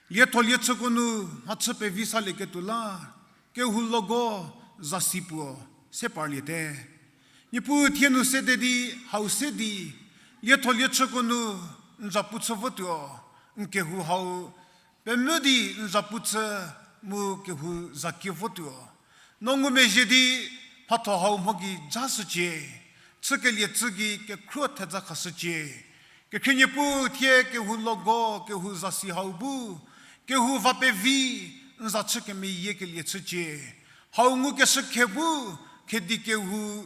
lietho liechüko nu mhachü pevi salieketuo la, kehou logo zasi puo se parliete. Niepuu thie nu sede di, hau se di, lietho liechüko nu n zapu chü votuo, n kehou hau pemvü di n zapu chü mu kehou zakie votuo. No ngumezhie di mhatho hau mho gei jashücie, chükelie chü gei kekhruo thedza khashücie. Kekhrie Niepuu thie kehou logo, kehou zasi hau bu, kehou va pevi, n za chü kemeyiekelie chücie. Hau ngukeshü khe bu, khedi kehou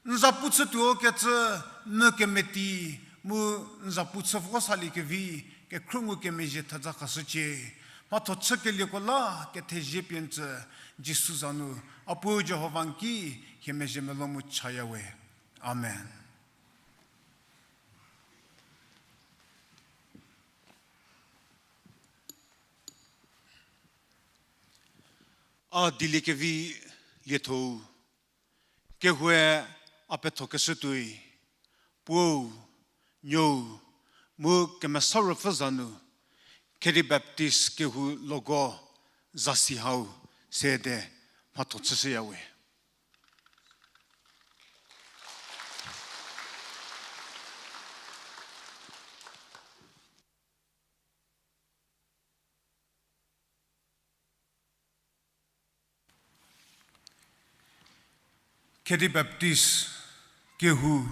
n zapu chütuo kecü, n kemeti, mu n zapu chü vo saliekevi, kekhruo ngukemezhie thedza khashücie. Mhatho chükelieko la kethezie pie n tsü, Jisu za nu, a Puo Jihova n ki, hie mezhie melou mu chaya we. Amen. A dieliekevi lietho-u, kehoue a pethokeshü tuoi, Puou, Nuou, mu Kemesa Ruopfü za nu, Khedi Baptist kehou logo zasi hau sede mhatho chüshüya we. Khedi Baptist kehou,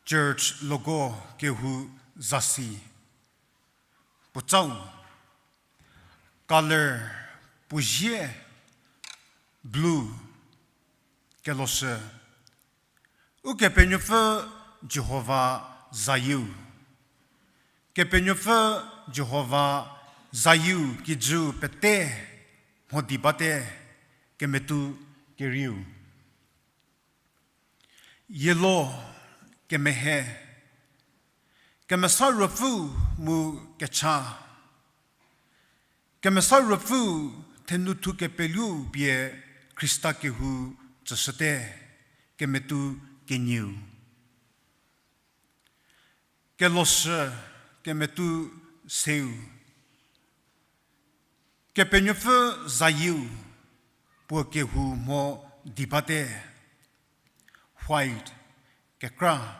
church logo kehou zasi puo tsau, color puo zie blue, keloshü. Ukepenuopfü Jihova zayieu. Kepenuopfü Jihova zayieu kijüu pete mho di bate, kemethu kerieu. Yellow, kemehe, Kemesa Ruopfü mu kecha. Kemesa Ruopfü thenu thu kepelou pie Khrista kehou tsüshüte, kemethu kenieu. Keloshü, kemethu seu. Kepenuopfü zayieu, puo kehou mho di bate, white, kekra.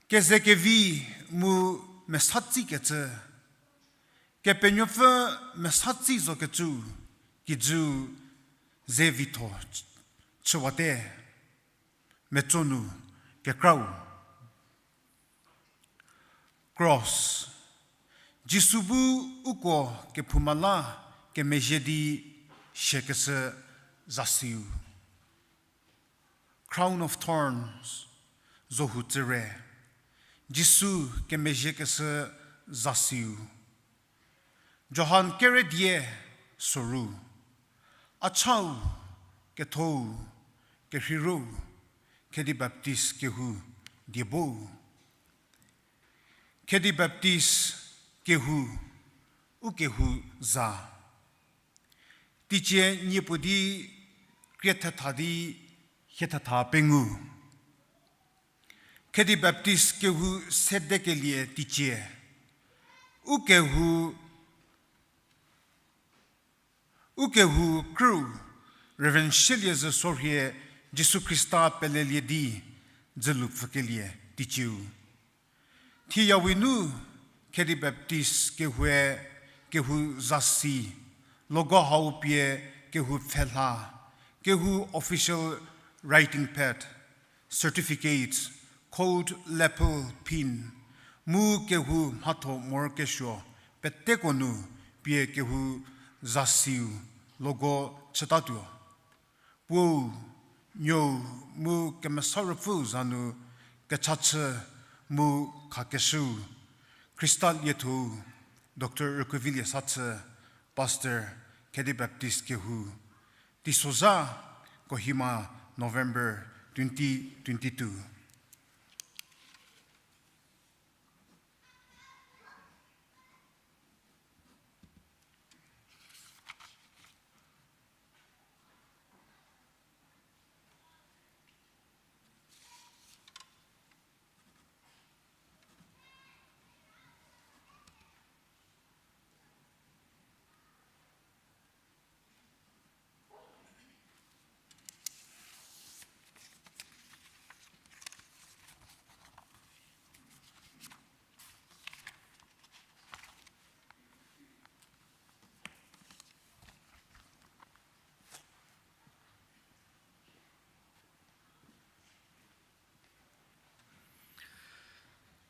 Kezekevi mu mesatsikecü. Kepenuopfü mesatsi zokecü kijü ze vitho chüwate, metso nu kekrau. Cross, Jisu bu uko kephouma la kemezhie di siakeshü zasiu. Crown of thorns, zohu tsüre, Jisu kemezhiekeshü zasiu. Johan kere die soru, a chau, kethou, kerheiro, Khedi Baptist kehou die bo. Khedi Baptist kehou, u kehou za. Teicie nie puo di krie thetha di hie thetha pengou. Khedi Baptist kehou sedekelie teicie, u kehou, u kehou krüu, Reverend Shielie Züsorhie Jisu Khrista pelelie di dzülu pfükelie teicieu. Thiyawi nu Khedi Baptist kehoue kehou zasi, logo hau pie kehou pfhelha, kehou official writing pad, certificates, code lapel pin, mu kehou mhatho morokesuo peteko nu pie kehou zasiu logo chütatuo. Puou, Nuou, mu Kemesa Ruopfüu za nu kechachü mu khakeshüu, Khrista lietho-u, Doctor Rükuvilie Sachü, Pastor, Khedi Baptist kehou, teisozha, Kohima, November twenty twenty-two.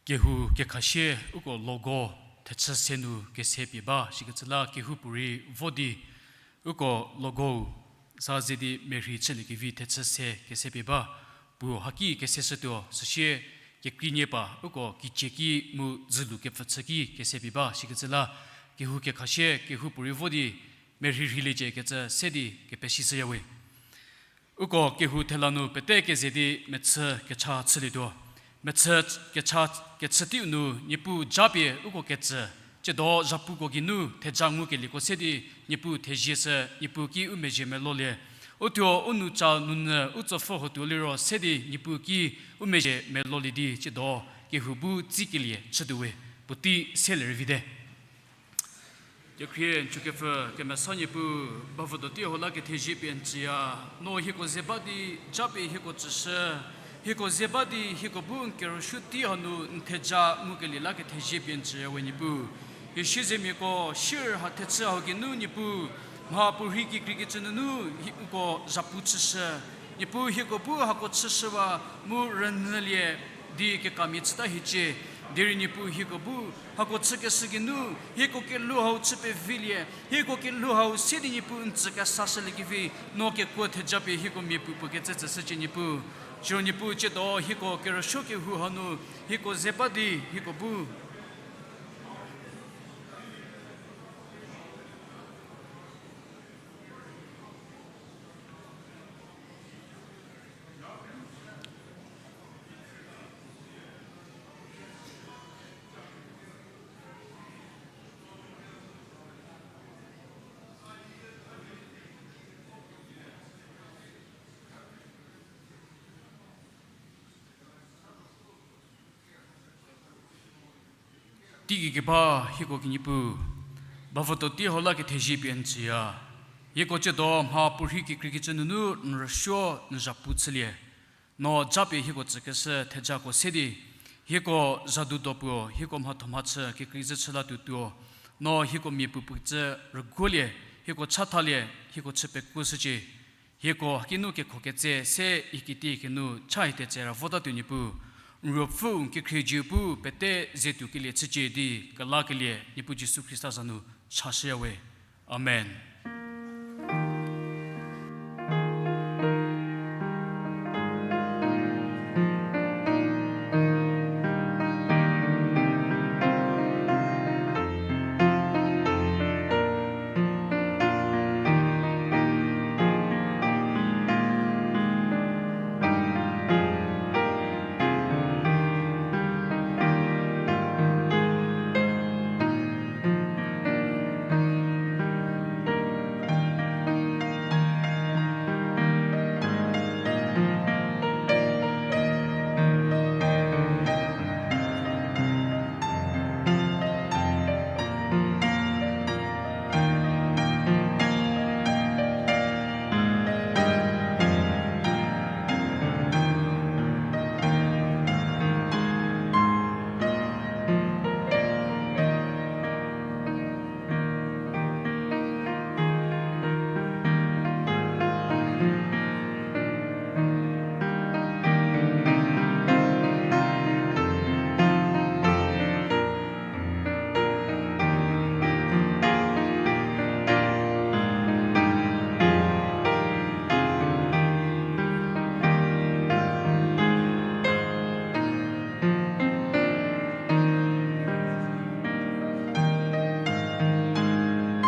Kehou kekhashie uko logo thechü se nu kese pie ba, shikecü la kehoupuorei vo di uko logo-u za ze di merhei chüliekevi thechü se kese pie ba. Puo haki keseshütuo, süsie kekreinie pa uko kicie ki mu dzülu kepfü chü ki kese pie ba, shikecü la kehou kekhashie kehoupuorei vo di merhei rheiliecie kecü se di kepesishüyawe. Uko kehou thela nu pete keze di mechü kecha chülietuo. Mechü kecha kechü teiu nu Niepuu japie uko ketsü, tsiedo zhapuko geinu theja ngukelieko se di Niepuu thezie shü, Niepuu ki u mezhie melolie. Uthuo u nou ca nunyü u tsopfü hotuo liro se di Niepuu ki u mezhie melolie di tsiedo kehou bu tsikelie chütuowe, puotei selie rei vite. Kekhrie n chükepfü kemesa Niepuu, bavüdo tei hau la kethezie pie n tsüya. No hieko ze ba di japie hieko tsüshü, hieko ze ba di hieko bu n kerüshü tei hanu n theja ngukelie la kethezie pie n tsüya we Niepuu. Hie siezemiako sier ha thechü hau geinu Niepuu, Mha puorhi kekreikecü nunu hi uko zhapu chüshü. Niepuu hieko bu hako chüshüwa mu rünyülie di kekamia chüta hiecie. Derei Niepuu hieko bu hako chükeshü geinu, hieko kelhou hau chü pevilie, hieko kelhou hau se di Niepuu n tsü kesashüliekevi, no kekuo thejapie hieko miapuo puo kecü tsüshücie Niepuu. Siro Niepuu tsiedo hieko kerüsuo kehou hanu, hieko ze ba di hieko bu Teigei keba hieko ki Niepuu, bavoto tei hau la kethezie pie n tsüya. Hieko tsiedo mha puorhi kekreikecü nunu n rüsuo n zhapu chülie. No japie hieko tsükeshü thejako se di, hieko zadu do puo, hieko mhathomhachü kekreikecü chü la tuotuo, no hieko miapuo puo kecü rüguolie, hieko chathalie, hieko chü pekuoshücie. Hieko hakinu kekhoketse se ikiti kinu cha hite tse ra votatuo Niepuu, n ruopfüu n kekhrieu bu pete ze tuokelie chücie di kelakelie Niepuu Jisu Khrista za nu chashüyawe. Amen.